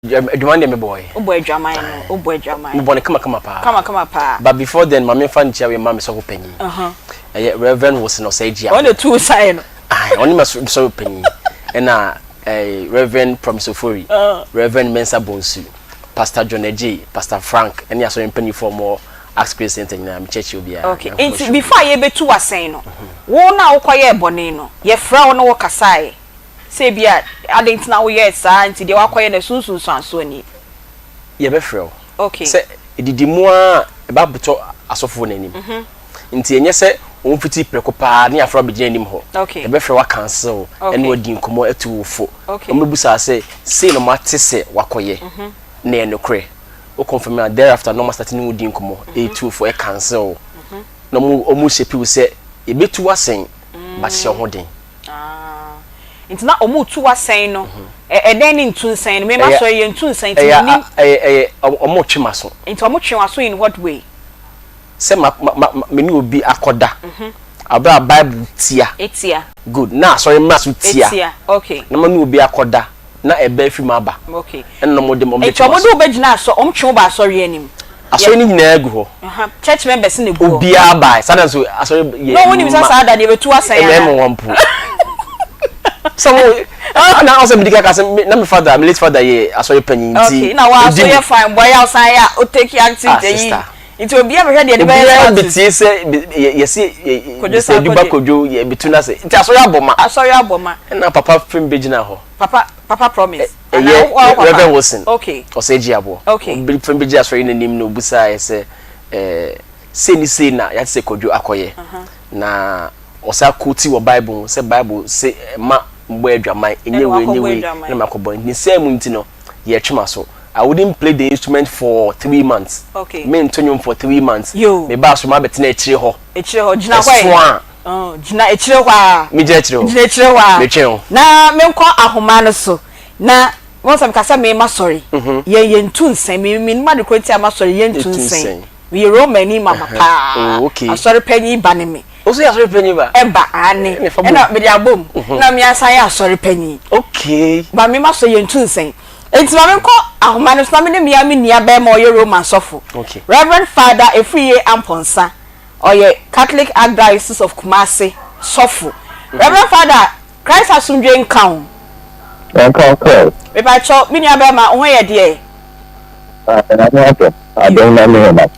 Adwaman deɛ mebɔɔɛ. Wobɔ adwaman no, wobɔ adwaman. Mebɔ no kamakama paa. Kamakama paa. But before then, ma memfa nkyia wei mma me sɔfo panyin. Ɛyɛ Reverend Wilson Osei Gyeabour. Ɔno na etuu sae no. Aye, ɔne me sɔfo panyin. Ɛna eh, Reverend Promise Ofori, Reverend Mensah Bonsu, Pastor John Adjei, Pastor Frank, ɛne asɔre mpanyinfoɔ a wɔwɔ Acts Grace Center nyinaa, mekyerɛkyerɛ obiara. Okay, nti before a yɛbɛtu w'asɛn no, wo no a wokɔyɛɛ bɔne no, yɛfrɛɛ wo ne wo kasaeɛ sɛ ebia adɛn nti na woyɛɛ saa nti deɛ woakɔyɛ no ɛso nsunsuansoɔ nie? Yɛbɛfrɛ wo. Okay. Sɛ ɛdidi mu ara a, ɛba abɛtɔ asɔfoɔ no anim. Nti ɛnyɛ sɛ wɔn fiti prɛko paa ne yɛafrɛ wo abɛgyina anim hɔ. Okay. Yɛbɛfrɛ wo akansel wo, Okay. ɛne wo adi nkɔmmɔ atu wo fo. Okay. Wɔbɛbusa wo sɛ, sei na moate sɛ woakɔyɛ, na ɛyɛ nokorɛ? Wo confirm a, thereafter na wɔastate ne wo di nkɔmmɔ, ɛretu wo fo, ɛkansel wo. Na wɔn wɔn shape wo sɛ yɛbɛtu wo asɛn, but hyɛ wo ho den. Ah, nti na wɔn retu w'asɛn no, ɛdɛn ne ntu nsɛn no? Me m'asɔre yɛ ntu nsɛn nti mennim. Ɛyɛ ɛyɛ wɔn retwe m'aso. Nti wɔn twe w'aso in what way? Sɛ ma ma ma me ne obi akɔda, abere a Bible tia. Etia. Good, na asɔre mmara so tia. Etia, okay. Na ma ne obi akɔda, na ɛbɛ afiri mu aba. Okay. Ɛna wɔn de wɔn Nti bɛtwe wɔn de m'aso. wo bɛgyina asɔ, wɔn twe wo ba asɔre anim. Asɔre no nyinaa gu hɔ. Church members na egu hɔ. Obiara bae. Saa da nso asɔre yɛ. Na wɔn nim sɛ saa da deɛ bɛtu asɛn ana. Mmarima wɔn mpo. Sɛ mo na ɔsɛ mi di kaka sɛ na mi father, mi late father yɛ asɔre panyin nti. Okay, na wa so yɛ fine boy a ɔsan yɛ a o take active Ah yi. sister. Nti obiara bɛhwɛ deɛ de bɛyɛ Obiara status. betie sɛ yɛsi Kojo san Mr. Duba kɔgye. Kojo yɛ betu n'ase. Nti asɔre abɔ ma. Asɔre abɔ ma. Ɛna papa fim bɛgyina hɔ. Papa papa promise. Ɛyɛ Reverend Wilson. Okay. Ɔsɛ gye aboɔ. Okay. Obi fɛn bɛgye asɔre n'anim na obusaa yɛ sɛ ɛɛ sei ne sei na yɛate sɛ Kwadwo akɔyɛ. Na ɔsan quote wɔ Bible mu sɛ Bible se mma mbɔ adwaman, ɛnyɛ wei ɛnyɛ wei na makɔbɔ. Nti ne saa mu nti no yɛtwe m'aso. I wouldn't play the instrument for 3 months. Mento nnwom for 3 months. Yo. Mebaa so mabɛtena akyire hɔ. Akyire hɔ gyina hɔ Ɛso a. Oh, gyina akyire hɔ a. Megyina akyire hɔ. Gyina akyire hɔ a. Metwɛn wo. Na menkɔ ahoma no so. Na wɔn sɛ meka sɛ mema sɔre. Yɛn yɛntu nsɛn. Me me nima de kuro nti a ma sɔre yɛntu nsɛn. Meyɛ Romani mama paa. Oh, okay. Asɔre panyin ba ne me. O so yɛ asɔre panyin ba? Ɛba aane. Ɛna mede abom. Na me asan yɛ asɔre panyin. Okay. Ba me ma sɔre yɛntu nsɛn. Enti ma menkɔ ahoma no so na me ne mea me nua bɛrima ɔyɛ Roman sɔfo. Okay. Reverend Father Afriyie Amponsah. Ɔyɛ Catholic Archdiocese of Kumasi sɔfo. Reverend Father, Christ asomdwoe nka wo. Ɛnka wo kra o. Mepakyɛw, me nua bɛrima, wo ho yɛ deɛ? Ah, Nyame adom. Adom na ne yɛ nam.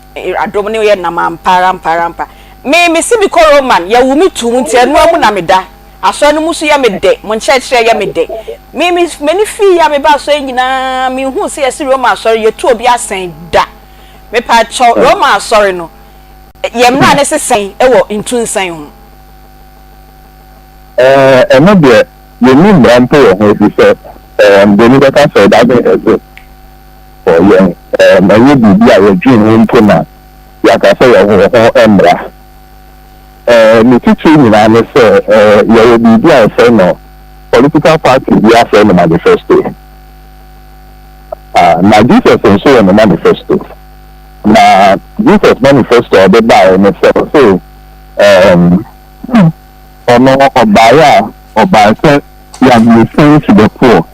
Adom ne yɛ nam ampa ara ampa ara ampa. Me, me se mekɔ Roman, yɛwo me too mu nti ɛnoa mu na meda. Asɔre no mu nso yɛ me dɛ, mo nkyerɛkyerɛ yɛ me dɛ. Me, me, m'ani fii a meba asɔre nyinaa, menhuu sɛ yɛse Roman asɔre yɛtu obi asɛn da. Mepakyɛw, Roman asɔre no, Yɛn mmara no se sɛn wɔ ntunsan ho? Ɛɛ, ɛno deɛ, yɛnni mmara mpo wɔ ho, ɛfiri sɛ, ɛɛm, buroni bɛka sɛ it doesn't exist for yɛn. Ɛɛm, ɛnyɛ biribi a yɛdwen ho mpo na yɛaka sɛ yɛwɔ ho mmara. Ɛɛ, ne titire nyinaa ne sɛ, ɛɛ, yɛwɔ biribi a yɛfrɛ no political party bi afrɛ no manifesto. Ah, na Jesus nso wɔ ne manifesto. Na Jesus manifesto a ɔde baeɛ ne sɛ, ɔse um, ɔno ɔbaeɛ a, ɔbaeɛ sɛ he has been sent to the poor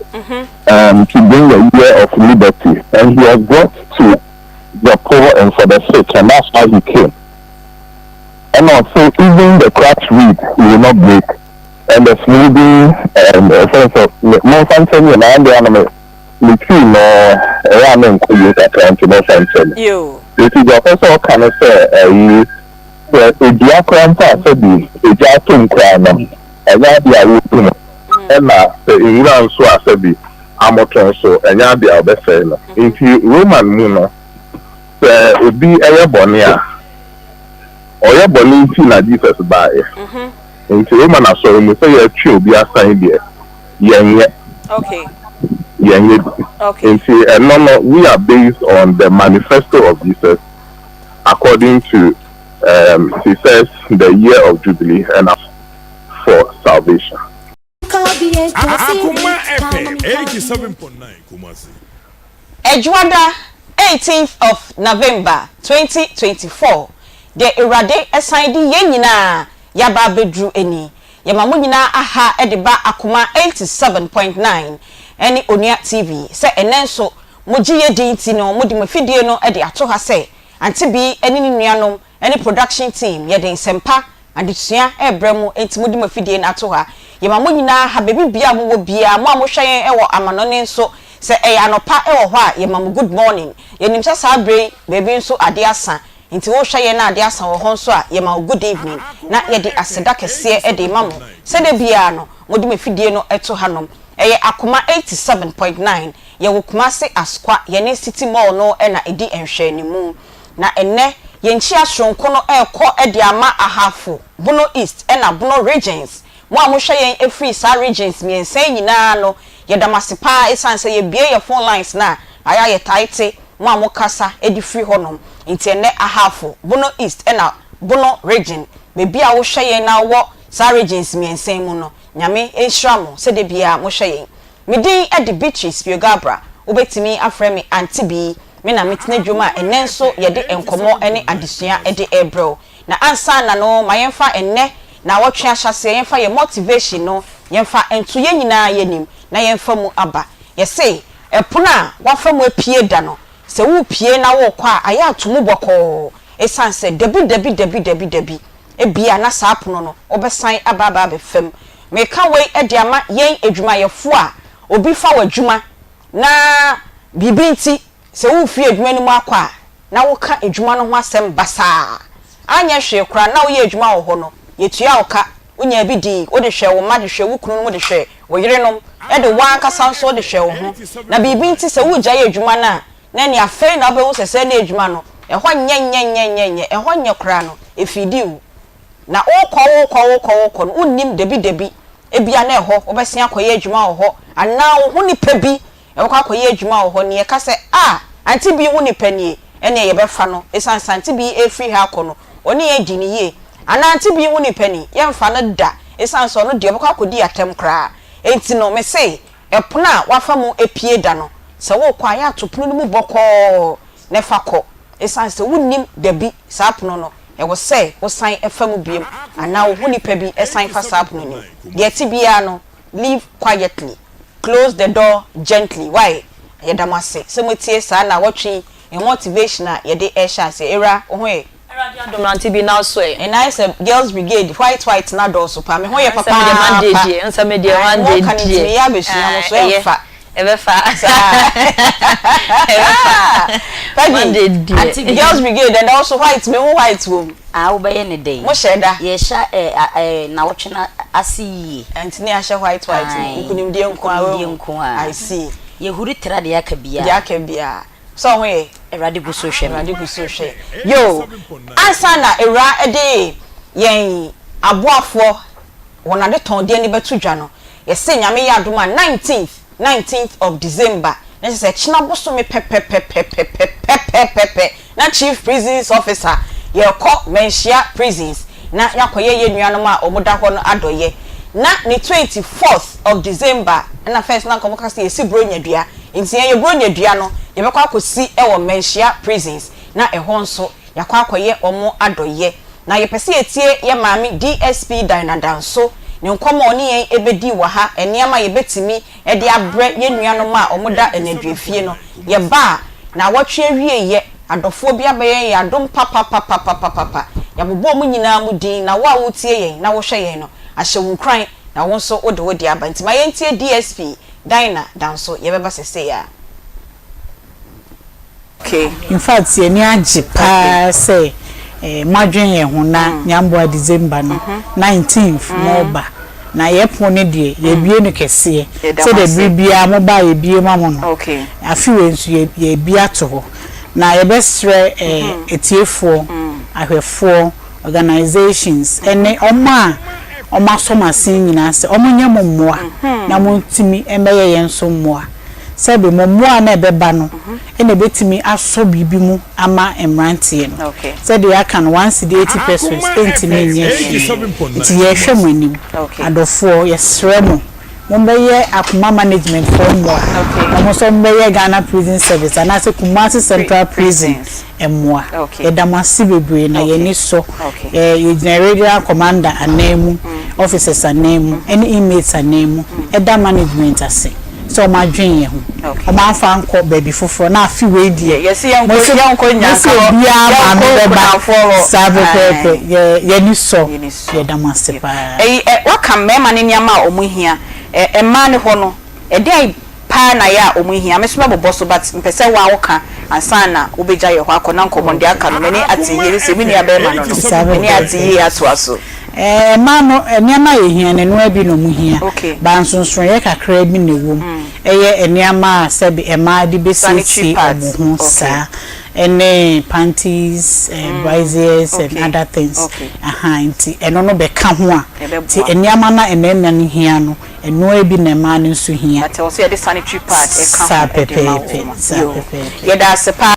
to bring a year of liberty, and he was brought to the poor and for the sick, and that's why he came. Ɛna ɔse even the cracked reed he will not break, and the smoothing ɛfɛn sɛ momfa nkyɛn nyinaa deɛ anam me tii no ɛyɛ a na ɛnkɔ yie kakra nti momfa nkyɛ me. Nti deɛ ɔpɛ sɛ ɔka ne sɛ ɛyi sɛ edua koraa mpo a sɛbi egya ato mu koraa no ɛnyɛ adeɛ a wɔbu no ɛna sɛ nwura nso a sɛbi amoto nso ɛnyɛ adeɛ a wɔbɛsɛe no. Nti Roman mu no sɛ obi yɛ bɔne a ɔyɛ bɔne nti na Jesus baeɛ. Nti Roman asɔre mu sɛ yɛtwe obi asan deɛ yɛnyɛ. Yɛnyɛ bi. Nti ɛno no we are based on the manifesto of Jesus according to um, he says the year of jubilee and for salvation. Akoma FM 87.9 Kumasi. Ɛdwoada 18th of November 2024 deɛ Awurade san de yɛn nyinaa yɛaba abɛduru ani. Yɛma mo nyinaa aha de ba Akoma 87.9 ne Onua TV sɛ ɛnnɛ nso. Mogye yɛ di nti no, mode mo afidie no de ato ha sɛ Auntie Bee ne ne nuanom ne production team yɛde nsɛmpa, adesua rebrɛ mo enti mode mo afidie no ato ha. Yɛma mo nyinaa ha baabi biara a mowɔ biara, mo a mohwɛ yɛn wɔ amanɔne nso, sɛ ɛyɛ anɔpa wɔ hɔ a yɛma mo good morning. Yɛnim sɛ saa berɛ yi baabi nso adeɛ asa, nti wohwɛ yɛn na adeɛ asa wɔ hɔ nso a yɛma wo good evening na yɛde aseda kɛseɛ de rema mo sɛ da biara no mode mo afidie no to hanom. Ɛyɛ Akoma 87.9, yɛwɔ Kumasi Asokwa, yɛne City Mall no na ɛdi nhwɛanimu. Na ɛnnɛ yɛn nkyia soronko no rekɔ de ama Ahafo, Bono East ɛna Bono Regions. Mo a mohwɛ yɛn firi saa regions mmiɛnsa yi nyinaa no, yɛda mo ase paa ɛsiane sɛ yɛbue yɛn phone lines no a, ayɛ a yɛtae te mo a mokasa de firi hɔnom. Nti ɛnnɛ Ahafo, Bono East ɛna Bono Region, baabi a wohwɛ yɛn na wowɔ saa regions mmiɛnsa yi mu no, Nyame nhyira mo sɛ da biara mohwɛ yɛn. Me din de Beatrice Piogabra, wobɛtumi afrɛ me Auntie Bee. Me na metena dwom a ɛnnɛ nso yɛde nkɔmmɔ ne adesua de rebrɛ wo. Na ansa na no, ma yɛmfa ɛnnɛ naawɔtwe ahyɛaseɛ, yɛmfa yɛn motivation no yɛmfa nto yɛn nyinaa yɛnim na yɛmfa mu aba. Yɛse, ɛpono a woafa mu apue da no, sɛ worepue na worekɔ a, ayɛ ato mu bɔkɔɔ, ɛsiane sɛ dabi dabi dabi dabi dabi, ebia na saa pono no wobɛsan aba aba abɛfa mu. Meka wei de ama yɛn adwumayɛfoɔ a obi fa w'adwuma na biribi nti sɛ worefiri adwuma no mu akɔ a na woka adwuma no ho asɛm basaa. Anyɛ hwee koraa na woyɛ adwuma wɔ hɔ no, yɛtua wo ka, wonyaa bi dii, wode hwɛɛ wo mma, de hwɛɛ wo kununom, de hwɛɛ wo yerenom, de w'ankasa nso wode hwɛɛ wo ho. Na biribi nti sɛ woregyae adwuma no a, na ɛnneɛ afei na wobɛhu sɛ sɛɛ na adwuma no, ɛhɔ nyɛ nyɛ nyɛ nyɛ nyɛ, ɛhɔ nyɛ koraa no, ɛfiidi wo. Na wokɔ wokɔ wokɔ wokɔ no, wonnim dabi dabi, ebia na ɛhɔ wobɛsen akɔyɛ adwuma wɔ hɔ, anaa wo ho nipa bi bɛkɔ akɔyɛ adwuma wɔ hɔ, na yɛka sɛ, Ah, Auntie Bee ho nipa nie, ɛnneɛ yɛbɛfa no, ɛsiane sɛ Auntie Bee refiri ha akɔ no, ɔne yɛn di no yie. Anaa Auntie Bee ho nipa ni, yɛmfa no da, ɛsiane sɛ ɔno deɛ ɔbɛkɔ akɔdi atɛm koraa. Enti no, mese, ɛpono a woafa mu apue da no, sɛ worekɔ a, yɛ a to pono no mu bɔkɔɔ na fa kɔ, ɛsiane sɛ wonnim dabi saa pono no, ɛwɔ sɛ wosan fa mu bio anaa wo ho nipa bi san fa saa pono no mu. Deɛ ɛte biara no, leave quietly, close the door gently. Wai? Yɛda mo ase sɛ moatie saa nnawɔtwe yi motivation a yɛde rehyɛ aseɛ. Awura, wo ho ye? Awurade adom na ante bi na so ɛ. Ɛna ayɛ sɛ girls brigade white white no adɔɔso paa me ho yɛ Nsɛ me deɛ Monday papaapa deɛ nsɛ me deɛ ae Monday mo ka no nti deɛ meyɛ abɛsua mo so ɛyɛ ɛmfa ɛbɛfa saa ɛbɛfa Peggy Monday deɛ. Ante bi. Girls brigade ɛnɛ wo so white me ho white wɔ mu. Ah wobɛyɛ ne dɛn? Mo hyɛ da. Yɛhyɛ ɛ a ɛ nawɔtwe no ase yie. Ɛnti ne yɛahyɛ white white no Ae nkunimdie nko ara nkunimdie wahu nko ara. I see. Yɛhuri tra deɛ aka biara. Deɛ aka biara. Sɛ wo ho ye? Awurade gu so rehwɛ me. Awurade gu so rehwɛ yɛn. Yoo, ansa na Awuraa de yɛn aboafoɔ wɔn adetɔndeɛ no bɛto dwa no, yɛse Nyame yɛ adom a nineteenth, nineteenth of December, na kyerɛ sɛ kyena bosome pɛpɛpɛpɛpɛpɛpɛpɛpɛ na Chief Prisons Officer yɛrekɔ Manhyia Prisons na yɛakɔyɛ yɛn nuanom a wɔda hɔ no adɔyɛ. Na ne 24th of December na first na nka wɔka sɛ yɛsi Buronya dua. Nti yɛn yɛ Buronya dua no yɛbɛkɔ akɔsi wɔ Manhyia Prisons na ɛhɔ nso yɛakɔ akɔyɛ wɔn adɔyɛ. Na yɛpɛ sɛ yɛtie yɛn maame DSP Dinah Danso ne nkɔmmɔ a ɔne yɛn bɛdi wɔ ha, nneɛma a yɛbɛtumi de abrɛ yɛn nuanom a wɔda nnaduafie no. Yɛba a, naawɔtwe awieeɛ, adɔfoɔ bi abɛyɛ yɛn adom papapapapapapa. Yɛabobɔ wɔn nyinaa mu din, na wo a woretie yɛn na wohwɛ yɛn no, ahyɛ wo nkuran na wo nso wode wo deɛ aba. Nti ma yɛntie DSP Dinah Danso, yɛbɛba sesei ara. In fact yɛn ani agye paa sɛ moadwen yɛn ho na Nyamboa December no 19th moreba. Na yɛn pon no deɛ yɛabue no kɛseɛ sɛdeɛ bere biara moba a yɛbue ma mo no, afe wei nso yɛabue ato hɔ. Na yɛbɛsrɛ atiefoɔ, ahwɛfoɔ, organisations ne wɔn a wɔasɔ mo asen nyinaa sɛ wɔnyɛ mo mmoa na montumi mmɛyɛ yɛn nso mmoa. Sɛbe mo mmoa a na ɛbɛba no na ɛbɛtumi asɔ biribi mu ama mmeranteɛ no. Sɛdeɛ yɛaka no, one cedi eighty pesewas ntumi nyɛ hwee. Nti yɛrehwɛ mo anim. Adɔfoɔ, yɛsrɛ mo, mommɛyɛ Akoma Management foɔ mmoa na mo nso mommɛyɛ Ghana Prison Service anaasɛ Kumasi Central Prison mmoa. Yɛda mo ase bebree na yɛn ani sɔ. Yɛgyina Regional Commander ananmu, officers ananmu ne inmates ananmu da management ase. sɛ wɔn adwen yɛn ho. Wɔn amfa ankɔ baabi foforɔ na afe wei deɛ Yɛse yɛnkɔ mose nyanka hɔ, obiara maame yɛnkɔ bɛba kunafoɔ hɔ. saa pɛpɛɛpɛ. Ae. Yɛ yɛni sɔ, Yɛni sɔ. yɛda mo ase paa. Ɛyi ɛ waka mmarima no nneɛma a wɔn hia. Ɛ mmaa no hɔ no, ɛdeɛn paa na ɛyɛ a wɔn hia? Me nso mɛbobɔ so but mpɛ sɛ wo ara woka ansa na wobɛgya yɛn hɔ akɔ na nkɔmmɔ no deɛ aka no m'ani ate yie sɛ me nua barima no no Saa m'ani ate pɛpɛɛpɛ. yie atoa so. Ɛɛ mmaa no nneɛma a yɛhia no ɛnoa bi na wɔn hia. Okay. Ba nsonsonoeɛ kakraa bi na ɛwɔ mu. Ɛyɛ nneɛma a sɛbe mmaa de Sanitary bɛsiesie pads. wɔn ho Okay. saa ɛne panties, brassieres and other things. Okay. Ahaa nti ɛno no bɛka ho a, nti Ɛbɛboa. nneɛma no a mmarima no hia no ɛnoa bi na mmaa no nso hia. But ɛwɔ sɛ yɛde sanitary pad ɛka Saa ho de ma pɛpɛɛpɛ, wɔn. saa Yoo. pɛpɛɛpɛ. Yɛda ase paa.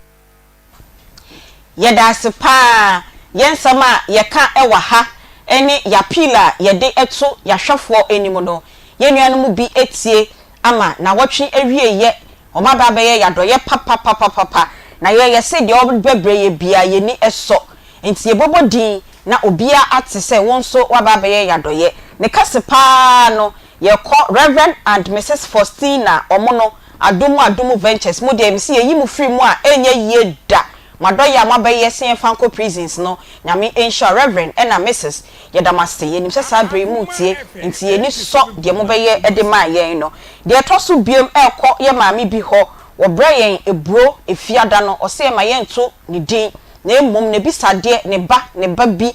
Yɛda ase paa. Yɛn nsɛm a yɛka wɔ ha ne yɛn appeal a yɛde to yɛn ahwɛfoɔ anim no, yɛn nuanom bi atie ama nnawɔtwe awieeɛ, wɔn aba abɛyɛ yɛn adɔeɛ papapapapa. Na yɛn yɛse deɛ ɔbɛbrɛ yɛn biara yɛn ani sɔ. Nti yɛbɛbɔ din na obiara ate sɛ wo nso woaba abɛyɛ yɛn adɔeɛ. Ne kɛse paa no, yɛkɔ Rev. And Misis Faustina wɔn no, Adom Adom Ventures, mo deɛ mese yɛyi mo firi mu a ɛnyɛ yie da. Mo adɔyɛ a moabɛyɛ sɛ yɛmfa nkɔ prisons no, Nyame nhyira Rev. Ɛna Misis, yɛda mo ase, yɛnim sɛ saa berɛ yi moretie, nti yɛn ani sɔ deɛ mobɛyɛ de maa yɛn no. Deɛ ɛtɔ so biom ɛrekɔ yɛ maame bi hɔ, wɔbrɛ yɛn aburo Efiada no, ɔse ɛma yɛnto ne din, na mmom n'abisadeɛ, ne ba, ne ba bi,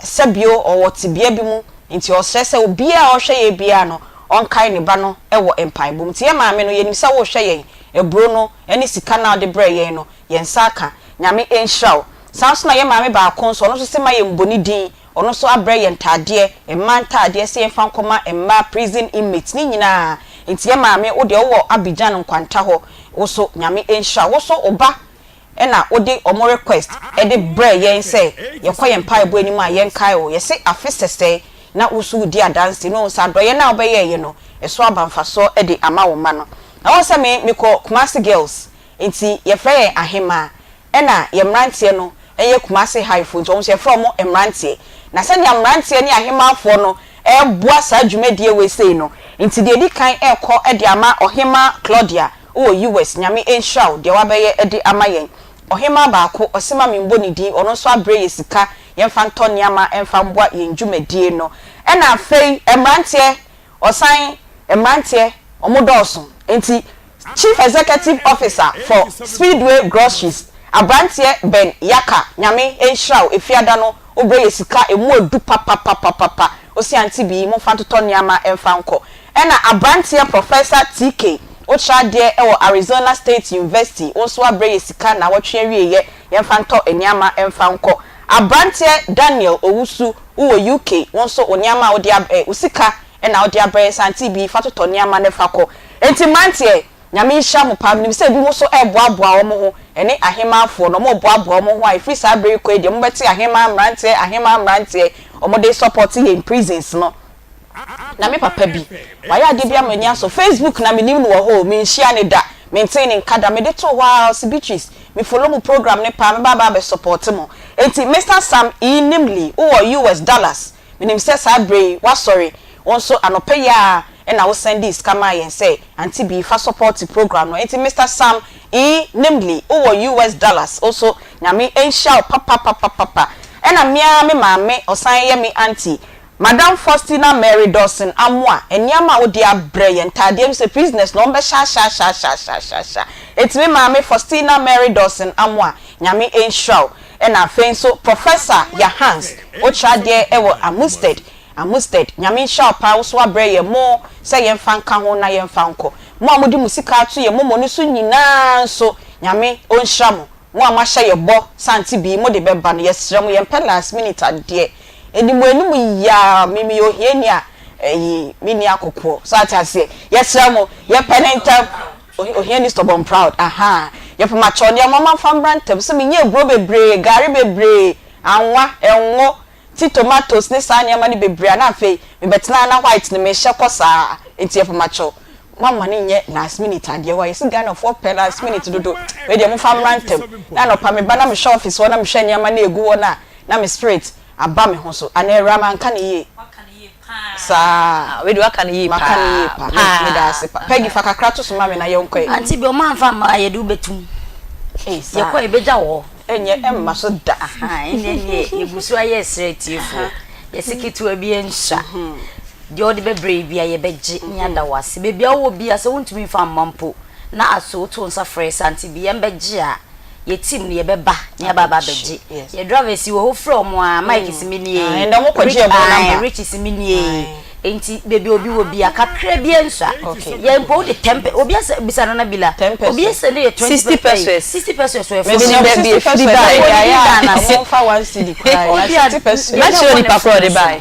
sɛbio ɔwɔ tebea bi mu, nti ɔsrɛ sɛ obiara a ɔhwɛ yɛn biara no, ɔnkae ne ba no wɔ mpaebɔ mu. Nti yɛn maame no, yɛnim sɛ worehwɛ yɛn, aburo no ne sika no a wode brɛɛ yɛn no, yɛn nsa aka. Nyame nhyira wo. Saa nso na yɛn maame baako nso, ɔno nso se ma yɛn mbɔ ne din, ɔno nso abrɛ yɛn ntaadeɛ, mmaa ntaadeɛ se yɛnfa nkɔma mmaa prison inmates ne nyinaa. Nti yɛn maame, wo deɛ wowɔ Abidjan nkwanta hɔ, wo nso Nyame nhyira wo. Wo nso wo ba na wode wɔn request de brɛɛ yɛn sɛ yɛkɔ yɛn mpaebɔ anim a yɛnkae wo. Yɛse afe sɛsɛɛ na wo nso wodi adanse na wohu sɛ adɔeɛ no a wobɛyɛeɛ no, ɛso aba mfasoɔ de ama wo mma no. Na wohu sɛ me, mekɔ Kumasi Girls, nti yɛfrɛ yɛn Ahemaa, ɛna yɛn mmeranteɛ no yɛ Kumasi High foɔ nti wɔn nso yɛfrɛ wɔn mmeranteɛ. Na sɛdeɛ mmeranteɛ ne Ahemaafoɔ no reboa saa dwumadie wei sei no, nti deɛ ɛdi kan rekɔ de ama Ɔhemaa Claudia wowɔ US, Nyame nhyira wo deɛ wabɛyɛ de ama yɛn. Ɔhemaa baako, ɔse ma me mbɔ ne din, ɔno nso abrɛ yɛ sika yɛmfa ntɔ nneɛma mfa mboa yɛn dwumadie no. Ɛna afei mmeranteɛ, ɔsan mmeranteɛ, ɔmo dɔɔso, nti Chief Executive Officer for Speedway Groceries, abranteɛ Ben Yaka, Nyame nhyira wo, Efiada no wo brɛ yɛ sika emu ɔdu papapapapapa, ose Auntie Bii momfa ntotɔ nneɛma mfa nkɔ. Ɛna abranteɛ Professor TK, wo kyerɛ adeɛ wɔ Arizona State University, wo nso woabrɛ yɛ sika naawɔtwe awieɛ yɛmfa ntɔ nneɛma mfa nkɔ. Abranteɛ Daniel Owusu, wo wɔ UK, wo nso wo nneɛma a wode ab eh, wo sika na wode abrɛ yɛ sɛ Auntie Bii fa totɔ nneɛma no fa kɔ. Enti mmeranteɛ, Nyame nhyira mo paa, menim sɛ ebinom nso reboaboa wɔn ho, ɛne ahemaafoɔ no, wɔreboaboa wɔn ho a ɛfiri saa berɛ yi kɔ yi deɛ mobɛte ahemaa mmeranteɛ, ahemaa mmeranteɛ, wɔde resɔpɔte yɛn prisons no. Na me papa bi, wayɛ adeɛ bi ama m'ani asɔ, Facebook na menim no wɔ hɔ o, menhyia no da, mentee ne nka da, mede too hɔ ara, ɔse Beatrice, me follow mo program no paa, mɛba aba abɛ sɔpɔte mo. Enti Mister Sam E. Nimley, wowɔ US, Dallas, menim sɛ saa berɛ yi woasɔre, wo nso anɔpa yi ara na wo sɛndee sika maa yɛn sɛ Auntie Bee fa sɔpɔte program no, enti Mister Sam E. Nimley, wowɔ US, Dallas, wo nso Nyame nhyira wo papapapapa. Ɛna me ara me maame, ɔsan yɛ me auntie, Madam Faustina Mary Dawson Amoah, nneɛma a wode abrɛ yɛn, ntaadeɛ bi sɛ prisoners na wɔbɛhyɛ ahyɛ ahyɛ ahyɛ ahyɛ ahyɛ. Enti me maame Faustina Mary Dawson Amoah, Nyame nhyira wo. Ɛna afei nso Professor Yahans, wokyerɛ adeɛ wɔ Amusted, Amusted, Nyame nhyira wo paa, wo nso woabrɛ yɛn mo sɛ yɛmfa nka ho na yɛmfa nkɔ. Mo a mode mo sika ato yɛn momo no so nyinaa nso, Nyame ɔnhyira mo. Mo a moahyɛ yɛ bɔ sɛ ante bii mode bɛba no, yɛsrɛ mo, yɛmpɛ last minute adeɛ. Anim anim yi ara, me meyɛ ohiani a, ɛyi, menni akokoɔ. So ate aseɛ? Yɛsrɛ mo, yɛpɛ no ntɛm. Ohiani stubborn proud, ahaa. Yɛpɛ mo akyɛw nneɛma, momfa mmra ntɛm. Sɛ menya aburo bebree, gari bebree, anwa, ngo, ti tomatoes ne saa nneɛma no bebree a, na afei mebɛtena na white no mehyɛ kɔ saa. Nti yɛpɛ mo akyɛw. Moamma no nyɛ last minute adeɛ hɔ a, yɛse Ghanafoɔ pɛ last minute dodo. Wei deɛ momfa mmra ntɛm. Na anɔpa meba na mehwɛ office hɔ na mehwɛ nneɛma no a ɛgu hɔ no a, na me spirit aba me ho so. Anaa awuraa manka no yie? Saa. Wei de waka no yie paa. Maka no yie paa. Meda ase pa. Peggy fa kakra to so ma me na yɛnkɔ ɛ. Auntie bi ɔmo anfa amma a yɛde wo bɛtum. Ei saa. Yɛkɔ a yɛbɛgya wo hɔ. Ɛnyɛ ɛmma so da. Ahaa ɛnneɛ neɛ yɛgu so ayɛ srɛ atiefoɔ. Yɛse ketewa bi nsua. Deɛ wode bɛbrɛ yɛ biara yɛbɛgye ne yɛada wo ase. Baabi a wowɔ biara sɛ wontumi mfa mma mpo na aso woto nsa frɛ sɛ auntie bi yɛmbɛgye a, yɛ team no yɛbɛba na yɛaba aba abɛgye. Yɛ drivers yi wɔ hɔ wofrɛ wɔn a Mike se me nie, Rich se me nie. Nti baabi a obi wɔ biara kakra biara nsua. Yɛn mpo wode ten pe obi asɛ bisa Nana Bila obi asɛ ne yɛ 20 pesos 60 pesos wɔ ɛfɔ Menim baabi efiri baeɛ. Obi Ghana se Ɔmfa one cedi koraa obi a 60 pesos. Mɛkyerɛ onipa korɔ ɔde baeɛ.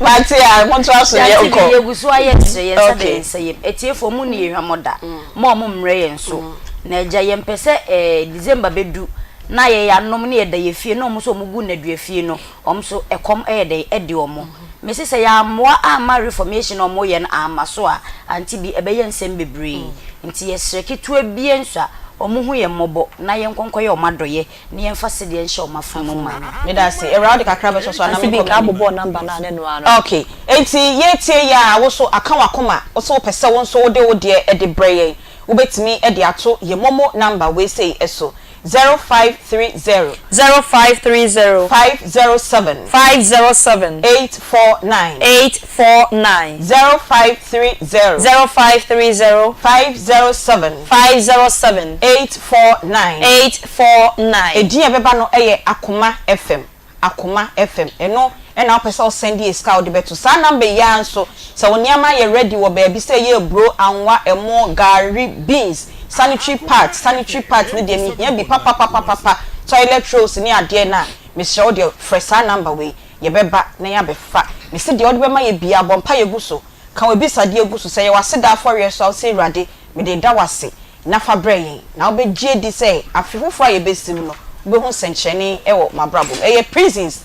Mate a montoa so Yɛate yɛnkɔ. Yɛgu so ayɛ kyerɛ yɛn nsa da yɛn nsa yam. Atiefoɔ mo nni yɛn hwammɔ da. Mo a mo mmrɛ yɛn so. Na agya yɛmpɛ sɛ eh December bɛdu na yɛ yɛanom ne yɛda yɛ fie na wɔn nso wɔn gu nnadua fie no wɔn nso ɛkɔm yɛ dɛn ɛde wɔn. Mese sɛ yɛammoa amma reformation a wɔyɛ no amma so a ante bi ɛbɛyɛ nsɛm bebree. Nti yɛsrɛ ketewa bia nso a wɔn hu yɛn mmɔbɔ na yɛnkɔ nkɔyɛ wɔn adɔyɛ na yɛmfa sedeɛ nhyɛ wɔn afono mu ma. Medase. Awuraa wode kakra bɛsɔ so anaa Ante bi menkɔ nka m'anim? abobɔɔ number no a na ɛno ara no. Ok. Enti yɛretie yi a wo so aka w'akoma, wo so wopɛ sɛ wo nso wode wo deɛ de brɛ yɛn. Wobɛtumi de ato yɛn momo number wei sei so, 0530. 0530. 507. 507. 849. 849. 0530. 0530. 507. 507. 849. 849. Edin a ɛbɛba no yɛ Akoma FM. Akoma FM. Ɛno na wopɛ sɛ wo sɛnde yɛ sika a wode bɛto saa number yi ara nso. Sɛ wo nneɛma ayɛ ready wɔ baabi sɛ ɛyɛ aburo, anwa, ɛmo, garri, beans, sanitary pads, sanitary pads no deɛ mehia bi papapapapa, toilet rolls ne adeɛ no a, mesrɛ wo deɛ frɛ saa number wei, yɛbɛba na yɛabɛfa. Mese deɛ wode bɛma yɛ biara bɔ mpaeɛ gu so, ka w'abisadeɛ gu so. Sɛ ɛyɛ w'aseda afɔreɛ nso a, wose Awurade mede reda wo ase. na fa brɛ yɛn, na wobɛgye adi sɛ afe foforɔ a yɛbɛsi mu no, wobɛhu nsɛnkyerɛnne wɔ m'abrabɔ mu. Ɛyɛ Prisons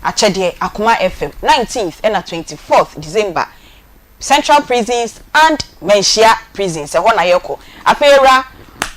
akyɛdeɛ, Akoma FM, 19th ɛna 24th December, Central Prisons and Manhyia Prisons, ɛhɔ na yɛkɔ. Afei awura,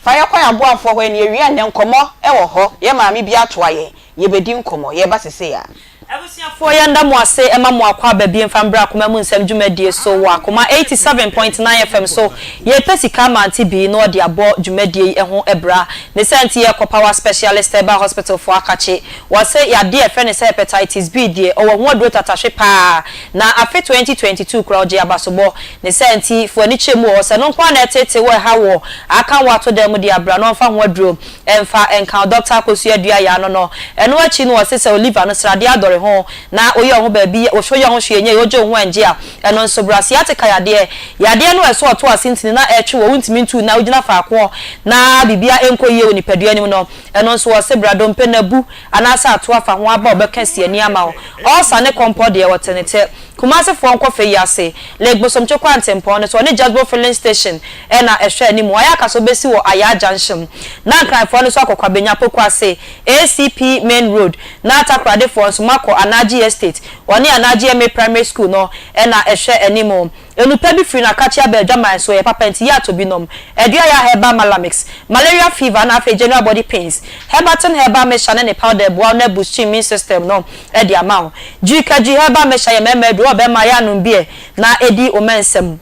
fa yɛkɔ yɛn aboafoɔ hɔ, ɛne yɛwie a nnɛ nkɔmmɔ wɔ hɔ, yɛn maame bi atoa yɛn, yɛbɛdi nkɔmmɔ, yɛreba sesei ara. Abusuafoɔ yɛnda mo ase ma mo akwaaba bi mfa mbrɛ akoma mu nsɛm dwumadie so wɔ akoma 87.9 FM so yɛpɛ sika ama ante bii na ɔde abɔ dwumadie yi ho bra ne saa nti yɛkɔ power specialist herbal hospital foɔ akakye wɔse yadeɛ a yɛfrɛ no sɛ hepatitis B deɛ ɔwɔ ho aduro tatahwe paa na afe 2022 koraa ɔgyee abasobɔ ne saa nti fo ani kyerɛ mu wɔ hɔ sɛ no nko ara na ɛtete wo ɛha woɔ aka wo ato dan mu de abra na ɔmfa ho aduro Ɛmfa nka wo dɔkta akosua dua yɛ ano no. Ɛno akyi no wɔse sɛ oliva no sradeɛ adɔre ho na woyɛ wo ho baabi wohwɛ woyɛ ho hwee nyɛ yie wogye wo ho ɛngye a ɛno nso bra sciatica yadeɛ yadeɛ no a ɛso ɔto ase ntini na ɛtwe wɔ wontumi ntu na wogyina faakoɔ na biribiara ɛnkɔ yie wɔ nipadua no mu no ɛno nso wɔse bra dompe no abu anaasɛ ato afa ho aba a wɔbɛka si ani ama wo ulcer ne kɔmpɔ deɛ wɔte ne tɛ Kumasi foɔ nkɔ fɛ yi ase, Lake Bosomtwe kwantempɔn no so, ɔne Jazbo filling station na ɛhwɛ anim. Wayɛ aka sɛ ɔbɛsi wɔ Ayaa junction. Na Nkran foɔ no nso akɔ Kwabenya, Pokuase, ACP main road. Na Takoradi foɔ nso moakɔ Anagye Estate, ɔne Anagye MA Primary School no na ɛhwɛ anim. Enupa bi firi n'akakye aba adwaman so, ɛyɛ papa nti yɛ atɔ bi nom. Aduaya Herbal Malamix, Malaria fever na afei general body pains. Herbatin Herbal Mixture ne ne powder boa wo na boost immune system no de ama wo. Gyirikadwi Herbal Mixture yɛ mmarima aduro, ɔbarima yɛ anom bi ɛ na ɛdi wo mɛnsɛm.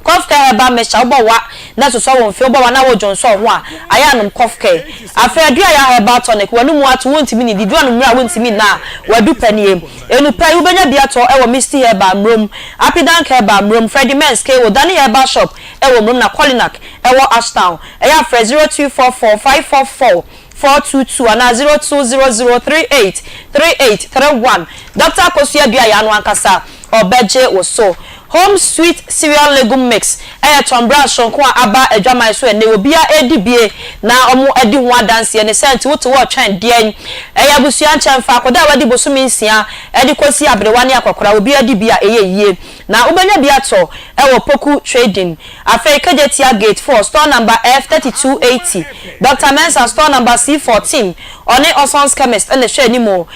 Cough Care Herbal Mixture, wobɔ wa na ɛsosɔ wo mfe, wobɔ wa na wodwonsɔ wo ho a, ayɛ anom Cough Care. Afei Aduaya Herbal Tonic, w'anomu ato, wontumi nnidi, du anwummere a wontumi nna a, w'adu pɛ nie. Enu pɛ yi, wobɛnya bi atɔ wɔ Misty Herbal, Mmrom, Apidank Herbal, Mmrom, Freddie Mens, KO, Danny Herbal Shop wɔ Mmrom na Kolinak wɔ Ashtown. Ɛyɛ a frɛ 0244 544 422 anaa 0200 38 38 31. Dɔkta Akosua Duah ano ankasa ɔbɛgye wo so. Home Sweet Cereal Legume Mix yɛ tɔnbra soronko a aba adwaman so ɛnnɛ yi obiara redi bie na wɔadi ho adanseɛ ne saa nti wote hɔ retwɛn deɛn? Ɛyɛ abusua nkyɛn fa akwadaa a wadi bosome nsia de kɔsi aberewa ne akɔkora obiara di bi a ɛyɛ yie na wobɛnya bi atɔ wɔ Poku Trading afei Kejetia Gate 4 Store Number F3280 Doctor Mensah Store Number C14 ɔne Oson's Chemist na ɛhwɛ anim.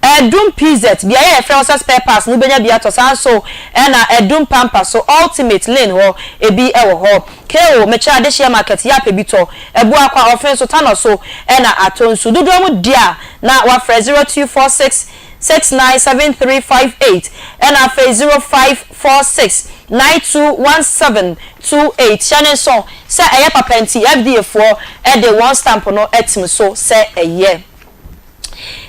Adum PZ, beaeɛ a yɛfrɛ hɔ sɛ spare parts no wobɛnya bi atɔ, saa nso na Adum Pampa so, Ultimate Lane hɔ, ebi wɔ hɔ. KO, mekyerɛ Adehyeɛ Market, yɛ apɛ bi tɔ. Abuakwa, Ɔfen so, Tanɔ so na atɔ nsu. Dodoɔ mu di a na wafrɛ 0246. 69 7358 ɛna afei 0546 92 17 28. Hyɛ ne nso sɛ ɛyɛ papa nti FDA foɔ de wɔn stamp no atim so sɛ ɛyɛ.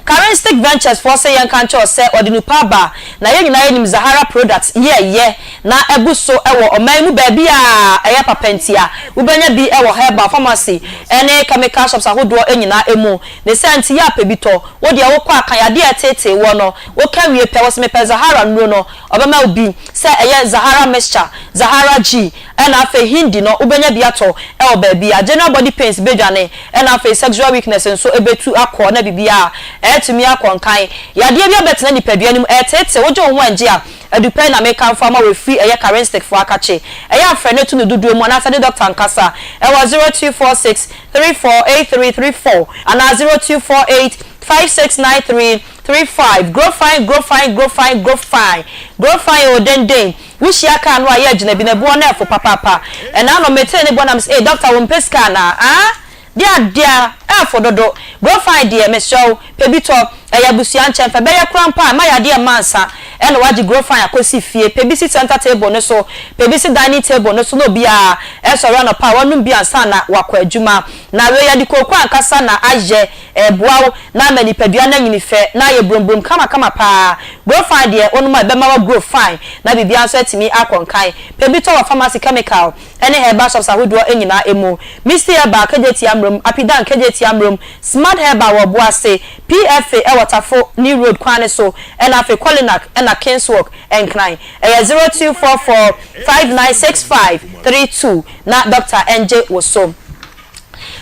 Karistic Ventures foɔ sɛ yɛnka nkyerɛ wo sɛ ɔde nupa aba na yɛn nyinaa yɛnim Zahara products yɛɛyɛ na abu so wɔ ɔman yi mu baabi a ɛyɛ papa nti a wobɛnya bi wɔ herbal pharmacy ne chemical shops ahodoɔ nyinaa mu. Ne saa nti yɛ a pɛ bi tɔ. Wo deɛ wokɔ a kan adeɛ a ɛteetee woɔ no woka wie pɛ wose mepɛ Zahara nnuro no ɔbɛma wo bi sɛ ɛyɛ Zahara mixture, Zahara G ɛna afei Hindi no wobɛnya bi atɔ wɔ baabi a general body pains bɛdwane ɛna afei sexual weakness nso bɛtu akɔ na biribiara atumi akɔ nkan. Yadeɛ bi abɛtena nipadua no mu ɛreteetee wogye wo ho angye a adupɛ na mekamfo ama wo ɛfiri ɛyɛ Karenstick foɔ akakye. Ɛyɛ a frɛ no to no dodoɔ mu anaasɛ ne doctor nkasa ɛwɔ 0246 348334 anaa 0248 5693 35 Grow fine, grow fine, grow fine, grow fine, grow fine o denden. Wo hyia car no a yɛ gyina bi na ɛboɔ no ɛfo papaapa. Ɛna ano metee ne bɔ na mese ee doctor wo mpɛ sika anaa aah dea dea ɛfo dodo. Grow fine deɛ mesrɛ wo pɛ bi tɔ ɛyɛ abusua nkyɛn fɛ bɛyɛ koraa mpo a mma yadeɛ mma ansa ɛna wagye grow fine akɔsi fie. Pɛ bi si center table no so, pɛ bi si dining table no so na obiara ɛsɔre anɔpa a wanom bi ansa na wakɔ adwuma. Na wei yɛde kooko ankasa na ayɛ. Ɛboa wo na ama nipadua no anyini fɛ na ayɛ brombrом kamakama paa. Grow Fine deɛ wonom a ɛbɛma wa grow fine na biribiara nso atumi akɔ nkan. Pɛ bi tɔ wɔ pharmacy, chemical ne herbal shops ahodoɔ nyinaa mu. Misty Herbal, Kejetia Mmrom, Apidan, Kejetia Mmrom, Smart Herbal wɔ Boase, PFA wɔ Tafo New Road kwan no so ɛna afei Kolinak ɛna Kingswalk, Nkran. Ɛyɛ 0244 5965 32 na doctor ngye wo so.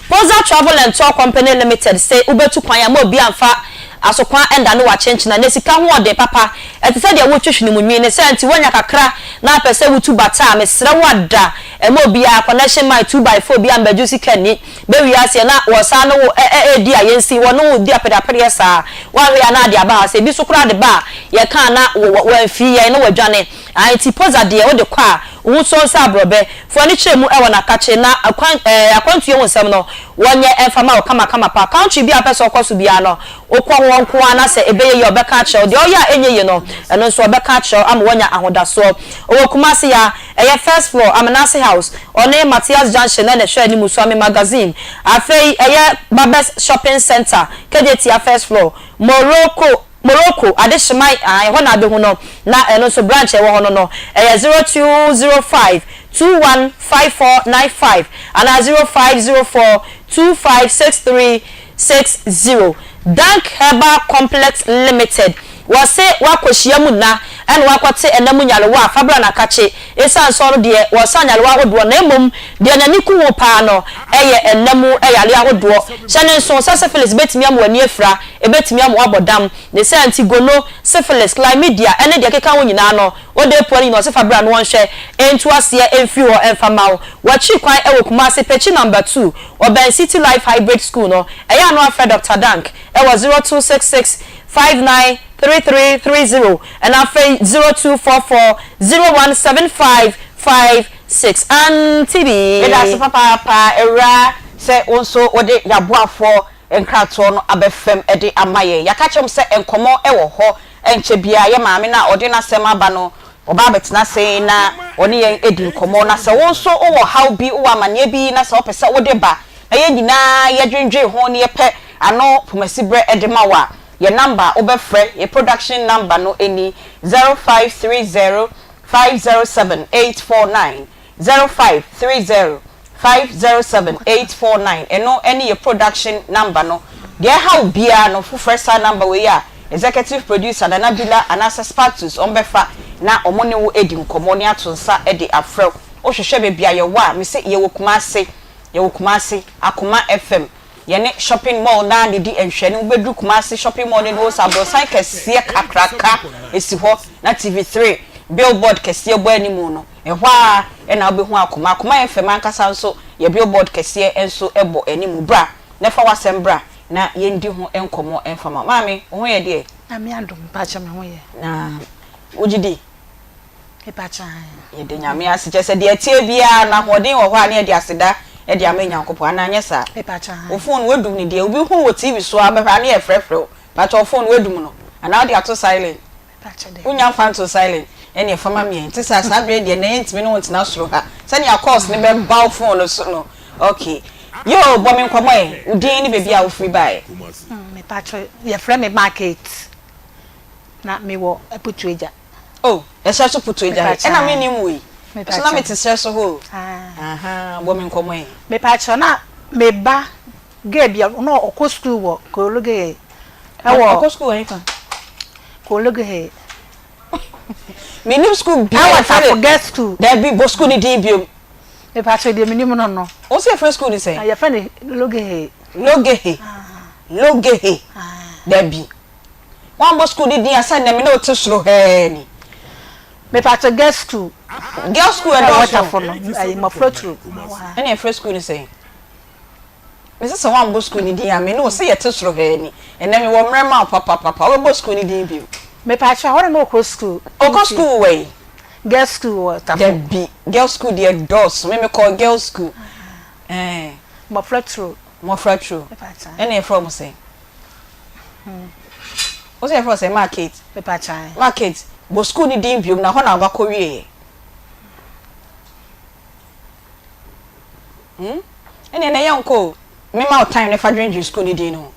Poza Travel and Tour Company Limited se wobetu kwan ama obi amfa asokwa ndane w'akyenkyena na sika ho ɔden papa ɛte sɛ deɛ wotwe hwene mu nwi ne saa nti woanya kakra na apɛ sɛ wotu bata a mesrɛ wo ada ɛma obiara connection man two by four biara mbɛgye wo sika nni bɛ wiaseɛ na wɔsan ne wo ɛɛdi ayensi wɔne wo di apereapereɛ saa woanhwɛ yɛ a na ade aba ha sɛ ebi so koraa de ba a yɛka a na wɔamfii yɛn na wɔadwane Ae nti poza deɛ wode kɔ a wo ho sɔ sɛ aborɔbɛ. Fa w'ani kyerɛ mu wɔ n'akakye na akwan ɛɛ akwantuo ho nsɛm no wɔnyɛ mfa ma wo kamakama pa. Country biara a wopɛ sɛ wokɔ so biara no wokɔ hɔ nko ara na sɛ ɛbɛyɛ yie a ɔbɛka akyerɛ wo. Deɛ ɔyɛ a ɛnyɛ yie no ɛno nso ɔbɛka akyerɛ wo ama woanya ahodasoɔ. Ɔwɔ Kumasi ha, ɛyɛ first floor, Amenase House, ɔne Mathias Junction na na ɛhwɛ anim, Suame Magazine. Afei ɛyɛ Babes Shopping Centre, Kejetia first floor, Morocco. Morocco adehyeman a ɛhɔ na abɛhu no na ɛno nso branch a ɛwɔ hɔ no no ɛyɛ 0205 21 5495 anaa 0504 25 6360 Dank Herbal Complex Limited Wɔse woakɔhyia mu nna ɛna woakɔte ɛna mu nyarewa a fa bra na kakye Esiane sɛ ɔno deɛ wɔsa nyarewa ahodoɔ na mmom deɛ n'ani ku ho paa no yɛ ɛna mu yareɛ ahodoɔ. Hyɛ no nso sɛ syphilis bɛtumi ama w'ani afira, ɛbɛtumi ama woabɔ dam. Ne saa nti gono, syphilis, chlamydia ne deɛ ɛkeka ho nyinaa no, wode repɔ no nyinaa ɔse fa bra na wɔnhwɛ ntu aseɛ mfiri hɔ mfa mma wo. Wɔakyiri kwan wɔ Kumasi, Pekyi number 2, ɔbɛn City Life Hybrid School no. Ɛyɛ a na woafrɛ Doctor Dank wɔ 0266 59 3330 ɛna afei 0244 0175 56 Auntie Bee. Medase papaapa awuraa sɛ wo nso wode yaboafoɔ nkratoɔ no abɛfam de ama yɛn. Yɛaka akyerɛ mo sɛ nkɔmmɔ wɔ hɔ ɛnkyɛ biara yɛ maame no a ɔde n'asɛm aba no ɔba abɛtena ase na ɔne yɛn adi nkɔmmɔ. Na sɛ wo nso wowɔ haw bi, wowɔ amaneɛ bi na sɛ wopɛ sɛ wode ba na yɛn nyinaa yɛdwendwen ho na yɛpɛ ano pomasiberɛ de ma wo a, Yɛ number a wobɛfrɛ yɛ production number no ni, 0530 507 849, 0530 507 849, ɛno ne yɛ production number no. Deɛ ɛha wo biara no, wofrɛ saa number wei a, executive producer Nana Bila anaasɛ Spartus wɔbɛfa na wɔne wo adi nkɔmmɔ ne ato nsa de afrɛ wo. Wohwehwɛ baabi a yɛwɔ a, mese yɛwɔ Kumasi, yɛwɔ Kumasi, Akoma FM. Yɛne shopping mall no ara na ɛdi nhwɛanim. Wobɛduru Kumasi shopping mall no anim hɔ sɛ abrɔsan kɛseɛ kakraka si hɔ na TV 3 billboard kɛseɛ bɔ anim no, ɛhɔ ara na wobɛhu Akoma. Akoma FM ankasa nso yɛ billboard kɛseɛ nso bɔ anim. Bra na fa w'asɛm bra na yɛndi ho nkɔmmɔ mfa ma wo. Maame, wo ho yɛ deɛ? Nyame adom, mpakyɛ me ho yɛ. Na wogye di? Mepakyɛ ae. Yɛda Nyame ase. Kyerɛ sɛ deɛ ɛteɛ biara no ahoɔden wɔ hɔ a na yɛde aseda de ama Nyankopɔn anaa anyɛ saa? Mepakyɛ ae. Wo phone wadum no deɛ obi hu wɔ TV so a bɛhwɛ a na yɛfrɛfrɛ wo. Pakyɛ wo phone wadum no? Anaa wode ato silent? Wonnya mfa ntoo silent? Ɛneɛ fa ma me ɛ. Nte saa, saa berɛ yi deɛ nnɛ yɛntumi ne wo ntena soro ha. Sɛnea calls no bɛba wo phone no so no. Okay. Yoo, bɔ me nkɔmmɔ ɛ. Wo din ne baabi a wofiri baeɛ. Mepakyɛ, yɛfrɛ me Market. Na mewɔ Aputuagya. Oh, ɛserɛ so Putuagya he? Ɛna mennim wo yi. So na mete serɛ so hɔ o. Ahaa, bɔ me nkɔmmɔ ɛ. Mepakyɛ, na me ba girl bi a na ɔkɔ sukuu wɔ Kologehe. Ɛwɔ. Ɔkɔ sukuu wɔ hefa? Kologehe. Mennim sukuu biara. Ɛwɔ Tafo Girls School. Dabi, bɔ sukuu no din biom. Mepakyɛ, deɛ menim no no. Wo se yɛfrɛ sukuu no sɛn? Yɛfrɛ no Logehe. Logehe. Logehe. Dabi. Woambɔ sukuu no din a sɛ nnɛ me ne wo te soro hɛɛ ni. Mepakyɛ girls school. Girls school ɛdɔɔso. Ɛwɔ Tafo no, ɛyɛ mmɔfra turo. Ɛna yɛfrɛ sukuu no sɛn? Mese sɛ woambɔ sukuu no din a me ne wo sɛ yɛte soro hɛɛ ni. Ɛnnɛ mewɔ mmerɛ ma wo papapapa, wobɛbɔ sukuu no din bio. Mepakyɛ hɔ na na ɔkɔ sukuu. Ɔkɔ sukuu wɔ he? Girls school wɔ Tafo. Dabi, girls school deɛ ɛdɔɔso, me mekɔɔ girls school. Ɛɛ. Mmɔfra turo. Mmɔfra turo. Ɛna yɛfrɛ wɔn sɛn? Wo sɛ yɛfrɛ wo sɛn? Maa Kate. Maa Kate, bɔ sukuu no din biom na hɔ na wobakɔ wieɛ. Hmm? Ɛneɛ na yɛnkɔ o. Mema wo time na fa dwendwen sukuu no din no ho.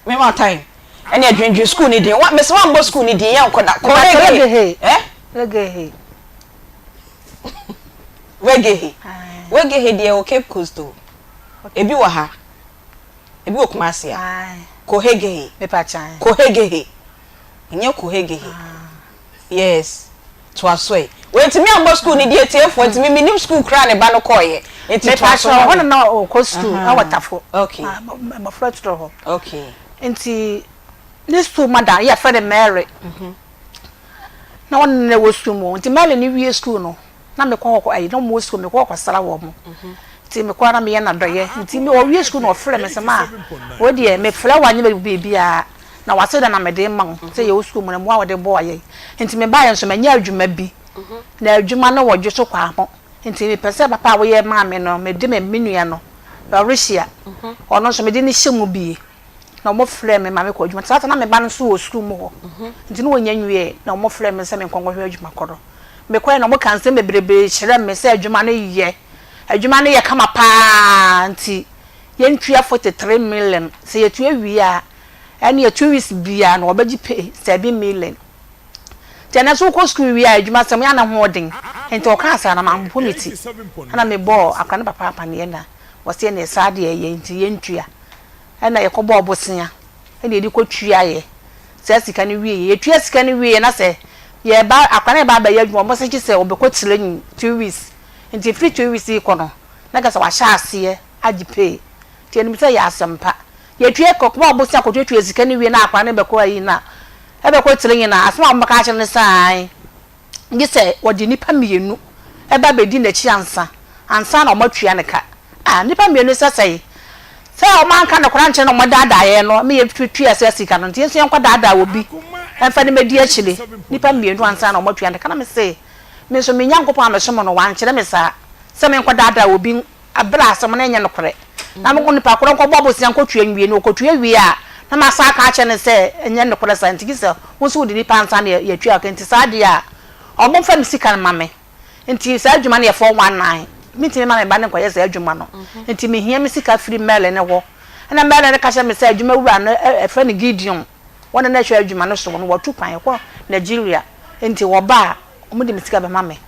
Mema wo time. Ɛneɛ dwendwen sukuu no din. Mese woambɔ sukuu no din yɛnkɔ da. Kɔ reggae. Eh? Reggae. Reggae. Reggae deɛ wɔ Cape Coast o. Ebi wɔ ha. Ebi wɔ Kumasi a. Kohegehe. Kohegehe. Ɛnyɛ kohegehe. Yes. Toa so ɛ. Wantumi ammɔ sukuu no deɛ atiefoɔ nti me menim sukuu koraa ne ba no kɔeɛ. Nti toa so ma me. Ɛhɔ na na ɔkɔ sukuu ɛwɔ Tafo. Okay. Mmɔfra twerɛ hɔ. Okay. Nti ne sukuu mada yɛfrɛ no Mary. Na ɔne no wɔ sukuu mu. Nti Mary no wie sukuu no. na mekɔ hɔ kɔ ayi na wɔn wɔ sukuu mekɔ hɔ kɔsra wɔn nti mekɔ a na meyɛ no adɔyɛ nti me ɔwie sukuu na ɔfrɛ me sɛ maa wo deɛ mefrɛ wo anyɛ biribiara na wase da na mede ma wo sɛ yɛwɔ sukuu mu na mmoa a wɔde boa yɛn nti mebaeɛ nso manya adwuma bi na adwuma no wɔ dwo so kwaa ho nti mepɛ sɛ papa a woyɛ maa me no mede me me nua no Lauretia ɔno nso mede no hyɛ mu bie na wɔfrɛɛ me ma mekɔ adwuma saa ta na me ba no nso wɔ sukuu mu hɔ nti na wɔnya nwieɛ na wɔfrɛɛ me sɛ menkɔ nkɔhwɛ adwuma kɔ no Mekɔe no, wɔkaa nsɛm bebrebe kyerɛɛ me sɛ adwuma no yɛ, adwuma no yɛ kama paa nti yɛntua 43 million. Sɛ yɛtua wie a, ɛneɛ 2 weeks biara no wɔbɛgye pay 7 million. Nti ɛnɛ nso wokɔ sukuu wie a adwumasɛm yɛ a na ho ɔden. Nti ɔkaa saa na mampo me ti. Ɛna mebɔɔ akwadaa no papa amaneɛ na ɔse ɛneɛ saa deɛ ɛyɛ nti yɛntua. Ɛna yɛkɔbɔɔ bosea ɛna yɛde kɔtuaeɛ. saa sika no wieɛ. Yɛtua sika no wieɛ na sɛ yɛba akwadaa no reba abɛyɛ adwuma wɔn se gye sɛ ɔbɛkɔ training 2 weeks nti ɛfiri 2 weeks rekɔ no na kyerɛ sɛ wahyɛ aseɛ agye pay nti yɛnim sɛ ɛyɛ asɛm pa. Yɛtua kɔ kɔma ɔbosea kɔtuatua sika no wie na akwadaa no bɛkɔ ayi no a ɛbɛkɔ training no a asɛm a wɔbɛka akyerɛ no ne sɛ ae gye sɛ wɔde nnipa mmienu ba bɛdi n'akyi ansa, ansa na wɔatua no ka. Ah, nnipa mmienu sɛ sɛn? Sɛ wɔanka nokorɛ ankyerɛ na wɔdaadaa yɛn no ma yɛtuaa saa sika no, nti yɛn nso yɛnkɔdaadaa obi mfa no mmɛdi akyire, nnipa mmienu ansa na wɔatua no ka. Na mese, Me nso me Nyankopɔn a mesom no, wankyerɛ me saa, sɛ menkɔdaadaa obi Bere a asɛm no nyɛ nokorɛ, na me onipa korɔ nkɔbɔ bosea nkɔtua nwie, na ɔkɔtua wie a, na masan aka akyerɛ no sɛ ɛnyɛ nokorɛ saa nti, gye sɛ wo nso wode nipa ansa na yɛatua wo ka, nti saa deɛ a, wɔmfa me sika no mma me. Nti saa adwuma no yɛ 419, mentumi mma me ba no nkɔyɛ saa adwuma no, nti mehia me sika firi Merlin hɔ. Ɛnna Merlin ka kyerɛɛ me sɛ adwuma wura no, wɔfrɛ no Gideon, wɔn na na ɛhwɛ adwuma no so no, wɔatu kwan kɔ Nigeria, nti wɔba a, wɔde me sika bɛma me.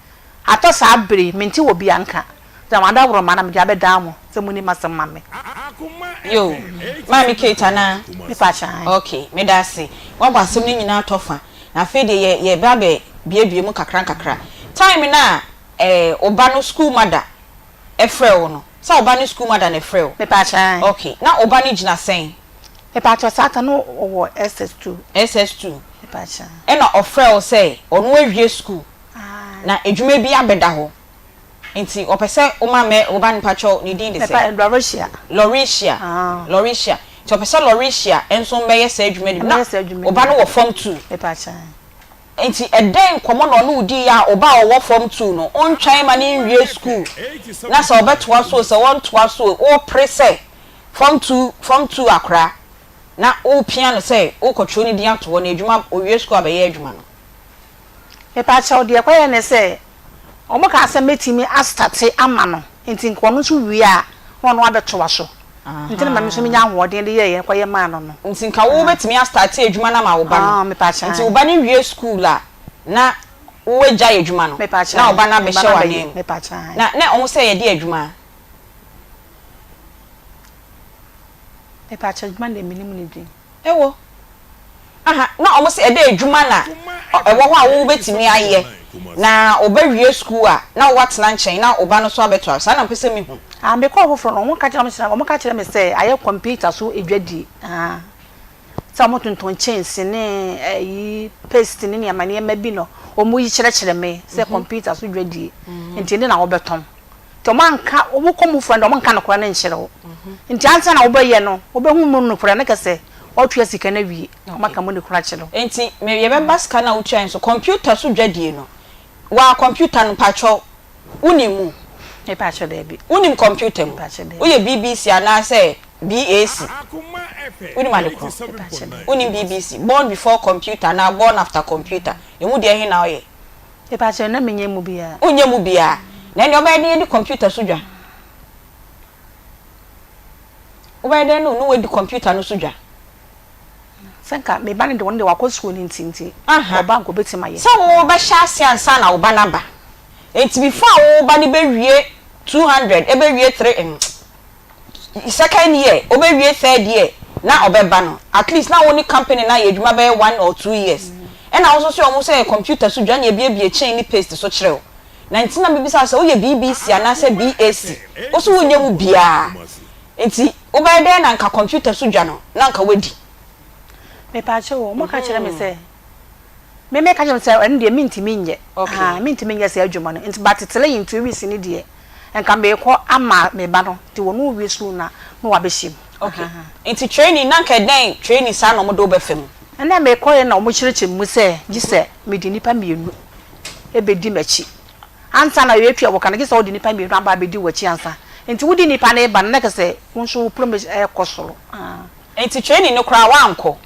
Atɔ saa bere yi, mente obiara nka. Dza m'adaworoma na medze abɛdan mo sɛ munni m'asɛm ma me. Yoo, Maame Kate anaa? Mepa kyɛw, ae. Ok, meda ase. Woabɔ asɛm no nyinaa tɔ fa. Na afei deɛ yɛ yɛreba abɛ biebie mu kakra nkakra. Time no a eh, wo ba no school mother frɛɛ wo no, sɛ wo ba no school mother na ɛfrɛɛ wo? Mepa kyɛw, ae. Ok, na wo ba no gyina sɛn? Mepa kyɛw, saa ta no ɔwɔ SS2. SS2. Mepa kyɛw. Ɛna ɔfrɛɛ wo sɛ ɔno awie school, na adwuma bi abɛda hɔ. Nti ɔpɛ sɛ woma mɛ wo ba no mpakyɛw ne din de sɛn? Mepa Lauretia. Lauretia Lauretia nti ɔpɛ sɛ Lauretia nso mbɛyɛ saa adwuma no bi na wo ba no wɔ form two. Mepakyɛw. Nti ɛdɛn nkɔmɔ na ɔne wo dii a wo ba a ɔwɔ form two no ontwɛn ma no nwie school na sɛ ɔbɛtoa so o sɛ ɔntoa so o wopere sɛ form two form two akora. na wopia no sɛ wokɔtwerɛ ne din ato hɔ na adwuma owie sukuu abɛyɛ adwuma no? Mepakyɛw, deɛ ɛkɔyɛ ne sɛ, wɔn kaa sɛ mɛtumi astate ama no, nti nka ɔno nso wie a, na ɔno abɛtoa so. Nti na ma me nso menya ahoɔden de yɛeɛ kɔyɛ maa no no. Nti nka wo bɛtumi astate adwuma no ama wo ba no. Mepakyɛw. Nti wo ba no wie sukuu a, na wo agyae adwuma no, na wo ba no abɛhyɛ w'anan mu. Mepakyɛw. Na na wɔn sɛ yɛde adwuma? Mepakyɛw, adwuma no deɛ mennim ne din. Ɛwɔ. Aha, na wɔn se ɛdɛ adwuma na ɛwɔ hɔ a wo bɛtumi ayɛ, na wo ba wie sukuu a, na wo atena nkyɛn na wo ba no nso abɛtoa, saa na mpɛ sɛ me hu. Ah, me kɔɔ foforɔ no, wɔn ka kyerɛ wɔn ka kyerɛ me sɛ ayɛ kɔmputa so adwadie, ah, sɛ wɔn tontɔn kyɛnse ne ɛyi paste ne nneɛma nneɛma bi na wɔn yi kyerɛkyerɛ me sɛ kɔmputa so dwadie, nti ɛne na wɔbɛtɔn. Nti ɔmo anka, wo kɔ mu fua no deɛ ɔmo nka nokorɛ no nkyerɛ wo. Nti ansa na wobɛyɛ no, wobɛhu mu nokorɛ no kɛsɛ woatua sika no awie, ɔmo aka mu nokorɛ akyerɛ wo. Nti me yɛbɛba sika no a wotuae no so, computer so dwadie no, waa computer no mpakyɛw wonim mu? Mepakyɛw daabi. Wonim computer mu? Mepakyɛw daabi. Woyɛ BBC anaasɛ BAC? Wonim ade korɔ? Mepakyɛw daabi. Wonim BBC? Born before computer anaa born after computer, emu deɛ he na woyɛ? Mepakyɛw, na menyɛ mu biara. Wonyɛ mu biara? Na ɛnneɛ wobɛyɛ dɛn adi kɔmputa so dwa? Wobɛyɛ dɛn ne woadi kɔmputa no so dwa? Sɛ nka me ba no de, ɔno deɛ wakɔ sukuu no nti nti, ɔba nka ɔbɛtumi ayɛ. Sɛ wobɛhyɛ aseɛ ansa na wo ba no aba. Nti before a wo ba no bɛwie 200, ɛbɛwie 3, second year obewie third year na ɔbɛba no at least na wo ne company no ayɛ adwuma bɛyɛ one or two years ɛna wo nso sɛ ɔmo sɛ computer so dwa na ebiebie chain ne paste so kyerɛ wo na nti na mebisa wo sɛ woyɛ BBC anaasɛ BAC wo so wonyɛ mu biaa nti wobɛyɛ dɛn na nka computer so dwa no na nka woadi. Mepaakyɛw o, ɔmo ka kyerɛ me sɛ me me ka kyerɛ me sɛ ɛno deɛ mentumi nyɛ, ahaa mentumi nyɛ saa adwuma no nti but three in 2 weeks no deɛ Nka meekɔ ama me ba no nti wɔne wo wie sukuu no a na wabɛhyɛ mu. Ok nti training na nka ɛdɛn training saa na wɔde wo bɛfa mu? Ɛna mekɔeɛ na wɔkyerɛkyerɛ me mu sɛ gye sɛ mede nnipa mmienu bɛdi m'akyi ansa na yɛatua wo ka no gye sɛ wode nnipa mmienu aba abɛdi w'akyi ansa. Nti wode nnipa no reba no na kyerɛ sɛ wo nso wo promise rekɔ soro. Nti training no koraa woankɔ?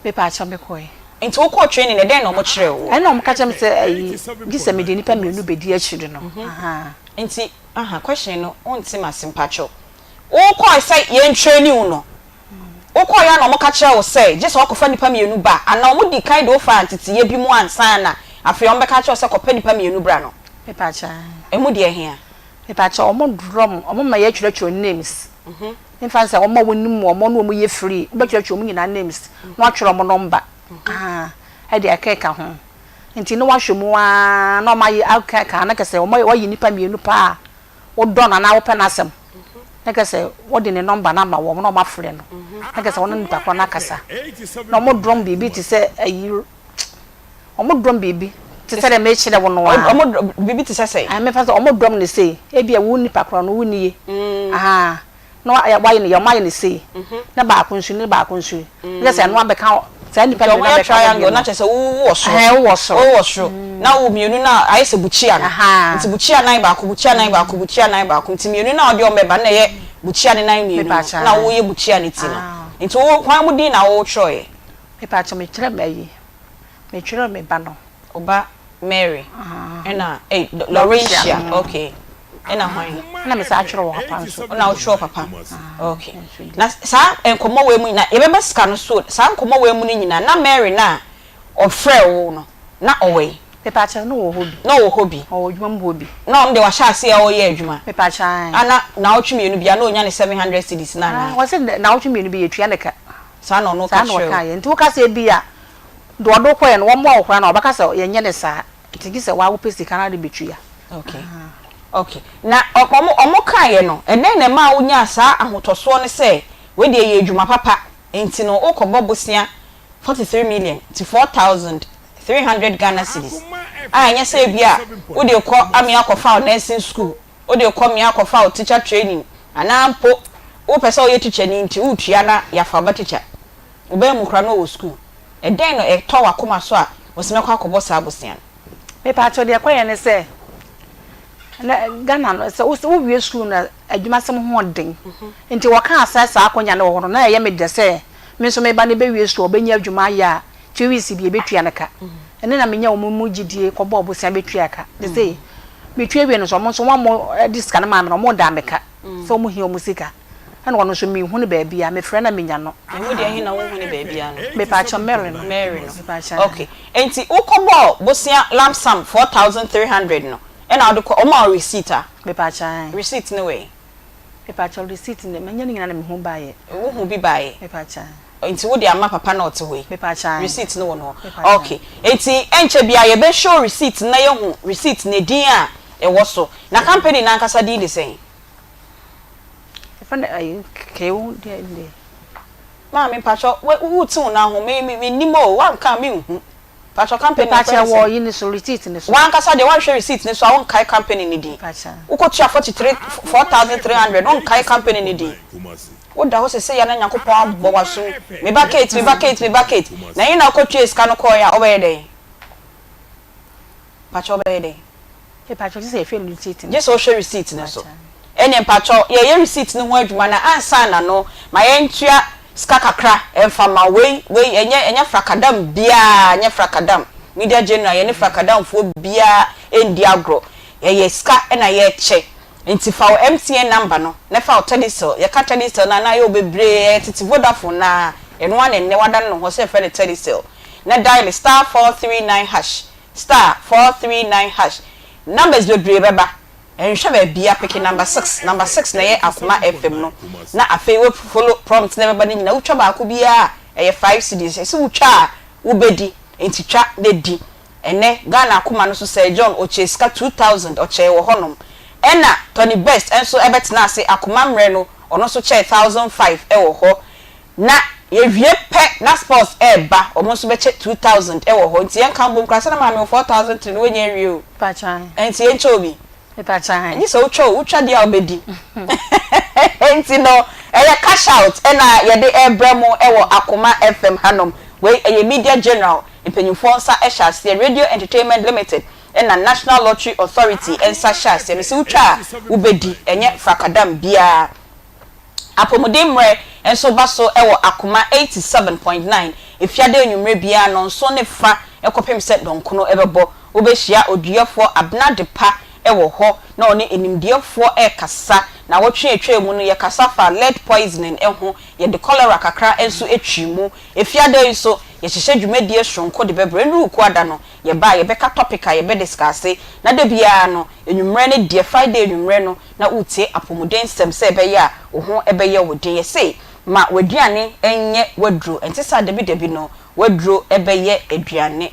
Mepaakyɛw mekɔe. Nti wokɔɔ training no ɛdɛn na wɔn kyerɛɛ wo? Ɛna wɔn ka kyerɛ me sɛ ayi gye sɛ mede nnipa mmienu bɛdi akyire no ahaa. Nti aha question no wonte m'ase mpakyɛw. Wokɔe sɛ yɛn training wo no wokɔeɛ a na wɔn ka kyerɛɛ wo sɛ gye sɛ wakɔfa nnipa mmienu ba anaa wɔn di kan de wo faa nteteyɛ bi mu ansa na afei wɔn bɛka akyerɛ wo sɛ kɔpɛ nnipa mmienu bra no? Mepaakyɛw. Ɛmu deɛ hea? Mepaakyɛw wɔn drɔm wɔn ma yɛtwerɛtwerɛ names. Memfa no sɛ wɔn a wonim wɔn ne wɔn yɛ free, wobɛtwerɛtwerɛ wɔn nyinaa names na woatwerɛ wɔn nɔmba ahaa ɛde akeka ho. Nti na woahwɛ mu ara na wɔayɛ akeka na kyerɛ sɛ wɔayi nnipa mmienu paa a wodɔ no anaa wopɛ n'asɛm na kyerɛ sɛ wode ne nɔmba no ama wɔn na wɔafrɛ no na kyerɛ sɛ wɔne nipa korɔ no akasa na wɔdrɔm biribi te sɛ ayi wɔdrɔm biribi te sɛ deɛ mekyerɛ wo no ara. Wɔdrɔm biribi te sɛ sɛn? Mefa sɛ wɔdrɔm no sei, ebia wo nipa korɔ no wo nie, ahaa, na wɔayɛ no yɛ, wɔayɛ no sei, na baako nso ne baako nso yi, na kyerɛ sɛ ɛno abɛka saa nipa mmienu abɛka wɔn triangle na kyerɛ sɛ wo wɔ soro, ɛhɛn wowɔ soro, wowɔ soro, na wo mmienu no ayɛ sɛ bukyia no, nti bukyia nan baako, bukyia nan baako, bukyia nan baako, nti mmienu no a wɔde wɔn bɛba no na ɛyɛ bukyia ne nan mmienu no, na woyɛ bukyia no ti no, nti wo hwan mu din na wotwerɛeɛ? Mepaakyɛw metwerɛ m'ayi, metwerɛ me ba no. Wo ba Mary ɛna ei Laurentia okay ɛna hwan? Ɛna me san twerɛ wɔ papa nso. Ɛna wo twerɛ papa okay na saa nkɔmɔ wei mu nyinaa yɛbɛba sika no so saa nkɔmɔ wei mu no nyinaa na Mary no a ɔfrɛɛ wo no na ɔwɔ yi? Mepaakyɛw na ɔwɔ hɔ bi. Na ɔwɔ hɔ bi. Ɔwɔ adwuma mu hɔ bi. Na ɔno deɛ wahyɛ aseɛ ɔreyɛ adwuma. Mepaakyɛw ae. Ana naawɔtwe mmienu biara na ɔnya ne 700 cedis no anaa? Ɔse naawɔtwe mmienu bi yɛtua ne ka. Saa na ɔno ka Saa na kyerɛɛ wo. ɔkaeɛ. Nti woka sɛ ebia deɛ ɔde wo kɔeɛ no wɔmmoa wo koraa no a, ɔbɛka sɛ yɛnyɛ no saa. Nti gye sɛ wo ara wopɛ sika na wode bɛtua. Okay. Okay. Na wɔn, wɔn kaeɛ no, ɛdɛn na ɛmaa wonyaa saa ahotɔsoɔ no sɛ wei deɛ ɛyɛ adwuma papa, nti no wokɔbɔ bosea 43 million, nti 4,300 Ghana cedis, a ɛnyɛ sɛ ebia wode rekɔ ame akɔfa wo nursing school, wode rekɔ mea akɔfa wo teacher training anaa mpo wopɛ sɛ woyɛ tikyani nti woretua na yɛafa wo ba tikya. Wo ba mu koraa na ɔwɔ sukuu. Ɛdɛn na ɛtɔ w'akoma so a wose mɛkɔ akɔbɔ saa bosea no? Mepaakyɛw deɛ ɛkɔyɛ ne sɛ na Ghana no sɛ wo wie sukuu no adwumasɛm ho ɔden nti wɔkaa sɛ saa akonya no wɔ hɔ no na ɛyɛ me dɛ sɛ. Me nso me ba no bɛwie sukuu a, ɔbɛnya adwuma ayɛ a, 2 weeks bi yɛbɛtua no ka. Ɛno na menya wɔn mu gyidie kɔbɔɔ bosea bɛtua ka. Te sɛ metua wie no nso, wɔn nso wɔn de sika no maa me no, wɔn da me ka sɛ wɔn hia wɔn sika. Ɛna ɔno nso menhu no baabi a, mefrɛ na menya no. Ɛmu deɛ he na wohu ne baabi a no? Mepaakyɛ, Mary no. Mary no. Mepaakyɛ. Okay, nti wokɔbɔɔ bosea lump sum 4,300 no, ɛna wode kɔ ɔma wo receipt a? Mepaakyɛ. Receipt no wei? Mepaakyɛ, receipt no, manya ne nyinaa na mehu baayɛ. Wohu bi baayɛ? Mepaakyɛ. Nti wode ama papa na ɔte hɔ yi? Mepaakyɛ. Receipt no wɔ no hɔ? Okay, nti ɛnkyɛ bia yɛbɛ show receipt na yɛhu receipt ne din a ɛwɔ so. Na company n'ankasa din de sɛn? Ɛfɛ no ayi kew deɛ deɛ. Maame, mpakyɛ, wo te wo nan ho, me nim o, wanka a menhu. Mpakyɛ, company no Mepaakyɛ, wɔ yi ne so, receipt ne so. Wankasa deɛ, wanhwɛ receipt ne so a, wonkae company ne din? Mepaakyɛ. Wokɔtua 43, 4,300, wonkae company ne din? Woda hɔ sɛ yɛ na Nyankopɔn abɔ w'asom, "Me ba Kate, me ba Kate, me ba Kate." Na yi na wokɔtua sika no kɔɔeɛ a, wobɛyɛ dɛn? Mpakyɛ, wobɛyɛ dɛn? Mepaakyɛ, gye sɛ yɛhwɛ receipt no. Gye sɛ wohwɛ receipt no so. Ɛne mpakyɛ, yɛyɛ receipt no ho adwuma na ansa na no ma yɛntua sika kakra ɛmfa ma wei. Wei ɛnyɛ frakadam biaa, ɛnyɛ frakadam. Media General, yɛne frakadamfoɔ biaa ɛndi agorɔ. Yɛyɛ sika ɛna yɛkyɛ. Nti fa wo MTN number no na fa wo Telecel. Yɛka Telecel no anaa yɛwɔ bebree, ɛyɛ tete Vodafone na ɛno ara na ɛnnɛ wadane ne ho sɛ yɛfrɛ no Telecel, na dial *439#, *439#. Numbers bebree bɛba, nhwɛ baabia, pick number 6. Number 6 na ɛyɛ Akoma FM no. Na afei wo follow prompt na ɛbɛba no nyinaa. Wotwa baako biara, ɛyɛ 5 cedis. Ɛsɛ wotwa a wobɛdi, nti twa na di. Ɛnɛ Ghana Akoma no so, Sir John ɔkyɛ sika 2,000, ɔkyɛɛ wɔ hɔnom. Ɛna Tony Best nso ɛbɛtena ase akoma mmerɛ no, ɔno nso kyɛɛ 1,500 ɛwɔ hɔ. Na yɛwie pɛ na sports ɛɛba, ɔmo nso bɛkyɛ 2,000 ɛwɔ hɔ. Nti yɛnka mbom koraa sɛ na maame wɔ 4,300 no, wɔnyɛ awie o. Mepaakyɛ. Nti yɛnkyɛ obi. Mepaakyɛ. Ɛnye sɛ wotwa o, wotwa deɛ a wobɛdi. Nti no ɛyɛ cash out ɛna yɛde ɛrebrɛ mo ɛwɔ Akoma FM hanom. Wei ɛyɛ Media General mpanyinfoɔ nsa ɛhyɛ aseɛ, Radio Entertainment Limited ɛna National Lottery Authority nsa hyɛ aseɛ no. Sɛ wotwa a wobɛdi, ɛnyɛ frakadam biara. Apɔmuden mmerɛ nso ba so wɔ Akoma 87.9 efiade anwummerɛ biara 7:30 kɔpem sɛ dɔnkono bɛbɔ. Wobɛhyia oduyɛfoɔ Abena pa wɔ hɔ na ɔne animdeɛfoɔ ɛrekasa. Na wɔtwe atwa mu no, yɛkasa fa lead poisoning ho, yɛde cholera kakra nso atwi mu. Efiade yi nso yɛhyehyɛ dwumadie soronko de bɛbrɛ nnuru kuada no. Yɛba a, yɛbɛka topic a yɛbɛ discuss. Na da biara no anwummerɛ no deɛ, Friday anwummerɛ no, na wotie apɔmuden nsɛm sɛ ɛbɛyɛ a wo ho ɛbɛyɛ wo den. Yɛse ma w'aduane nyɛ w'aduro, ɛnte saa? Dabi dabi no, w'aduro ɛbɛyɛ aduane.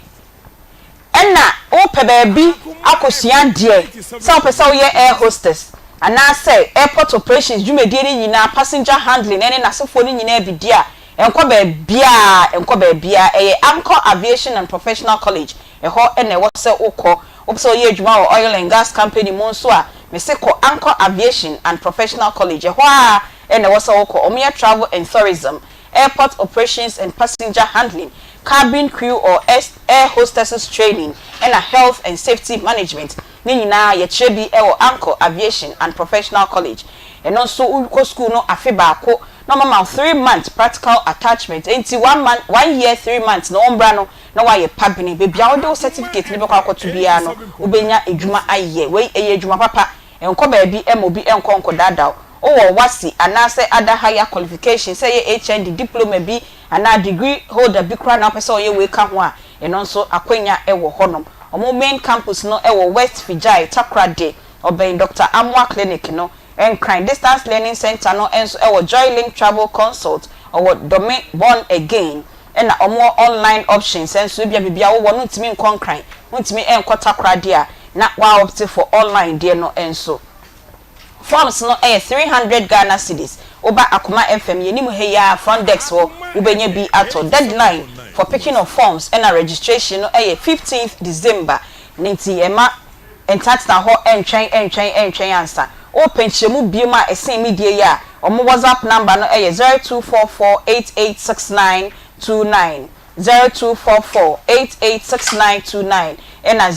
Ɛna wopɛ baabi akɔsua adeɛ, sɛ wopɛ sɛ woyɛ air hostess anaasɛ airport operations dwumadie no nyinaa, passenger handling ɛne n'asefoɔ no nyinaa bi di a, ɛnkɔ baabiaa, ɛnkɔ baabiaa. Ɛyɛ Anchor Aviation and Professional College, ɛhɔ ɛna ɛwɔ sɛ wokɔ. Wopɛ sɛ woyɛ adwuma wɔ oil and gas company mu nso a, mese kɔ Anchor Aviation and Professional College, ɛhɔ a ɛna ɛwɔ sɛ wokɔ. Ɔmo yɛ travel and tourism, airport operations and passenger handling, cabin crew or air hostesses training, ɛna health and safety management ne nyinaa yɛkyerɛ bi ɛwɔ Anchor Aviation and Professional College. Ɛno nso wokɔ school no afe baako na ɔmama wo 3 month practical attachment. Nti 1 month, 1 year 3 months na wɔmbra no na wayɛ pabene. Baabi a wode wo certificate ne bɛkɔ akɔto biara no, wobɛnya adwuma ayɛ. Wei ɛyɛ adwuma papa. Nkɔ baabi ma obi nkɔ nkɔdaadaa wo. Wowɔ WASSCE anaasɛ other higher qualification, sɛ ɛyɛ HND, diploma bi anaa degree holder bi koraa na wopɛ sɛ ɔyɛ wei ka ho a, ɛno nso akwanya wɔ hɔnom. Ɔmo main campus no wɔ West Fijai, Takoradi, ɔbɛn Dr Amoa Clinic no. Nkran Distance Learning Center no nso wɔ Joy Link Travel Consult, ɔwɔ Dome Born Again. Ɛna ɔmo online options nso, ebia biribi a wowɔ no ntumi nkɔ Nkran, ntumi nkɔ Takoradi a, na wa opt for online deɛ no nso. Forms no yɛ 300 Ghana cedis. Woba Akoma FM yɛnim ha yi a, front desk hɔ wobɛnya bi atɔ. Deadline for picking of forms ɛna registration no yɛ 15th December ne, nti ɛma ntenatena hɔ ntwɛn ntwɛn ntwɛn ansa. Wopɛ nkyerɛmu biom a ɛsen me die yi a, ɔmo WhatsApp number no yɛ 0244886929, 0244886929, ɛna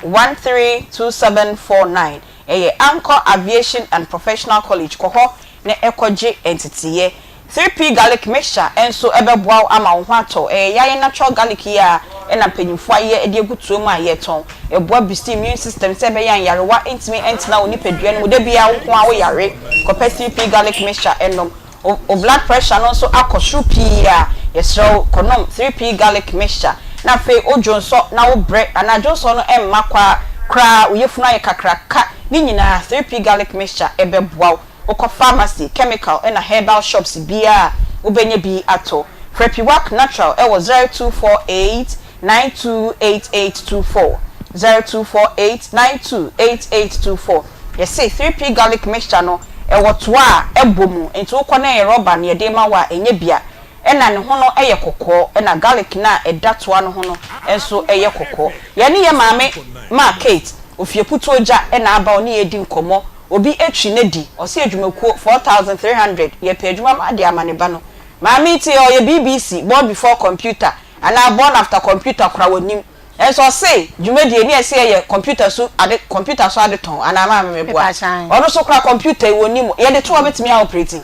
0200132749. Ɛyɛ Anchor Aviation and Professional College. Kɔ hɔ na ɛkɔgye nteteyɛ. 3P Garlic Mixture nso bɛboa wo ama wo ho atɔ wo. Ɛyɛ yɛn natural garlic yi ara na mpanyimfoɔ ayɛ de agu tuo mu a yɛtɔn. Ɛboa boost immune system sɛ ɛbɛyɛ a nyarewa ntumi ntena wo nipadua no mu. Da biara wo nko ara woyare. Kɔpɛ 3P Garlic Mixture nom. Wo blood pressure no nso akɔ soro pii a, yɛsrɛ wo kɔnom 3P Garlic Mixture. Na afei wo dwonsɔ na wo brɛ anaa dwonsɔ no mma kwa koraa, wo yafunu ayɛ kakraka, ne nyinaa 3P Garlic Mixture bɛboa wo. Wokɔ pharmacy, chemical na herbal shops biara a, wobɛnya bi atɔ. Frɛ Piwak Natural wɔ 0248 928824, 0248 928824. Yɛse 3P garlic mixture no, ɛwɔ toa a ɛbɔ mu, nti wokɔ na ɛyɛ rɔba na yɛde rema wo a, ɛnyɛ bia. Ɛna ne ho no yɛ kɔkɔɔ, ɛna garlic no a ɛda toa no ho no nso yɛ kɔkɔɔ. Yɛne yɛn maame Ma Kate, Ofieputuogya na aba ɔne yɛn redi nkɔmmɔ. Obi atwi no adi, ɔse adwumakuo 4300, yɛpɛ adwuma ma de ama ne ba no. Maame yi te ɔyɛ BBC, born before computer, anaa born after computer koraa wɔnnim. Nso ɔse dwumadie ne ɛse yɛyɛ computer so ade, computer so ade tɔn anaa maame meboa? Ɔno nso koraa computer yi wɔnnim, yɛde to hɔ bɛtumi a operate?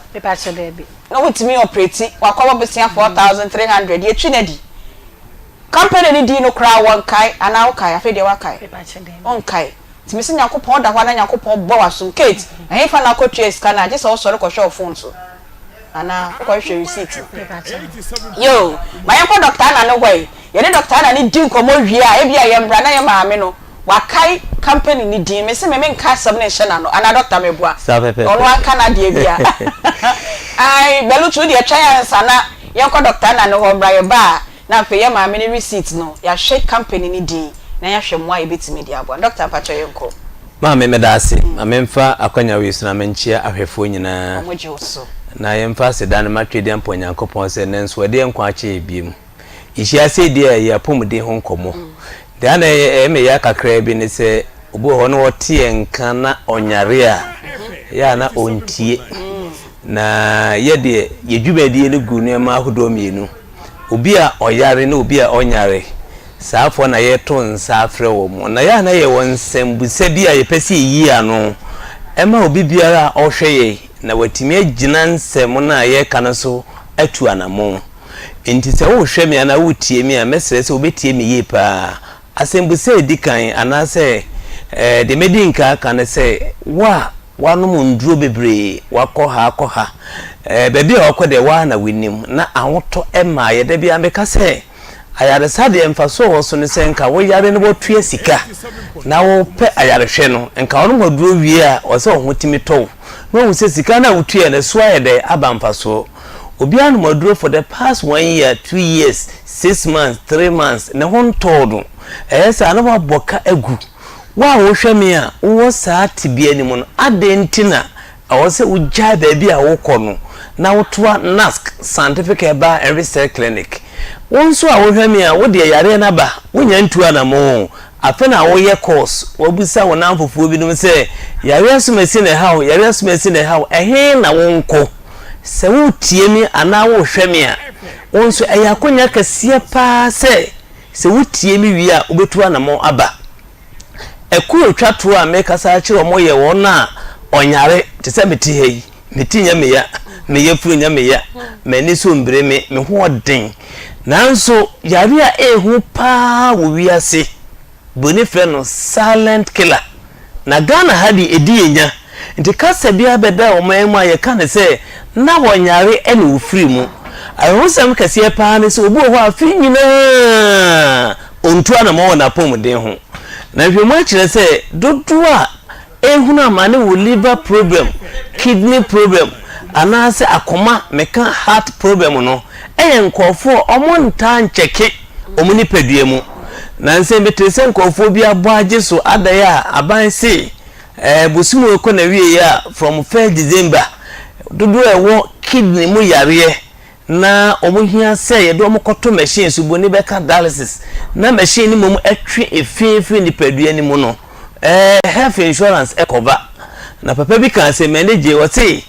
Na wotumi operate, wakɔbɔ bosea 4300, yɛtwi no adi. Company no din no koraa wɔnkae anaa wokae? Afei deɛ woakae? Wonkae. Nti mese Nyankopɔn woda hɔ a na Nyankopɔn bɔ w'asom. Kate, ɛhefa na wokɔtuaa sika no a gye sɛ wosɔre kɔhwɛ wo phone so anaa wokɔhwehwɛ receipt no? Yoo, ma yɛnkɔ Doctor Anna no hɔ ɛ. Yɛne Doctor Anna no di nkɔmmɔ wie a, ebia yɛmmra na yɛn maame no wakae company no din. Mese me menka asɛm no nhyɛ n'ano anaa Doctor meboa? Saa pɛpɛɛpɛ. Ɔno anka n'adeɛ bia. Ae, Belutu wodeɛ twɛn ansa na yɛnkɔ Doctor Anna no hɔ mmra yɛba a Na afei yɛ maame no receipt no yɛahwɛ company no din na yɛahwɛ mmoa a yɛbɛtumi de aboa no. Doctor mpakyɛw yɛnkɔ. Maame meda ase. Ma memfa akwanya wei so na menkyea ahwɛfoɔ nyinaa. Wɔn gye wo so. Na yɛmfa aseda no ma Twedeampɔn Nyankopɔn sɛ nnɛ nso ɔde yɛn nkwa akyɛ yɛn biom. Yɛhyia sei deɛ ɛyɛ apɔmuden ho nkɔmmɔ. Deɛ na ɛyɛ me ya kakraa bi ne sɛ obi wɔ hɔ na ɔte yɛn nka na ɔnyare a, ɛyɛ a na ɔntie. Na yɛ deɛ yɛ dwumadie no gu nneɛma ahodoɔ mmienu. Obi a ɔyare ne obi a ɔnyare, saafoɔ na yɛto nsa afrɛ wɔn. Na yɛ a na yɛwɔ nsɛmbusa bi a yɛpɛ sɛ yɛyi ano ma obi biara a ɔhwɛ yɛn na watumi agyina nsɛm no a yɛreka no so atu anammɔn. Enti sɛ worehwɛ me anaa woretie me a, mɛsrɛ sɛ wobɛtie me yie pa ara. Asɛmbusa a ɛdi kan anaasɛ deɛ mɛdi nkan aka ne sɛ, wo a woanom nnuro bebree, woakɔ ha akɔ ha, baabi a woakɔ deɛ wo ara na wonim, na ahotɔ mmaeɛ. Da biara meka sɛ, ayaresa deɛ mfasoɔ a ɛwɔ so ne sɛ nka woyare na woatua sika na wopɛ ayarehwɛ no, nka wonom aduro wie a, ɛwɔ sɛ wo ho tumi tɔ wo na woahu sɛ sika no a wotuaeɛ no, ɛso ayɛ dɛn aba mfasoɔ. Obi anom aduro for the past one year, 2 years, 6 months, 3 months, ne ho ntɔɔ no. Ɛyɛ saa na wabɔ ka agu. Wo a wohwɛ me a wowɔ saa tebea no mu no, adɛn nti na ɛwɔ sɛ wogyae baabi a wokɔ no na wotoa NASC Scientific Herbal and Research Clinic? Wo nso a wohwɛ me a wo deɛ yareɛ no aba, wonnya ntuu anammɔn o, afei na woyɛ course, woabisa wo nnamfofoɔ binom sɛ yareɛ asomasi na ɛha wo, yareɛ asomasi na ɛha wo, ɛhe na wonkɔ? Sɛ woretie me anaa worehwɛ me a, wo nso ɛyɛ akwannya kɛseɛ paa sɛ, sɛ wotie me wie a, wobɛtu anammɔn aba. Akuo a ɛtwa toɔ a merekasa akyerɛ wɔn yɛ wɔn a wɔnyare te sɛ mete ha yi. Me ti nyɛ me ya, me yafunu nyɛ me ya, m'ani so mbire me, me ho ɔden. Nanso yare a ɛyɛ hu paa wɔ wiase, buroni frɛ no silent killer. Na Ghana ha deɛ ɛdi yɛn nya. Nti kasa biara bɛda ɔman mu a yɛka no sɛ na wɔnyare na wɔfiri mu. Awerɛhosɛm kɛseɛ paa ne sɛ obi wɔ hɔ a afe nyinaa ɔntu anamɔn wɔ n'apɔmuden ho. Na nhwehwɛmu akyerɛ sɛ dodoɔ a ɛrehunu amane wɔ liver problem, kidney problem anaasɛ akoma meka heart problem no yɛ nkurɔfoɔ a wɔntaa nkyɛke wɔn nipadua mu. Nansa yi metee sɛ nkurɔfoɔ bi abɔ agye so adaeɛ a aban se eh, bosom rekɔ n'awieeɛ a from first December dodoɔ a ɛwɔ kidney mu yareɛ na wɔhia sɛ yɛde wɔn kɔto machine so, buroni bɛka dialysis, na machine no mmom twe efi firi nipadua no mu no, eh, health insurance kɔba. Na papa bi kaa sɛ, m'ani gye, ɔse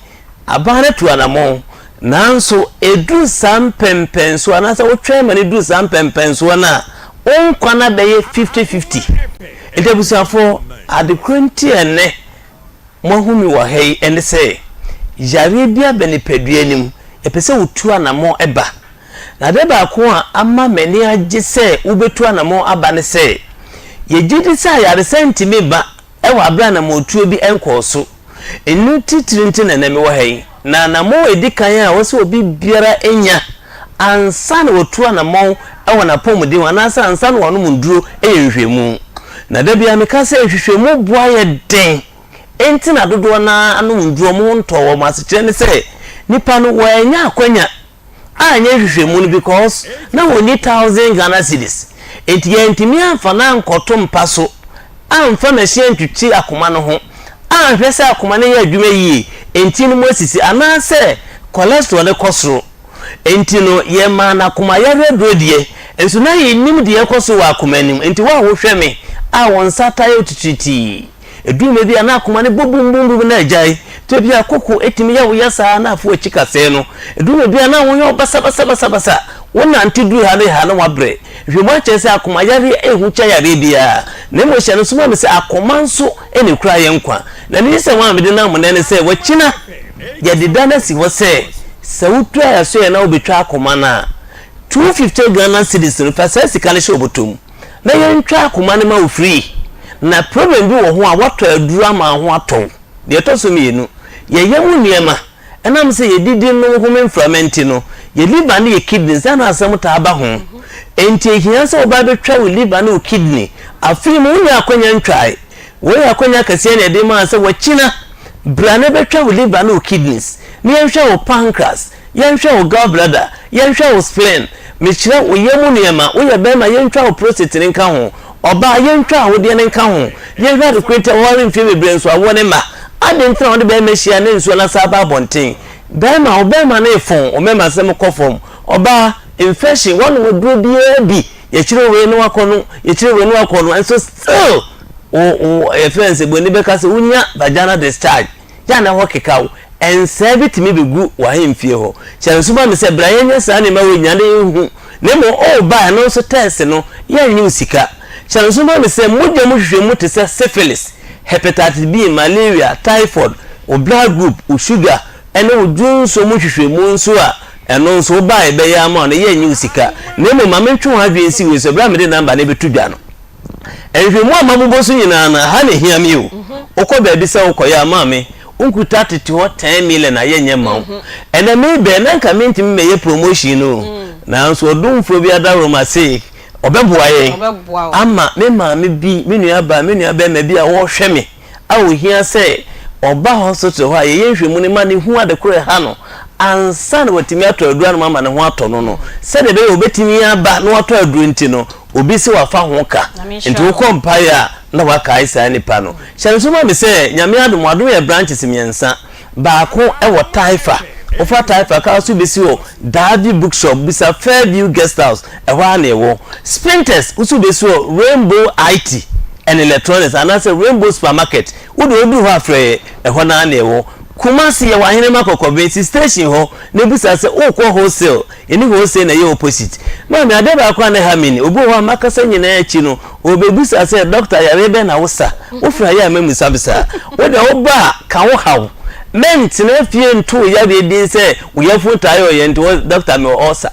aban no atu anamɔn, nanso ɛduru saa mpɛmpɛnsoɔ anaasɛ wotwɛn ma no duru saa mpɛmpɛnsoɔ no a, wo nkwa no abɛyɛ 50-50. Nti abusuafoɔ, ade korɔ nti a ɛnnɛ moahu me wɔ ha yi ne sɛ, yareɛ bi aba nipadua no mu. Yɛpɛ sɛ wotu anammɔn ba. Na adeɛ baako a ama m'ani agye sɛ wobɛtu anammɔn aba ne sɛ, yɛgye di sɛ ayaresa ntumi mma wɔ aberɛ a anammɔntuo bi nkɔɔ so. Ɛno titire nti na ɛnnɛ mewɔ ha yi. Na anammɔn a ɛdi kan a ɛwɔ sɛ obi biara nya ansa na watu anammɔn wɔ n'apɔmuden ho anaasɛ ansa na wanom nnuro yɛ nhwehwɛmu. Na da biara meka sɛ nhwehwɛmu boa yɛ den. Enti na dodoɔ no ara anom nnuro wɔn ho ntɔɔ wɔn. Asekyerɛ ne sɛ nnipa no wɔannya akwanya anyɛ nhwehwɛmu no because na wɔnni thousand Ghana cedis. Enti yɛantumi amfa no ankɔto mpa so amfa machine antwitwi akoma no ho anhwɛ sɛ akoma no yɛ adwuma yie, ntini no mu asisi anaasɛ cholesterol no kɔ soro. Enti no yɛmaa no akoma yareɛ aduro deɛ, nso na yɛnnim deɛ ɛkɔ so wɔ akoma no mu. Enti wo a wohwɛ me a wo nsa taa yɛ wo titiritii, Ɛduru mmerɛ bi a na akoma no bɔ bum bum bum na agyae. Tɔ bi a koko tumi yɛ wo ya saa na afo akyi kasɛɛ no. Ɛduru mmerɛ bi a na wo yɛ wo basabasabasabasa. Wo nante duru ha ne ha na wabrɛ. Nhwehwɛmu akyerɛ sɛ akoma yareɛ ɛhu kyɛ yareɛ biara. Na mmom hyɛ no nso ma me sɛ akoma nso na ɛkura yɛn nkwa. Na anigyesɛm a mede nam nnɛ ne sɛ wakyina yɛde da no asi hɔ sɛ sɛ wotu ayɛsoɛ na wobɛtwa akoma no a 250 Ghana cedis no fa saa sika no hyɛ wo bɔtɔ mu. na yɛntwa akoma no ma wo free. Na problem bi wɔ ho a woatɔ aduru ama ho atɔ wo. Deɛ ɛtɔ so mmienu, yɛn yam nneɛma, ɛnam sɛ yɛdidi nom home mframa nti no, yɛn liver ne yɛn kidneys, ɛna asɛm taa ba ho. Enti ɛhia sɛ woba bɛtwa wo liver ne wo kidney. Afei mu wonya akwanya ntwae. Wei yɛ akwanya kɛseɛ na yɛde maa sɛ wakyina, bra na bɛtwa wo liver ne wo kidneys, na yɛnhwɛ wo pancreas, Yɛnhwɛ wo gallbladder, yɛnhwɛ wo spleen, mekyerɛ wo yam nneɛma, woyɛ barima yɛntwa wo prostate no nka ho, ɔbaa yɛntwa awodeɛ no nka ho, yɛnhwɛ ade koro nti a waware mfeɛ bebree nso awoɔ no mma, adɛn nti na wode barima hyia na nsuo no asan aba abɔnten, barima wo barima no refɔn, wo mmarima asɛm kɔ fam, ɔbaa, infection, woanom aduro biara bi, yɛkyerɛ wei na wakɔ no, yɛkyerɛ wei na wakɔ no, nso still wo wo yɛfrɛ no sɛ buroni bɛka sɛ wonya vaginal discharge. Gya na ɛhɔ keka wo. Nsɛe bi tumi begu w'ahemfie hɔ. Hyɛ nso ma me sɛ bra yɛnyɛ saa nneɛma wei nyinaa na yɛnhu. Na mmom o ba ɛno nso tɛɛse no yɛnnye wo sika. Hyɛ nso ma me sɛ mogya mu nhwehwɛmu te sɛ syphilis, hepatitis B, malaria, typhoid, wo blood group, wo sugar, ɛne wo dwonsɔ mu nhwehwɛmu nso a ɛno nso wo ba a yɛbɛyɛ ama wo no yɛnnye wo sika. Na mmom ma mentwe w'adwene nsi wei so berɛ a mede number no rebɛto dwa no. Nhwehwɛmu a mabobɔ so nyinaa no, ɛha na ehia me o. Wokɔ baabi sɛ wokɔyɛ a, maame, wonkuta tete hɔ ten million a yɛnyɛ mma wo. Ɛnnɛ merebɛn, na anka mentumi mmɛyɛ promotion no o. Nanso ɔdomfoɔ bi adaworoma se ɔbɛboa yɛn ama me maame bi, me nuabaa, me nuabarima bi a ɔrehwɛ me a ohia sɛ ɔba hospital hɔ a yɛyɛ nhwehwɛmu no ma no hu ade koro a ɛha no ansa na watumi atɔ aduru anom ama ne ho atɔ no no, sɛdeɛ ɛbɛyɛ a ɔbɛtumi aba na watɔ aduro nti no, obi se wafa ho ka. Nti wokɔ mpaeɛ a na wakae saa nipa no. Hyɛ nso ma me sɛ Nyame adom wadom yɛ branches mmiɛnsa, baako wɔ Taifa, wofa Taifa kaa so bɛsi wɔ Derby bookshop, bisa Fairview guest house, Ɛhɔ ara na ɛwɔ. Spintex nso bɛsi hɔ, Rainbow IT and Electronics anaasɛ Rainbow Supermarket. Wo deɛ woduru hɔ a frɛ yɛn, ɛhɔ no ara na ɛwɔ. Kumasi yɛwɔ Ahenema Kɔkɔben, si station hɔ na bisa sɛ worekɔ wholesale. Yɛne wholesale na ɛyɛ opposite. Maame, adeɛ baako a na ɛha me ni, obi wɔ hɔ a makasa nyinaa akyi no, ɔrebɛbisa sɛ, Doctor, yareɛ bɛn na wosa? Wofrɛ a yɛ a mɛmmisa me saa. Wo deɛ woba a, ka wo haw. Mɛntena fie nto wo yareɛ din sɛ wo yafunu taa yɛ ɔyɛ nti, wo doctor mewɔ ulcer.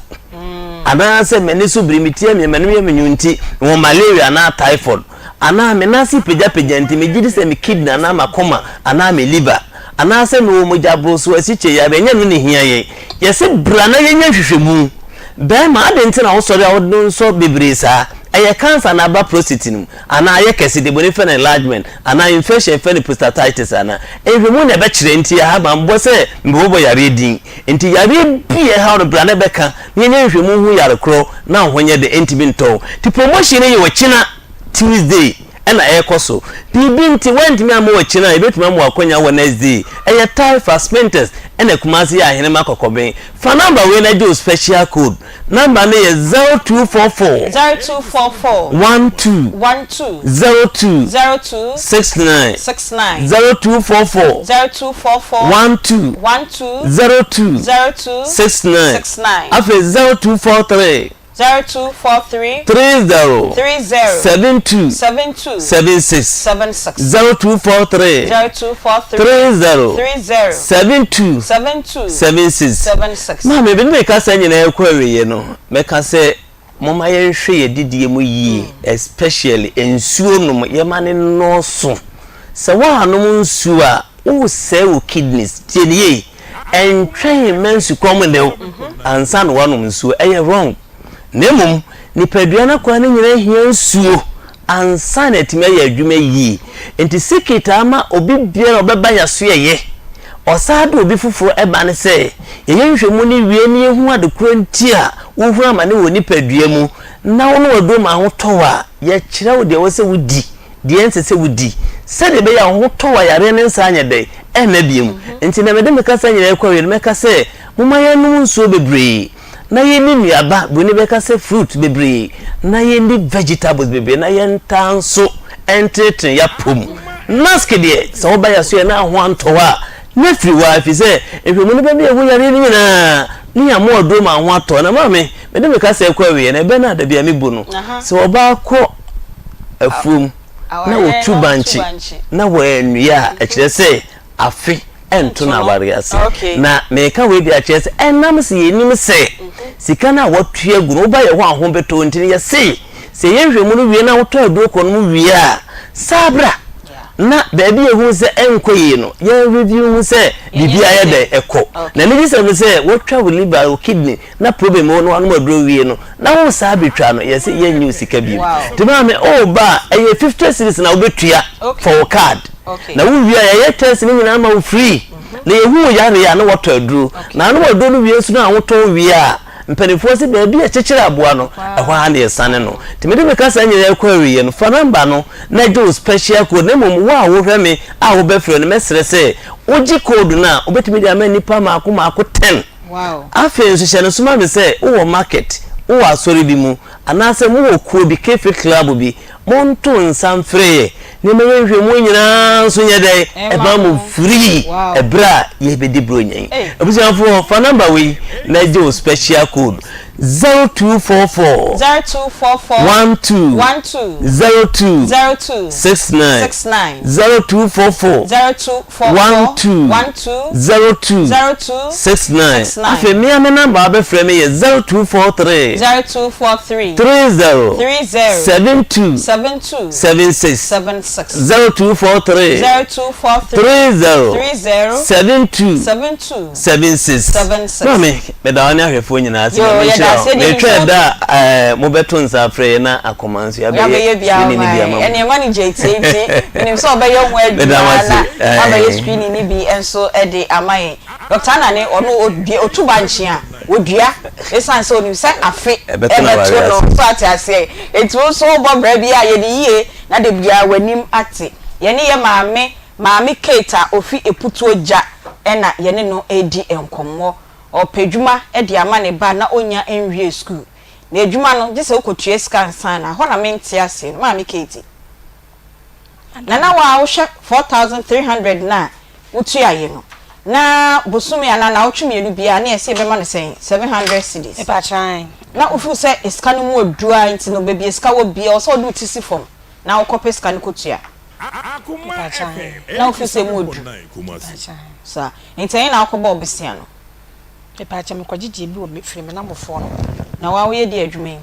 Anaasɛ m'ani so biri, me ti yɛ me, m'anom yɛ me nwunu nti mewɔ malaria anaa typhoid, anaa me nan ase pagyapagya nti megye di sɛ me kidney anaa m'akoma anaa me liver, anaasɛ mewɔ mogya boroso, asikyire yareɛ, ɛnyɛ ɛno na ɛhia yɛn. Yɛse bra na yɛnyɛ nhwehwɛmu. Barima, adɛn nti na wosɔre a wodonsɔ bebree saa? Ɛyɛ cancer na aba prostate no mu, anaa ayɛ kɛse, deɛ buroni frɛ no enlargement, anaa infection yɛfrɛ no prostatitis anaa? Nhwehwɛmu na ɛbɛkyerɛ nti ɛha mammɔ sɛ mebɛbobɔ yareɛ din. Enti yareɛ bi a ɛhaw no bra na bɛka na yɛnyɛ nhwehwɛmu nhu yare korɔ na wo ho nyɛ den ɛntumi ntɔ wo. Nti promotion no yɛ ɔkyena Tuesday ɛna ɛrekɔ so. Biribi nti woantumi amma ɔkyena a yɛbɛtumi ama wo akwanya Wednesday. Ɛyɛ Taifa, Spintex ɛna Kumasi yɛ Ahenema Kɔkɔben. Fa number wei na gye wo special code. Number no yɛ 0244. 0244. 12. 12. 02. 02. 69. 69. 0244. 0244. 12. 12. 02. 02. 69. 69. Afei 0243. 0243. 30. 30. 72. 72. 76. 76. 0243. 0243. 30. 30. 72. 72. 76. 76. Maame, ebi ne meka sɛ nyinaa ɛkɔ awieɛ no, mɛka sɛ momma yɛnhwɛ yɛn didie mu yie especially nsuo nom yɛma no nnɔɔso. Sɛ woannom nsuo a, woresɛe wo kidneys. Tie no yie, ɛntwɛn mma nsukɔm nne wo ansa na woanom nsuo, ɛyɛ wrong. Na mmom nipadua no akwaa no nyinaa hia nsuo ansa na atumi ayɛ adwuma yie. Nti secret a ama obi biara a ɔbɛba yɛasoɛeɛ, ɔsan de obi foforɔ ba ne sɛ, yɛyɛ nhwehwɛmu no wie na yɛhu ade korɔ nti a wohunu amane wɔ nipadua mu na wo ne w'aduro ma ho tɔ wo a, yɛkyerɛ wo deɛ ɛwɔ sɛ wodi, deɛ ɛnsɛ sɛ wodi, sɛdeɛ ɛbɛyɛ a wo ho tɔ wo a yareɛ no nsan nyɛ dɛn? Ɛmma bio. Nti nea mede me kasa nyinaa rekɔ awie no, mɛka sɛ, momma yɛnnom nsuo bebree. na yɛnni nnuaba, buroni bɛka sɛ fruit bebree, na yɛnni vegetables bebree, na yɛntaa nso ntenetene yɛapɔ mu. Mask deɛ, sɛ woba yɛ so yɛ na ho antɔ hɔ a, na firi hɔ ara, ɛfiri sɛ nhwɛmu no bɛma yɛahu yareɛ no nyinaa, ne yɛama aduro ma ho atɔ. Na maame, mede me kasa rekɔ awieɛ no, ɛbɛ no a da biara mebu no, sɛ ɔbaa kɔ afuom na ɔtu bankye na wannua a, ɛkyerɛ sɛ afe nto no aware ase. Na mereka wei de akyerɛ sɛ ɛnam sɛ yɛnim sɛ sika no a wɔatua agu no woba yɛ hɔ a ho bɛtɔ wo nti no yɛse sɛ yɛyɛ nhwɛmu no wie na wotɔ aduro kɔ nom wie a saa bra na baabi yɛhu sɛ ɛnkɔ yie no yɛn review hu sɛ biribi ayɛ dɛn ɛkɔ. Na anigyesɛm ne sɛ wɔtwa wo liver, wo kidney na problem wɔ na wanom aduro wie no na wo saa betwa no yɛse yɛnnye wo sika bio nti maame o ba a ɛyɛ 50 cedis na wobɛtua for wo card na wo wie a yɛyɛ test no nyinaa ma wo free na yɛhu wo yareɛ a na wɔtɔ aduro na anom aduro no wie nso na wotɔ wie a mpanimfoɔ sɛ baabi a kyekyere aboa no ɛhɔ ara na yɛsane no nti mede me kasa nyinaa kɔ awieɛ no fa namba no na gye wo special code na mmom wo a wohwɛ me a wobɛfrɛ no mɛsrɛ sɛ wogye code no a wobɛtumi de ama nnipa maako maako 10 Afei nso hyɛ no nso ma me sɛ wowɔ market, wowɔ asɔre bi mu, anaasɛ mowɔ kuo bi, cafe club bi, monto nsa mfrɛ yɛ na yɛma yɛn nhwɛmu nyinaa nso nyɛ dɛn? Ɛma mo free ɛberɛ a yɛrebɛdi Buronya yi. Abusuafoɔ, fa number wei na gye wo special code, 0244 0244 12 12 02 02 69 69 0244 02 12 02 69 Afei me ara me number a wobɛfrɛ me yɛ 0243 30 72 76 0243 30 72 76 Maame, meda wo ne ahwɛfoɔ nyinaa ase. Nyame nhyira wo. Metwɛn da a eh, mobɛto nsa afrɛ yɛn na akoma nso yɛabɛyɛ screening no bi ama mo. Ɛneɛ ma no gya tie nti menim sɛ ɔbɛyɛ ho adwuma na wabɛyɛ screening no bi nso de ama yɛn. Dɔkta Anane ɔno ɔdua ɔtu bankye a ɔdua ɛsiane sɛ ɔnim sɛ afe ɛbɛto no so ate aseɛ nti wo nso wobɔ bra bi a yɛ no yie na da biara w'anim ate. Yɛne yɛ maame Maame Kate a ofi Eputuo Gya na yɛne no redi nkɔmmɔ. Ɔrepɛ adwuma de ama ne ba na ɔnnya nwiee sukuu. Na adwuma no, gye sɛ wokɔtua sika ansa na. Ɛhɔ na mente aseɛ no. Maame Kate, na na wo ara wohwɛ 4,300 no a wotuaeɛ no, na bosome anaa nnawɔtwe mmienu biara na yɛse yɛbɛma no sɛn? 700 cedis. Na wofeel sɛ sika no mu ɔduru ara nti no, baabi a sika wɔ biara, ɛwɔ sɛ wode wo ti si fam na wokɔpɛ sika no kɔtua. Na wofi sɛ mu odu saa nti ɛhe na wokɔbɔɔ bosea no? Mepaakyɛw mekɔgyegyee bi wɔ me firi me namfofoɔ no hɔ. Na woa woyɛ deɛ adwuma yi?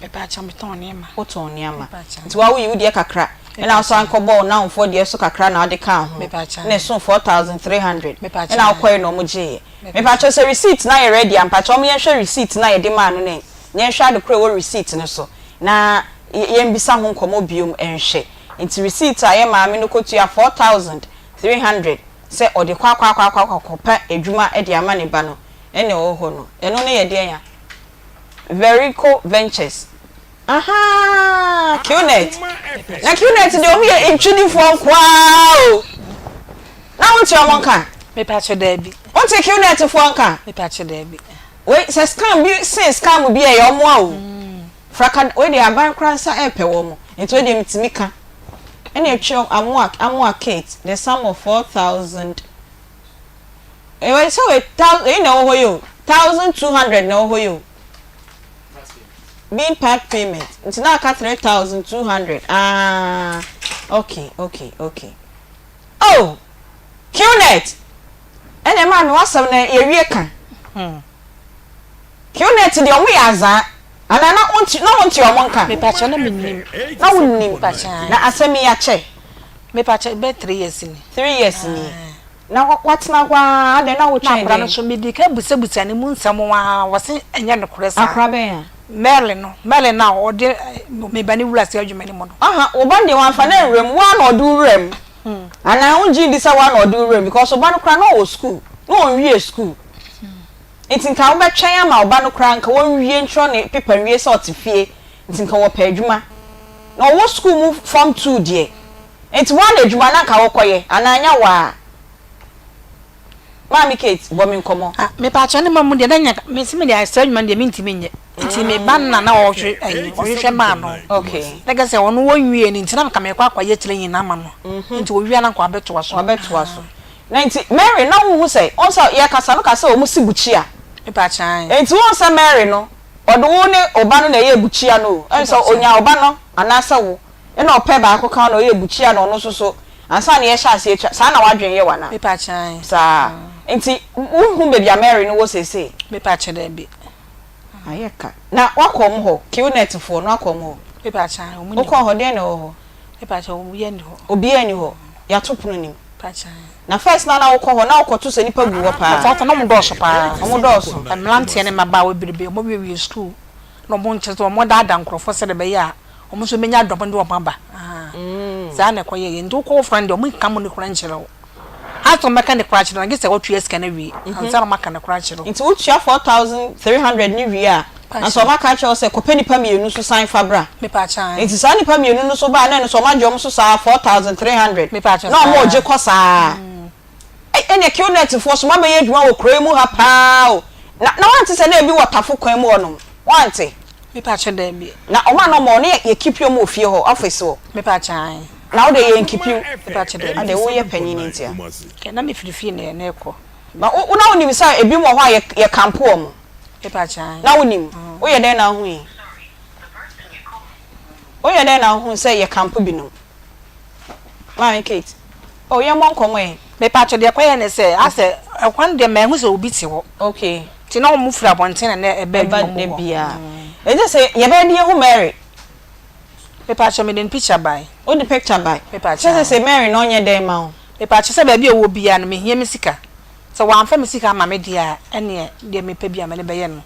Mepaakyɛw metɔn nneɛma. Wotɔn nneɛma. Nti woa woyi wo deɛ kakra ɛna wosan kɔbɔ wo namfoɔ deɛ so kakra na wode kaa ho ɛna ɛsoo 4300 ɛna wokɔɛ na ɔmo gyeeɛ. Mepaakyɛw sɛ receipt no ayɛ ready a mpakyɛw ɔmo yɛnhwɛ receipt no a yɛde maa no no ɛ na yɛnhwɛ ade korɔ a ɛwɔ receipt no so na yɛnbisa ho nkɔmmɔ biom nhwɛ. Nti receipt a yɛ maame no kɔtua 4300 sɛ ɔde kɔ akɔ akɔ akɔ akɔpɛ adwuma de ama ne ba no ɛna ɛwɔ hɔ no, ɛno no yɛ deɛn a? Verico Ventures. Ahaa! Qnet. Na Qnet deɛ ɔmo yɛ ntwidifoɔ nkoaa o. Na wonte ɔmo nka? Mepakyɛ daabi. Wonte Qnet foɔ nka? Mepakyɛ daabi. Wei sɛ scam bi sen scam bi a ɛyɛ ɔmo a o. Fraka wei deɛ aban koraa nsa ɛɛpɛ wɔn nti wei deɛ metumi ka ɛna ɛtwa amoa amoa Kate the sum of 4000 ɛwɔ sɛ wei thousand ɛyi na ɛwɔ hɔ yi o 1200 na ɛwɔ hɔ yi o. Being part payment nti na aka 3200 aah okay okay okay oh Qnet ɛna maame w'asɛm no yɛwie ka Qnet deɛ ɔmo yɛ azaa anaa na wonte na wonte ɔmo nka Mepakyɛ na mennim. Na wonnim na asɛm yi akyɛ. Mepakyɛ bɛyɛ 3 years ni. 3 years ni. Na watena hɔ ara adɛn na wotwɛn Na akora no dɛn? nso medii kan busabusaa ne mu nsɛm ara wɔse ɛnyɛ nokorɛ saa. Akora bɛn a? Merlin no, Merlin no a ɔde me ba no wura saa adwuma no mu no. Aha, wo ba no deɛ wamfa no anwura mu, wo ara na ɔde wo wuraa mu. Anaa wongye ndi sɛ wo ara na ɔde wo wuraa mu because wo ba no koraa na ɔwɔ sukuu, na ɔnwiee sukuu. Nti nka wobɛtwɛn ama wo ba no koraa nka wɔnwie ntwerɛ ne paper nwie sɛ ɔte fie nti nka wɔpɛ adwuma. Na ɔwɔ sukuu mu form two deɛ, Nti woana adwuma na anka wokɔyɛ anaa anya waa? Maame Kate, bɔ me nkɔmmɔ. Ah, mepakyɛw ne ma mu deɛ na nya me se me deɛ saa adwuma no deɛ mentumi nyɛ nti me ba no na na ɔhwɛ ɛyi ɔhwehwɛ maa no. Okay. Na kɛ sɛ ɔno wɔnwie no nti na nka mekɔ akɔyɛ training no ama no nti ɔwie a na nka wabɛtoa so. Wabɛtoa so. Na nti Mary na wonhu sɛ ɔn sɛ yɛkasa no ka sɛ wɔn si bukyia. Mepakyɛw ae. Nti wonhu sɛ Mary no ɔde wo ne ɔba no na ɛyɛɛ bukyia no o, ɛn sɛ ɔnyaa ɔba no anaasɛ wo. Ɛna ɔpɛ baako ka ho na ɔyɛ bukyia na ɔno nso so ansa na yɛhyɛ aseɛ tua saa na w'adwene yɛ wo anaa? Mepa kyɛ ae. Saa nti wonhu baabi a Mary no wɔ seesei? Mepa kyɛ daabi. Ayɛ ka. Na woakɔ wɔn hɔ? Qnet foɔ no woakɔ wɔn hɔ? Mepa kyɛ ae, wɔn nni hɔ. Wokɔɔ hɔ deɛn na ɛwɔ hɔ? Mepa kyɛ obiara nni hɔ. Obiara nni hɔ? Yɛato pono no mu. Mepa kyɛ ae. Na first no a na wokɔ hɔ na wokɔto sɛ nnipa gu hɔ paa? Ɔfɔɔfɔ na wɔn dɔɔso paa. Wɔn dɔɔso. Mmeranteɛ ne mmabaawa bebrebe wɔn awiewie sukuu na wɔn nkyɛ sɛ wɔn daadaa nkorɔfoɔ sɛdeɛ ɛbɛyɛ a Wɔn nso bɛnya dɔm de wɔn aba. Saa na ɛkɔyɛeɛ. Nti wokɔ wo friend deɛ, wɔnka mo nokorɛ nkyerɛ wo. Ansa na wɔbɛka nokorɛ akyerɛ wo no, gye sɛ woatua sika no awie ansa na wɔaka nokorɛ akyerɛ wo. Nti wotua 4300 no wie a, ansa wɔaka akyerɛ wo sɛ kɔpɛ nnipa mmienu nso san fa bra. Nti saa nnipa mmienu no nso ba a, na ɛno nso wɔagye wɔn nso saa 4300. Na wɔregye kɔ saa. Ei ɛneɛ Qnet foɔ so moabɛyɛ adwuma wɔ kuro yi mu ha paa o. Na na woante sɛ na ebi wɔ Tafo kwan mu hɔ nom? Woante? Me pakyɛ daabi. Na ɔmo a na ɔmo wɔ hɔ no yɛ yɛ keepi ɔmo wɔ fie hɔ, office hɔ? Me pakyɛ ae. Na wo deɛ yɛn keepi wo? Me pakyɛ daabi. Adɛn woyɛ panyin nti a? Kɛ na me firi fie na na ɛkɔ. Ba wo wo na wonim sɛ ebinom wɔ hɔ a yɛ yɛ kampo ɔmo? Me pakyɛ ae. Na wonim? Woyɛ dɛn na wohui? Woyɛ dɛn na wohui sɛ yɛ kampo binom? Maame Kate, oh yɛmmɔ nkɔmmɔ ɛ. Mepakyɛ deɛ ɛkɔyɛ ne sɛ asɛ ɛhɔ no deɛ manhu sɛ obi te hɔ. Okay. Nti na wɔn firi abɔnten na na ɛba adwuma mu hɔ. Ɛba da biara. Ɛnti sɛ yɛbɛyɛ de ahu Mary. Mepakyɛ mede ne picture bae. Wode picture bae? Mepakyɛ. Sɛ sɛ Mary na ɔnyɛ dɛn ma wo? Mepakyɛ sɛ baabi a ɔwɔ biara no mehia me sika. Sɛ wamfa me sika amma me deɛ a ɛneɛ deɛ mepɛ biara mede bɛyɛ no.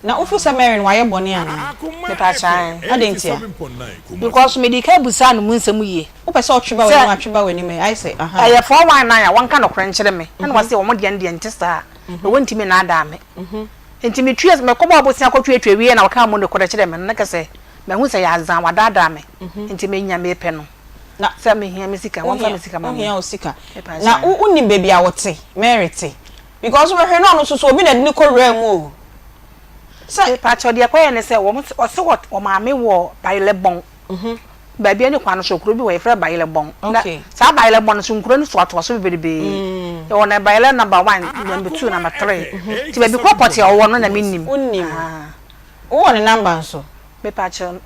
Na wofu sɛ Mary no wayɛ bɔne anaa? Mepaakyɛw ae. Adɛn ntia? Because medii kan busaa no mu nsɛm yie. Wopɛ sɛ ɔtwe ba w'anim a, twe ba w'anim ɛ, ayɛ sɛ ahaa. Ɛyɛ 419 a, wɔnka nokorɛ nkyerɛ me. Ɛna wɔse wɔn deɛ no deɛ nte saa, na wɔntumi nnaadaa me. Nti metua, mekɔbɔɔ bosea kɔtuatua wieɛ na wɔkaa mu nokorɛ kyerɛɛ me no, na kyerɛ sɛ mahu sɛ ɛyɛ azaa, wadaadaa me. Nti menya, mepɛ no. Na sɛ mehia me sika, wɔmfa me sika ma me. Wohia wo sika. Mepaakyɛw Na ae. wonim baabi a wɔte, Mary te? Because wobɛhwɛ na ɔno nso so obi na ɛde no kɔ wuraa mu o. Sɛ. Mepakyɛw deɛ ɛkɔyɛ ne sɛ wɔn ɔse wɔ ɔmaame wɔ Bayelɛbɔn baabi ɛne kwan no so kuro bi wɔ yɛfrɛ Bayelɛbɔn na saa Bayelɛbɔn no so nkuro no toatoa so bebrebe yɛwɔ na Bayelɛ number one number two number three nti baabi korɔ pɔtee a ɔwɔ no na mennim. Wonnim. Wowɔ ne number nso? Mepakyɛw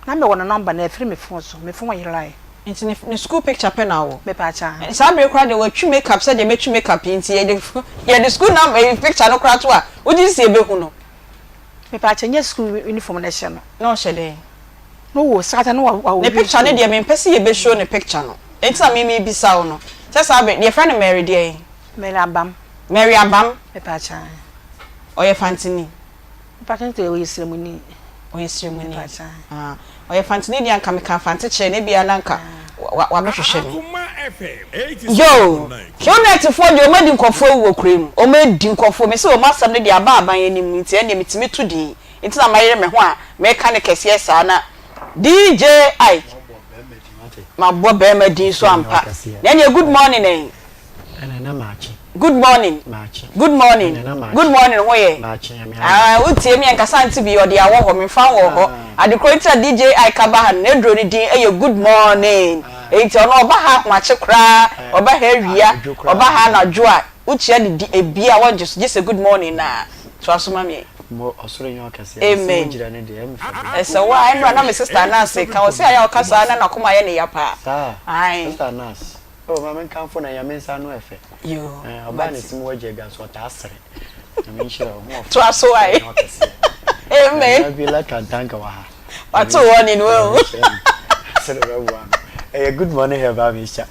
Na me wɔ ne number na ɛfiri me phone so, me phone yerae. Nti ne ne school picture pɛ na wowɔ? Mepaakyɛ ahe. Saa bere koraa deɛ watwi make up sɛdeɛ mɛtwi make up yi nti yɛde yɛde school number ɛyi picture no koraa to a wogye di sɛ yɛbɛhu no? Mepaakyɛ nyɛ school uniform na ɛhyɛ no. Na ɔhyɛ dɛn? Na ɔwɔ sika na wa Ne picture no deɛ mempɛ sɛ yɛbɛ show ne picture no nti na me mebisa wo no sɛ saa bere yɛfrɛ no Mary deɛn? Mary Abam. Mary Abam. Mepaakyɛ ahe. Ɔyɛ Fantini. Mepakyɛ nti ɔyɛ sremuni. Ɔyɛ sremuni. Ah, ɔyɛ fantini deɛ anka meka fante kyerɛ no ebia na anka wabɛhwehwɛ me. Yoo, Qnet foɔ deɛ wɔn adi nkurɔfoɔ awu wɔ kuro yi mu. Wɔn adi nkurɔfoɔ, mese wɔn asɛm no deɛ aba aban anim nti ɛnneɛ metumi to din. Nti na mayere me ho a meka no kɛseɛ saa na DJ Ike, mabɔ bɛrima din so ampa. Na ɛnneɛ good morning ɛn. Good morning good morning good morning ho yɛ ah wotie me ɛnkasa nte bi ɔde awɔ hɔ memfa wɔ hɔ adekorɔ nti na DJ Ike aba ha no n'aduro no din ɛyɛ good morning enti ɔno ɔba ha ahomakye koraa ɔba ha awia ɔba ha anadwo a wokyia ne di ebia wɔngye so gye sɛ good morning na toa so ma me. Mo ɔsoro nyɛ ɔkɛseɛ. Amen. Wo gyina ne deɛ ɛmi fɛ dodo. Ɛsɛ wo a ɛnora na me sister nurse ka ɔse ayɛ a ɔka saa na nakoma yɛ ne ya paa. Saa? Ae. Sister nurse oh ma me nkamfo na Nyame nsa ano ɛfɛ. Yoo Eh ɔbaa mate. ne se mu wagya adwa nso ɔtaa sere. Nyame nhyira wo ho ɔfɛ. Toa so Ɔsoro ae. nyɛ ɔkɛseɛ. Amen. Nana bi la kantanka wɔ ha. Wato warning wahu. Sere bɛboa no. Ɛyɛ good morning herbal mixture.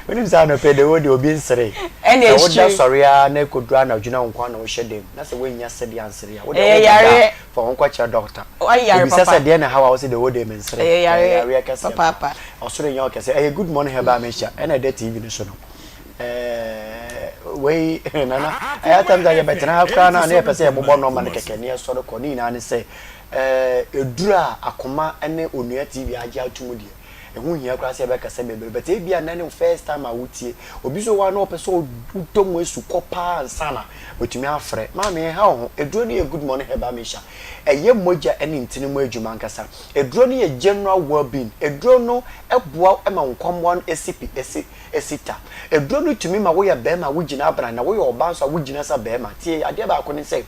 Wonim sɛ anɔpɛ de wo de obi nsere. Ɛna Sɛ woda it's true. sɔre ara na ɛkɔduru anadwo na wo nko ara na wohyɛ dam na sɛ woannya sɛdeɛ ansere a, wo deɛ Ɛyɛ wobɛda a yareɛ. fa wo ho kɔkyerɛ dɔkta. Wayare Obisa papa. sɛ deɛn na ɛha wo a wo se the whole day mensere. Ɛyɛ Ɛyɛ yareɛ yareɛ kɛseɛ paa. papaapa. Ɔsoro nyɛ ɔkɛseɛ. Ɛyɛ good morning herbal mixture ɛna ɛda TV no so no. Ɛɛ wei Nana ɛyɛ atɛm sɛ yɛbɛtena ha koraa no a na yɛpɛ sɛ yɛbobɔ nɔɔma no kɛkɛ na yɛsɔre kɔ. Ne nyinaa ne sɛ ɛɛ eduru a Akoma ne Onua TV agye ato mu deɛ, ɛho nhia koraa sɛ yɛbɛkasa bebree. But ebia nnɛ ne wo first time a wotie. Obi nso wɔ hɔ a na ɔpɛ sɛ wotɔ mu asu kɔ paa ansa na watumi afrɛ. Maame ɛnha wo ho. Aduro no yɛ Good Morning Herbal Mixture. Ɛyɛ mogya ne ntini mu adwuma ankasa. Aduro no yɛ general well-being. Aduro no boa wo ma wo nkwammoa no si pi, si si ta. Aduro no tumi ma woyɛ barima a wogyina abran na woyɛ ɔbaa nso a wogyina sɛ barima. Tie, adeɛ baako ne sɛ,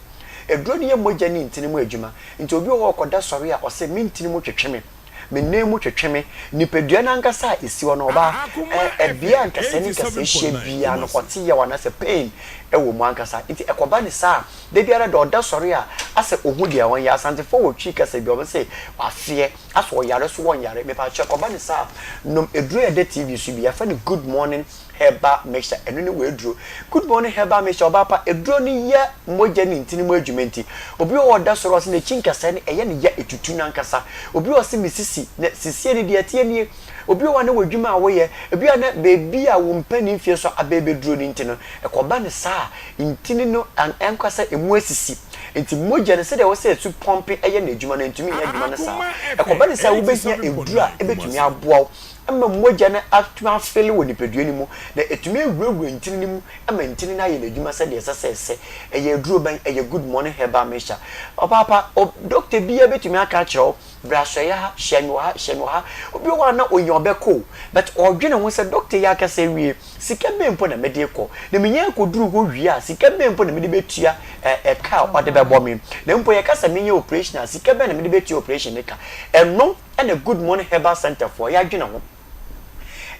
aduro no yɛ mogya ne ntini mu adwuma. Nti obi wɔ hɔ a ɔkɔda sɔre a ɔse me ntini mu twetwe me, me nan mu twetwe me. Nipadua no ankasa a ɛsi hɔ no, ɔbaa, ɛ, ɛbea a nkasɛɛ ne nkasɛɛ hyia biara no, ɔte yaw anaasɛ pain wɔ mu ankasa. Nti ɛkɔba no saa a, da biara da ɔda sɔre a, asɛ ɔhu deɛ ɔnyɛ. Asantefoɔ wɔ Twi kasa bi a wɔse wafeɛ. Asɛ ɔyare so wɔnyare mepakyɛ kɔba ne saa nom aduro a ɛda TV so bi yɛfrɛ no good morning herbal mixture ɛno ne w'aduro good morning herbal mixture ɔbaa pa aduro no yɛ mogya ne ntini mu adwuma nti obi wɔ hɔ ɔda sɔre ɔse n'akyi nkasɛɛ no ɛyɛ ne ya ɛtutu no ankasa obi wɔ ɔse me sisi na sisie no deɛ ɛteɛ nie obi wɔ hɔ a na w'adwuma a woyɛ ebi a na baabi a wo mpanin mfie so abɛɛbɛduro no nti no ɛkɔba ne saa ntini no ankasa ɛmu asisi Enti mogya no, sɛdeɛ ɛwɔ sɛ ɛsu pɔmpe yɛ n'adwuma no, ɛntumi nyɛ adwuma no saa. Ɛkɔba no saa a, wobɛhia aduro a ɛbɛtumi aboa wo ma mogya no atumi afele wɔ nipadua no mu, na ɛtumi awurawura ntini no mu ma ntini no ayɛ n'adwuma sɛdeɛ ɛsɛ sɛ ɛsɛ. Ɛyɛ aduro bɛn? Ɛyɛ Good Morning Herbal Mixture. Ɔpaapa, dɔkta biara bɛtumi aka akyerɛ wo, bra asɔeɛ ha, hyia me wɔ ha, hyia me wɔ ha. Obi wɔ hɔ a na ɔnya ɔbɛkɔ o, but ɔredwene ho sɛ dɔkta yi akasa awie, Sika bɛn mpo na mede rekɔ? Na menya kɔduru hɔ wie a, sika bɛn mpo na mede bɛtua ɛka a ɔde bɛbɔ me? Na mpo yɛka sɛ menyɛ operation a, sika bɛn na mede bɛtua operation no ka? Ɛno na Good Morning Herbal Centre foɔ yɛadwene ho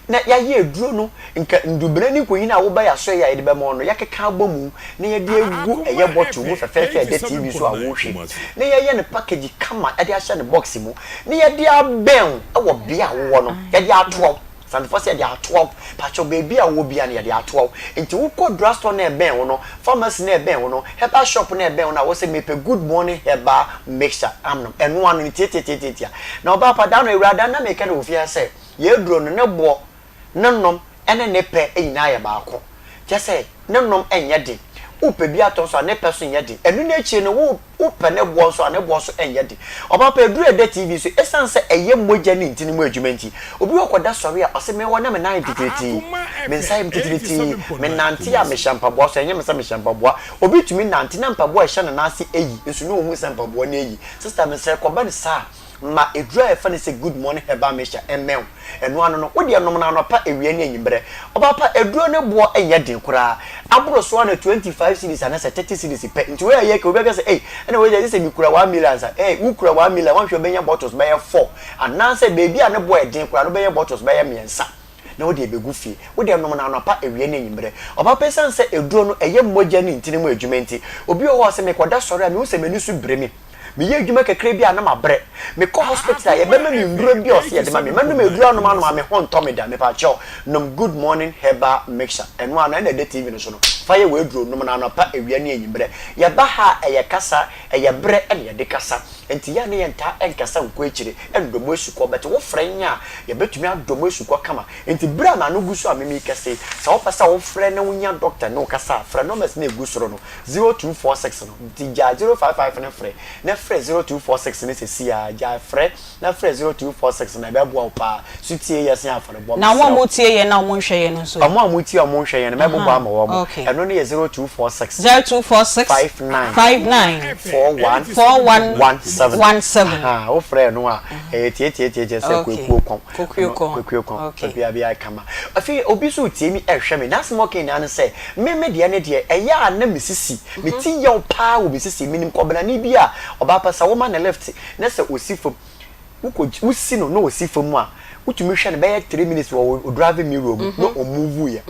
na yɛayɛ aduro no, nka nnubena ne nkonyin a woba yɛn asɔeɛ a yɛde bɛma wo no, yɛakeka abɔ mu na yɛde agu ɛyɛ bottle mu fɛfɛɛfɛ a ɛda TV so a wohwɛ na yɛayɛ no package kama de ahyɛ no box mu na yɛde abɛn wo wɔ bea a wowɔ no, yɛde atoa wo. Santefoɔ sɛ yɛde atoa wo. Pakyɛw baabi a wowɔ biara no yɛde atoa wo. Nti wokɔ drug store no a ɛbɛn wo no, pharmacy no a ɛbɛn wo no, herbal shop no a ɛbɛn wo no a wose mepɛ good morning herbal mixture amnom. Ɛno ano no tiatiatiatia. Na ɔbaa pa da no awurada na meka no wɔ fie ha sɛ yɛn aduro no ne boɔ, ne nom ne ne pɛ nyinaa yɛ baako. Kyerɛ sɛ ne nom nyɛ den. Wopɛ bi atɔ nso a ne pɛ nso nyɛ den. Ɛno no akyire no wo wopɛ ne boɔ nso a ne boɔ nso nyɛ den. Ɔbaa pa aduru a ɛda TV so ɛsiane sɛ ɛyɛ mogya ne ntini mu adwuma nti, obi wɔ kɔda sɔre a ɔse mewɔ na me nan titiritii, me nsa yɛ me titiritii, me nante a mehyɛ mpaboa so ɛnyɛ me sɛ mehyɛ mpaboa. Obi tumi nante na mpaboa a ɛhyɛ ne nan ase ayi nso na ɔnhu sɛ mpaboa no ayi. Sister mesrɛ kɔba no saa a. Ma eduru a yɛfrɛ no sɛ Good Morning Herbal Mixture mmɛn wo. Ɛno ano no, wo deɛ nom no anɔpa, awia ne anwummerɛ. Ɔbaa pa, aduro no boɔ nyɛ den koraa. Aboro so ara na 25 cedis anaasɛ 30 cedis pɛ. Nti wei a yɛka yi, obi bɛka sɛ, ei, ɛna wei deɛ gye sɛ mekura one million ansa. Ei, wokura one million a, woanhwɛ a wobɛnya bottles bɛyɛ four. Anaasɛ baabi a ne boɔ yɛ den koraa no, wobɛnya bottles bɛyɛ mmiɛnsa na wode abɛgu fie. Wo deɛ nom no anɔpa, awia ne anwummerɛ. Ɔbaa pa, ɛsiane sɛ aduro no, ɛyɛ mogya ne ntini mu adwuma nti, obi wɔ hɔ a ɔse, mekɔda sɔre a, mehu sɛ m'ani so biri me. Meyɛ adwuma kakra bi a na mabrɛ. Mekɔ hospital a yɛbɛma me nnuro bi a ɔse yɛde ma me. Mɛnom aduro anom anom a me ho ntɔ me da. Mepakyɛw, nom Good Morning Herbal Mixture. Ɛno ara no, ɛna ɛda TV no so no. Fa yɛ w'aduro, nom no anɔpa, awia ne anwummerɛ. Yɛba ha a, ɛyɛ kasa, ɛyɛ berɛ na yɛde kasa. Nti yɛ a na yɛntaa nkasa nkɔ akyire, ndɔ mu asukɔ. But wofrɛ nyɛ a, yɛbɛtumi adɔ mu asukɔ kama. Nti berɛ a m'ano gu so a me merekasa yi, sɛ wopɛ sɛ wofrɛ na wonya doctor ne wo kasa a, frɛ numbers no a ɛgu soro no. 0246 no nti gyae 055 no frɛ na frɛ 0246 no sɛsi ara gyae frɛ na frɛ 0246 no ɛbɛboa wo paa so tie yɛ sen afɔrebɔ Na wɔn mesrɛ a wo. wɔtie yɛn na wɔnhwɛ yɛn no nso ɛ? Wɔn a wɔtie a wɔnhwɛ yɛn no mɛbobɔ Ahaa ama wɔn okay. Ɛno no yɛ 0246. 0246. 59. 59. 41. 41. 17. 17. Aha, wofrɛ ɛno a, ɛyɛ tiatiatiatia sɛ Okay. Kwekuo Kɔn. Kokuo Ɛno, Kɔn. Kwekuo Kɔn. Okay. Baabiara biara kama. Afei obi nso retie mi ɛrehwɛ me, n'asɛm a ɔka nyinaa ne sɛ, me me deɛ ne deɛ, ɛyɛ a na me sisi, me ti yaw paa wɔ me sisi. Menim kɔbenani bi a, ɔbaa pa sɛ woma no lift na sɛ ɔsi fam, wokɔ wosi no na ɔsi fam a, wotumi hwɛ no bɛyɛ 3 minutes wɔ wo driving mirror mu na ɔmove yɛ.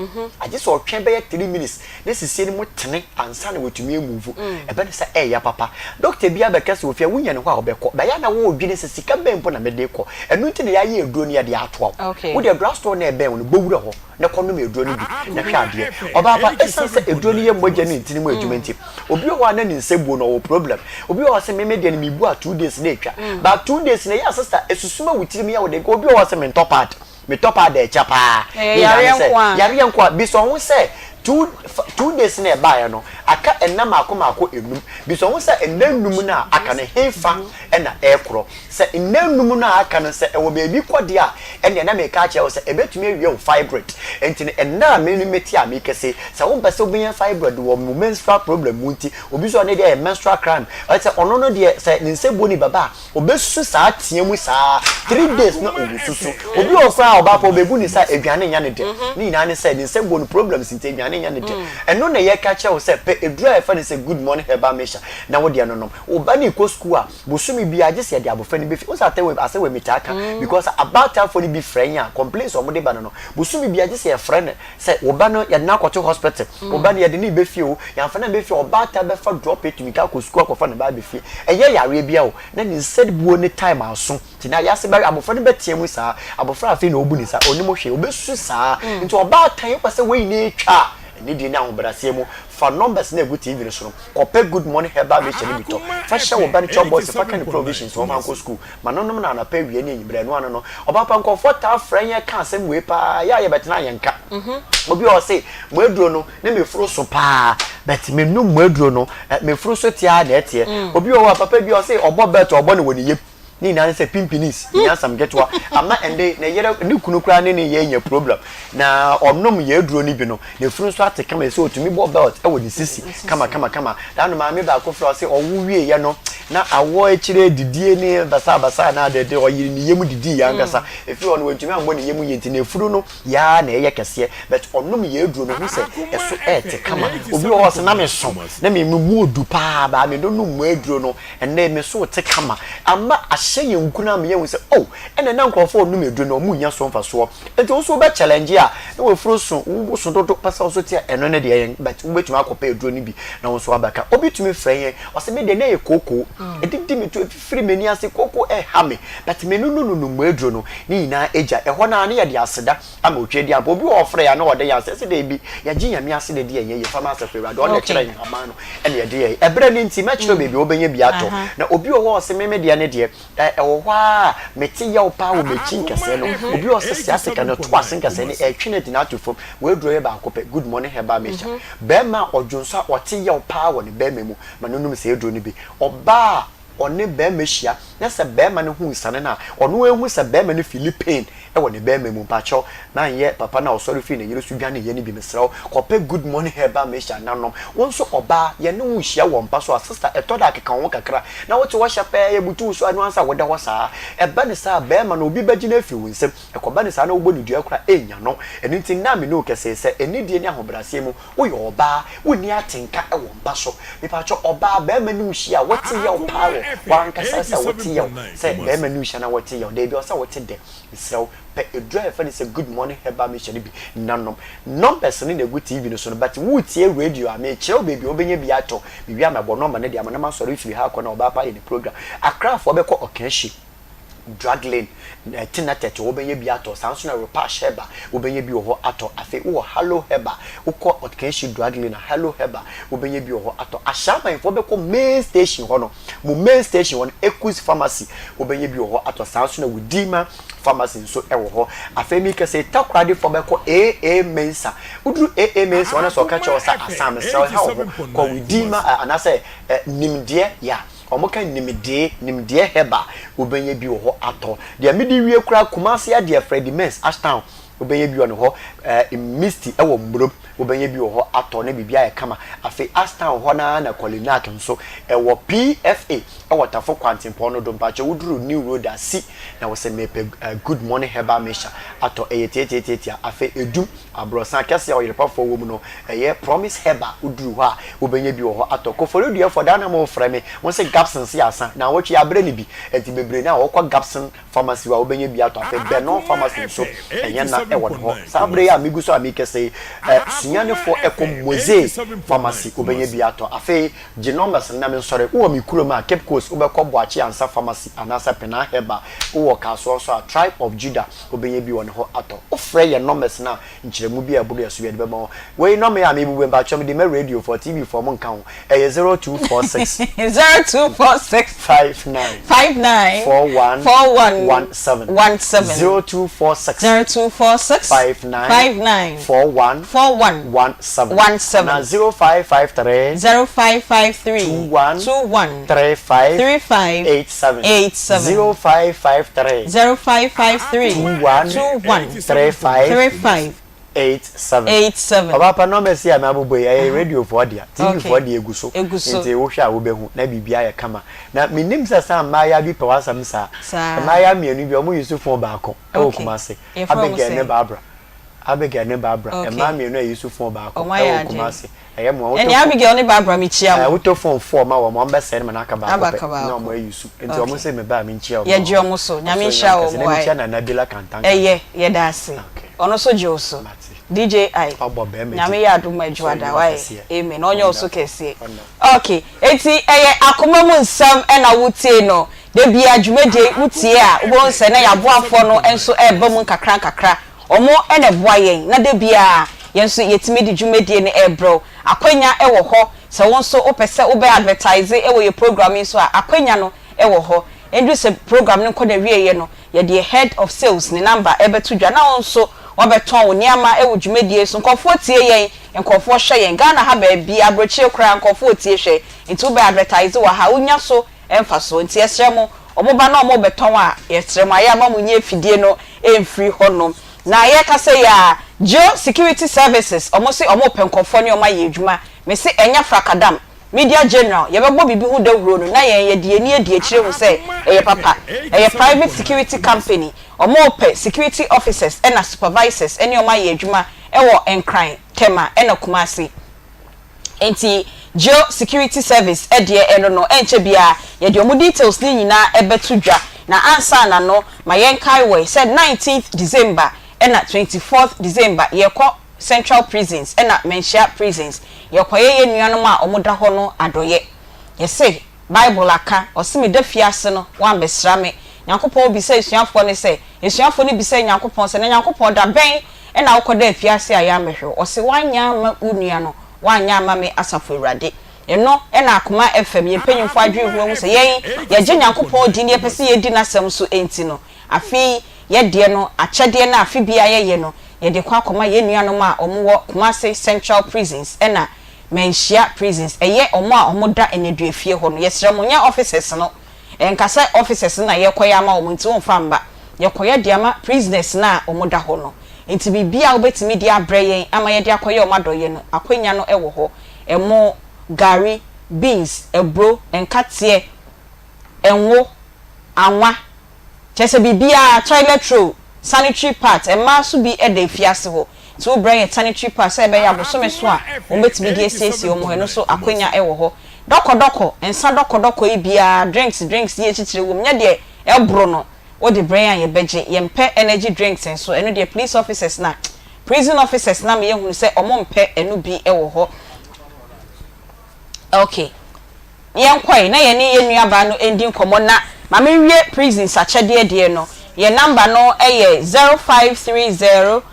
Agye sɛ ɔtwɛn bɛyɛ 3 minutes na sisie no mu tene ansa na watumi amove. Ɛbɛ ne sɛ ɛyɛ papa. Doctor bi abɛka sɛ ofia wonya ne hɔ a wobɛkɔ. Bɛyɛ na wɔredwene sɛ sika bɛn mpo na mede kɔ. Ɛno nti na yɛayɛ aduro no yɛde atoa wo. Wode drug store na ɛbɛn wo no, bɔwura hɔ na kɔnom aduro no bi na hwɛ adeɛ. Ɔbaa pa, ɛsiane sɛ aduro no yɛ mogya ne ntini mu adwuma nti, obi wɔ hɔ a na ne nsa buo no ɔwɔ problem. Obi wɔ hɔ sɛ meme deɛ no mebu a 2 days na atwa. But 2 days na ɛyɛ a sister, esusuma wo tirim yɛ wo de. Obi wɔ hɔ sɛ mentɔ pad, metɔ pad ɛkyɛ paa. Ɛyɛ Ne nyinaa ne yareɛ sɛ nko a. Yareɛ nko a. Bisa ho sɛ 2 days na ɛbaeɛ no aka ɛnna maako maako enum. Bisa ho sɛ ɛnna enum no a aka no hefa ɛna ɛrekorɔ. Sɛ nna enum no a aka no sɛ ɛwɔ baabi kɔ deɛ a, ɛnneɛ na meka akyerɛ wo sɛ ɛbɛtumi awie wo fibroid. Nti no ɛnna a me ne mete a meka sei, sɛ wompɛ sɛ wobɛnya fibroid wɔ mo menstrual problem mu nti, obi nso a ɔno deɛ yɛ menstrual cramp, ɔsɛ ɔno no deɛ sɛ ne nsa buo ne baba a, ɔbɛsu saa teɛ mu saa 3 days na ɔwususu. Obi wɔ hɔ koraa a ɔbaa pa ɔbɛbu ne nsa a aduane nyɛ ne dɛ. Ne nyinaa ne sɛ ne nsa buo no problems nti aduane nyɛ ne dɛ. Ɛno na yɛka kyerɛ wo sɛ pɛ aduro a yɛfrɛ no sɛ Good Morning Herbal Mixture na wo deɛ no nom. Wo ba no rekɔ sukuu a, bosome biara gye sɛ yɛde abɔfra no bɛfi. Wo sɛ atɛ wei asɛ wei metaa ka because abaatafoɔ no bi frɛ yɛn a complaints a wɔde ba no no, bosome biara gye sɛ yɛfrɛ no sɛ wo ba no yɛde no akɔto hospital, wo ba no yɛde no rebɛ fie o, yɛamfa no ammɛ fie a ɔbaatan bɛfa drop atumi ka akɔ sukuu akɔfa ne ba abɛ fie. Ɛyɛ yareɛ bi a o, na ne nsa buo ne time aso nti na yɛase bɛ abɔfra no bɛtea mu saa, abɔfra afei na ɔbu ne nsa ɔnim hwee, ɔbɛsu saa. Nti ɔbaatan wopɛ sɛ wei nyinaa atwa a, anidie ne ahobrɛaseɛ mu fa numbers no a ɛgu TV no so no kɔpɛ Good Morning Herbal Mixture no bi tɔ fa hyɛ wo ba no chop box fa ka ne provisions ho fa nkɔ school ma no nom no anɔpa awia ne anwummerɛ ɛno ano no ɔba pa. Nkurɔfoɔ taa frɛ yɛn ka asɛm wei paa yɛ a yɛbɛtena yɛn ka. Obi a ɔse mo aduro no ne me foro so paa, but me nom mo aduro no me foro so te ara na ɛteɛ. Obi wɔ hɔ a papa bi a ɔse ɔbɔ belt ɔbɔ no wɔ ne yam. Ne nyinaa ne sɛ pimpinis nyansam ketewa ama ɛnde ne yere ne kunu koraa ne ne yɛ nya problem na ɔnom yɛ aduro no bi no ne funu nso ate kama sɛ ɔtumi bɔ belt wɔ ne sisi kama kama kama. Daa no maame baako frɛ ɔse ɔwo wie yɛ no na awɔ akyire didie ne basaa basaa na adede ɔyere ne yam didii yɛ ankasa ɛfiri hɔ no wantumi ammɔ ne yam yie nti ne funu no yɛ na ɛyɛ kɛseɛ, but ɔnom yɛ aduro no ho sɛ ɛso ɛɛte kama. Obi wɔ hɔ ɔse na meso na me mu odu paa baa me no nom mu aduro no ɛnnɛ me so te kama. Ama ahyɛ yɛn nkuran ama yɛahu sɛ oh, ɛnna na nkurɔfoɔ a wɔnom aduro no wɔnnya so mfasoɔ. Nti wo nso wobɛ challenge a na wafuro so, wo so dodo pɛ sɛ wo nso te a, ɛno ne deɛ yɛn, but wobɛtumi akɔpɛ aduro no bi na wo nso abɛka. Obi tumi frɛ yɛn, ɔse me deɛ na ɛyɛ kookoo, ɛdidi me to, ɛfifiri m'ani ase, kookoo ɛha me, but me no nonom aduro no, ne nyinaa agya. Ɛhɔ no ara na yɛde aseda ama otwa adi ampa. Obi wɔ hɔ ɔfrɛ yɛn a na ɔda yɛn ase, ɛsɛ daabi, yɛgye Nyame ase na ɛdi yɛn yie, yɛfa ma asafo Awurade, ɔno na ɛkyerɛ yɛn aman no ɛna yɛde yɛn. Ɛberɛ no nti mɛkyerɛ baabi a wobɛnya bi atɔ. Na obi wɔ hɔ a ɔse me me deɛ ne deɛ, ɛwɔ hɔ ara a mete yaw paa wɔ m'akyi nkɛsɛɛ no. Obi wɔ hɔ ɔse sciatica no ɛto ase nkɛsɛɛ no ɛretwe no adi no ato fam. W'aduro yɛ baako pɛ, Good Morning Herbal Mixture. Barima a ɔdwonsɔ a ɔte yaw paa wɔ ne barima mu, ma no nom saa aduro no bi. Ɔbaa a ɔne barima hyia na sɛ barima no hu nsane no a, ɔno ara hu sɛ barima no feeli pain wɔ ne barima mu. Mpakyɛw, manyɛ papa no a ɔsɔre fii ne yere so dwaneeɛ no bi, mesrɛ wo, kɔpɛ Good Morning Herbal Mixture na nom. Wo nso ɔbaa, yɛne wo rehyia wɔ mpa so a, sister, ɛtɔ da a keka wo ho kakra na wote hɔ hyɛ pɛɛ, yɛbutu wo so a, ɛno ara nso a woda hɔ saa. Ɛba no saa a, barima no, obi bɛgye no afiri wo nsam. Ɛkɔba no saa na wobɔ no dua koraa a, ɛnnya no. Ɛno nti, nna a me ne wo kɛsee sɛ, anidie ne ahobrɛaseɛ mu, Woyɛ ɔbaa, wonni atenka wɔ mpa so. Mepakyɛw, ɔbaa, barima ne wo hyia a, wote yaw paa wɔ w'ankasa sɛ wote yaw sɛ barima ne wo hyia na wote yaw? Dabi, ɔsɛ wote dɛ. Mesrɛ wo, pɛ aduru a yɛfrɛ no sɛ Good Morning Herbal Mixture no bi na nom. Numbers no na egu TV no so no, but woretie radio a, merekyerɛ wo baabi a wobɛnya bi atɔ. Mewie a mɛbɔ number no de ama na masɔre firi ha akɔ na ɔbaa pa ayɛ ne program. Accrafoɔ bɛkɔ Ɔkanhyi. Drug Lane, Tinatet wobɛnya bi atɔ, saa nso na Ropash Herbal wobɛnya bi wɔ hɔ atɔ. Afei wowɔ Hallo Herbal, wokɔ Otkanshi Drug Lane a, Hallo Herbal wobɛnya bi wɔ hɔ atɔ. Ashaimanfoɔ bɛkɔ main station hɔ no, mo main station hɔ no, Ekus Pharmacy wobɛnya bi wɔ hɔ atɔ, saa nso na Wudima Pharmacy nso wɔ hɔ. Afei meka sɛ Takoradifoɔ bɛkɔ AA Mensah, woduru AA Mensah hɔ no sɛ ɔka kyerɛ wo sɛ Asan mesrɛ wo ɛha wo ho, kɔ Wudima anaasɛ Nimdeɛ, yeah. Wɔka nimdee, nimdeɛ herbal, wobɛnya bi wɔ hɔ atɔ. Deɛ mede wie koraa, Kumasi adeɛ, Freddie Mens, Ashtown, Wobɛnya bi wɔ ne hɔ. Ɛɛ Misty wɔ Mmrom, wobɛnya bi wɔ hɔ atɔ na biribi ayɛ kama. Afei Ashtown hɔ no ara na Kolinak nso wɔ. PFA wɔ Tafo Kwantempɔn no do. Mpakyɛw woduru New Road a, si na wose mepɛ Good Morning Herbal Mixture atɔ. Ɛyɛ tiatiatiatia. Afei Edum, aborɔsan kɛse a ɔyerepafoɔ wɔ mu no, ɛyɛ Promise Herbal. Woduru hɔ a, wobɛnya bi wɔ hɔ atɔ. Koforidua-foɔ, daa na morefrɛ me, mose Gabson se asa. Naawɔtwe yi abrɛ no bi. Enti bebree no a wɔkɔ Gabson Pharmacy hɔ a wobɛnya bi atɔ. Afei Bɛnɔn Pharmacy nso, ɛnyɛ na ɛwɔ ne hɔ. Saa berɛ yi a megu so a merekasa yi, Suanefoɔ kɔ Mose Pharmacy, wobɛnya bi atɔ. Afei gye numbers no na mensɔre. Wowɔ me kurom a, Cape Coast, wobɛkɔ Boakye Ansa Pharmacy anaasɛ Penaa Herbal. Wowɔ Kasoa nso a, Tribe of Judah, wobɛnya bi wɔ ne hɔ atɔ. Wofrɛ yɛn numbers no a, nkyerɛmu bi a ɛboro yɛn so yɛde bɛma wo. Wei nɔma yi a mebubu yi, mpakyɛw mede ma radio foɔ, TV foɔ monka ho. Ɛyɛ 0246. 0246. 59. 59. 41. 41. 17. 17. 0246. 0246. 59. 59. 41. 41. 17. 17. Na 0553. 0553. 21. 21. 35. 35. 87. 87. 0553. 0553. 21. 21. 35. 35. 87. 87. Ɔba pa numbers yi a mabobɔ yi ɛyɛ radio foɔ dea, TV Okay. foɔ deɛ egu so. Egu so. Nti wohwɛ a wobɛhu na biribi ayɛ kama. Na menim sɛ saa mmaayaa bi pɛ w'asɛm saa. Saa. Mmaayaa mmienu bi wɔn use phone baako ɛwɔ Okay. Kumasi. Yɛfrɛ wɔn Abigail ne sɛn? Barbara. Abigail ne Barbara. Okay. Mmaa mmienu a use phone baako Wɔn ayɛ ɛwɔ adeɛ. Kumasi. Ɛyɛ mmoa. Wotɔ Ɛne phone Abigail ne Barbara mekyia ɛɛ mo. wotɔ phone four ma wɔn, wɔn bɛsɛe no ma no aka baako Abaka pɛ na baako. wɔn ayi su. Nti wɔn Okay. se meba a menkyia wɔn ma Yɛgye wɔn. wɔn so. Nyame Ɔsoro nhyira nyɛ wɔn kɛse. wɔn Na wae. mekyia Nana Bila Kantanka Ɛyɛ, nso. yɛda ase. Okay. Ɔno nso gye wo so. Mate. DJ I. Wabɔ bɛrima Nyame din. yɛ adom ma Ɔsoro adwuma nyɛ da wo wae. kɛseɛ. Amen. Ɔnyɛ wo so Wonderful. kɛseɛ. Wonderful. Okay, enti ɛyɛ akoma mu nsɛm na wotie no. Da biara dwumadie yi wotie a, wobɛhu sɛ na yɛn aboafoɔ no nso reba mu nkakra nkakra. Wɔn na ɛboa yɛn na da biara yɛn nso yɛtumi de dwumadie no rebrɛ wo. Akwanya wɔ hɔ, sɛ wo nso wopɛ sɛ wobɛ advertise wɔ yɛn program yi so a, akwanya no wɔ hɔ. Ɛnduru sɛ program no nkɔ n'awieɛ no, yɛde yɛn head of sales ne number bɛto dwa na wo nso woabɛtɔn wo nneɛma wɔ dwumadie yi so. Nkurɔfoɔ tie yɛn, nkurɔfoɔ hwɛ yɛn. Ghana ha baabi, aburokyire koraa nkurɔfoɔ tie hwɛ. Nti wobɛ advertise wɔ ha a, wonya so mfasoɔ. Nti yɛsrɛ mo, wɔn ba na wɔn rebɛtɔn a, yɛsrɛ mo ayɛ a mma mo nyi afidie no mfiri hɔ nom. Na yɛrekasa yi ara, Geo Security Services, wɔn se wɔn repɛ nkurɔfoɔ ne wɔn ayɛ adwuma. Mese ɛnyɛ frakadam. Media General, yɛbɛbɔ biribi ho dawuro no na yɛn yɛde yɛn ani adi akyire ahu sɛ ɛyɛ papa. Ɛyɛ private security company. Wɔn repɛ security officers ɛna supervisors ne wɔn ayɛ adwuma wɔ Nkran, Tema ɛna Kumasi. Enti Geo Security Service deɛ ɛno no ɛnkyɛ biara yɛde wɔn details no nyinaa bɛto dwa. Na ansa na no ma yɛnkae wɔ sɛ 19th December ɛna 24th December yɛrekɔ Central Prisons ɛna Manhyia Prisons yɛrekɔyɛ yɛn nuanom a wɔda hɔ no adɔeɛ. Yɛse Bible aka, ɔse meda fiase no woambɛsra me. Nyankopɔn bisaa asuafoɔ no sɛ, asuafoɔ no bisaa Nyankopɔn sɛ, na Nyankopɔn da bɛn na wokɔdaa afiase a yɛammɛhwɛ wo? Ɔse woanyɛ amma wo nua no, woanyɛ amma me Asafo Awurade. Eno na Akoma FM yɛn mpanyimfoɔ adwene ho ahu sɛ yɛn yɛgye Nyankopɔn di na yɛpɛ sɛ yɛdi n'asɛm so nti no, afe yi yɛdeɛ no akyɛdeɛ no a afe biara yɛyɛ no yɛde kɔ akɔma yɛn nuanom a wɔwɔ Kumasi Central Prisons ɛna Manhyia Prisons, ɛyɛ wɔn a wɔda nneduafie hɔ no. Yɛsrɛ mo nyɛ officers no, ɛnka sɛ officers no na yɛrekɔyɛ ama wɔn nti womfa mma, yɛkɔyɛ de ama prisoners no a wɔda hɔ no. Nti biribiara a wobɛtumi de abrɛ yɛn ama yɛde akɔyɛ wɔn adɔeɛ no, akwanya no wɔ hɔ. Ɛmo, gari, beans, aburo, nkateɛ, ngo, anwa, kyerɛ sɛ biribiara, toilet roll, sanitary pads, mmaa nso bi da afiase hɔ, nti wobrɛ yɛn sanitary pads sɛ ɛbɛyɛ a bosome so a wɔbɛtumi de asiesie wɔn ho, ɛno nso akwanya wɔ hɔ. Dɔkɔdɔkɔ, nsa dɔkɔdɔkɔ yi biara, drinks drinks yi atitire wɔ mu, nyɛ deɛ ɛboro no, wode brɛ yɛn a yɛbɛgye. Yɛmpɛ energy drinks nso, ɛno deɛ police officers na prison officers no ama yɛahunu sɛ wɔmpɛ ɛno bi wɔ hɔ. Okay. Yɛnkɔe na yɛne yɛn nuabaa no ndi nkɔmmɔ na ma menwie prisons akyɛdeɛ deɛ no. Yɛn number no yɛ 0530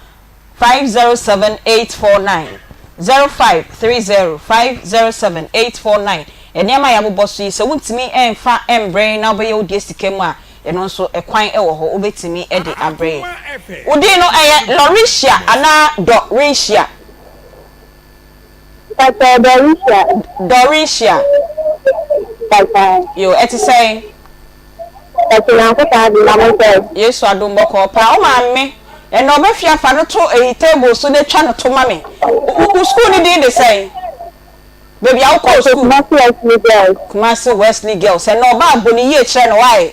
507 849, 0530 507 849. Nneɛma a yɛabobɔ so yi, sɛ wontumi mfa mbrɛ yɛn na wobɛyɛ wo deɛ sika mu a, ɛno nso ɛkwan wɔ hɔ, wobɛtumi de abrɛ yɛn. Wo din no ɛyɛ Loricia anaa Doricia? Mpakyɛw Doricia. Doricia. Mpakyɛw. Yo, ɛte sɛn? Mpakyɛw Nyankopɔn adom na mo sɛ. Yesu adom bɔkɔɔ paa. Wo maame Ɛnna ɔbɛfi afa no to eyi table so na twa no to ma me. Wo school no din de sɛn? Baabi a wokɔɔ school? Kumasi Wesley Girls. Kumasi Wesley Girls. Ɛnna ɔba a bɔ ne yie kyerɛ no why?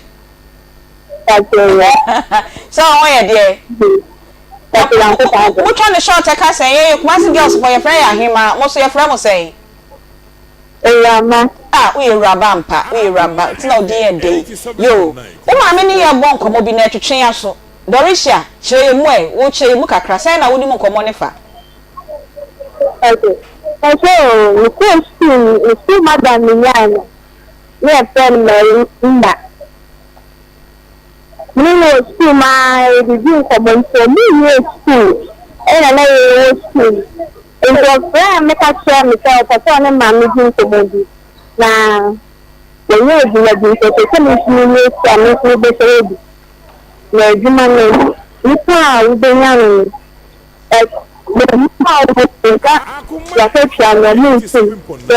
Sɛ ɔho yɛ deɛ. Motwa no short ɛka sɛn? Yɛn Kumasi girls fo yɛfrɛ yɛn ahemaa, mo nso yɛfrɛ mo sɛn? Awuraba. Ah woyɛ awuraba ampa, woyɛ awuraba nti na wo din yɛ dɛ yi. Yoo, wo maame ne yɛn bɔ nkɔmmɔ bi na ɛtwetwe yɛn aso. Doricia, kyerɛ yɛn mu ɛ, wo kyerɛ yɛn mu kakra, sɛn na wonim nkɔmmɔ no fa? Okay, ɛhwɛ o, mekɔɔ sukuu no, me sukuu madam menyae no, na yɛfrɛ no Mary Mba. Me ne no wɔ sukuu mu ara yɛdidi nkɔmmɔ nti ɔmo wiee sukuu ɛna na yɛwɔ sukuu mu. Nti ɔfrɛɛ me ka kyerɛɛ me sɛ ɔpɛ sɛ ɔne maame di nkɔmmɔ bi na wanya adwuma bi nti ɔpɛ sɛ me nso mewie sukuu a me nso mebɛkɔyɛ bi. Na adwuma no nipa a wobɛnya no no ɛ nipa a wobɛnya na wakatua no ɔmo ntum sɛ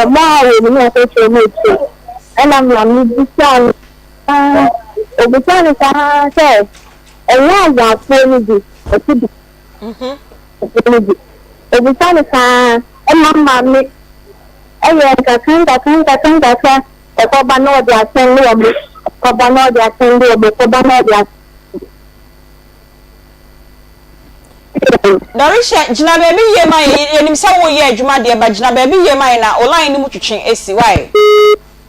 ɔmo a wɔnim akatua ɔmo ntum ɛna maame bisaa no Na obisaa no saa sɛ, Ɛnyɛ Aguafoɔ no bi? Ɔse, Aguafoɔ no bi. Obisaa no saa ma maame yɛɛ nkakra nkakra nkakra nkakra, ɔkɔba na ɔde asɛnde wɔn, ɔkɔba na ɔde asɛnde wɔn, ɔkɔba na ɔde asɛnde. Dorisha, gyina baabi yie ma yɛn, yɛnim sɛ woreyɛ adwuma deɛ, but gyina baabi yie ma yɛn na wo line no mu twetwe si, why?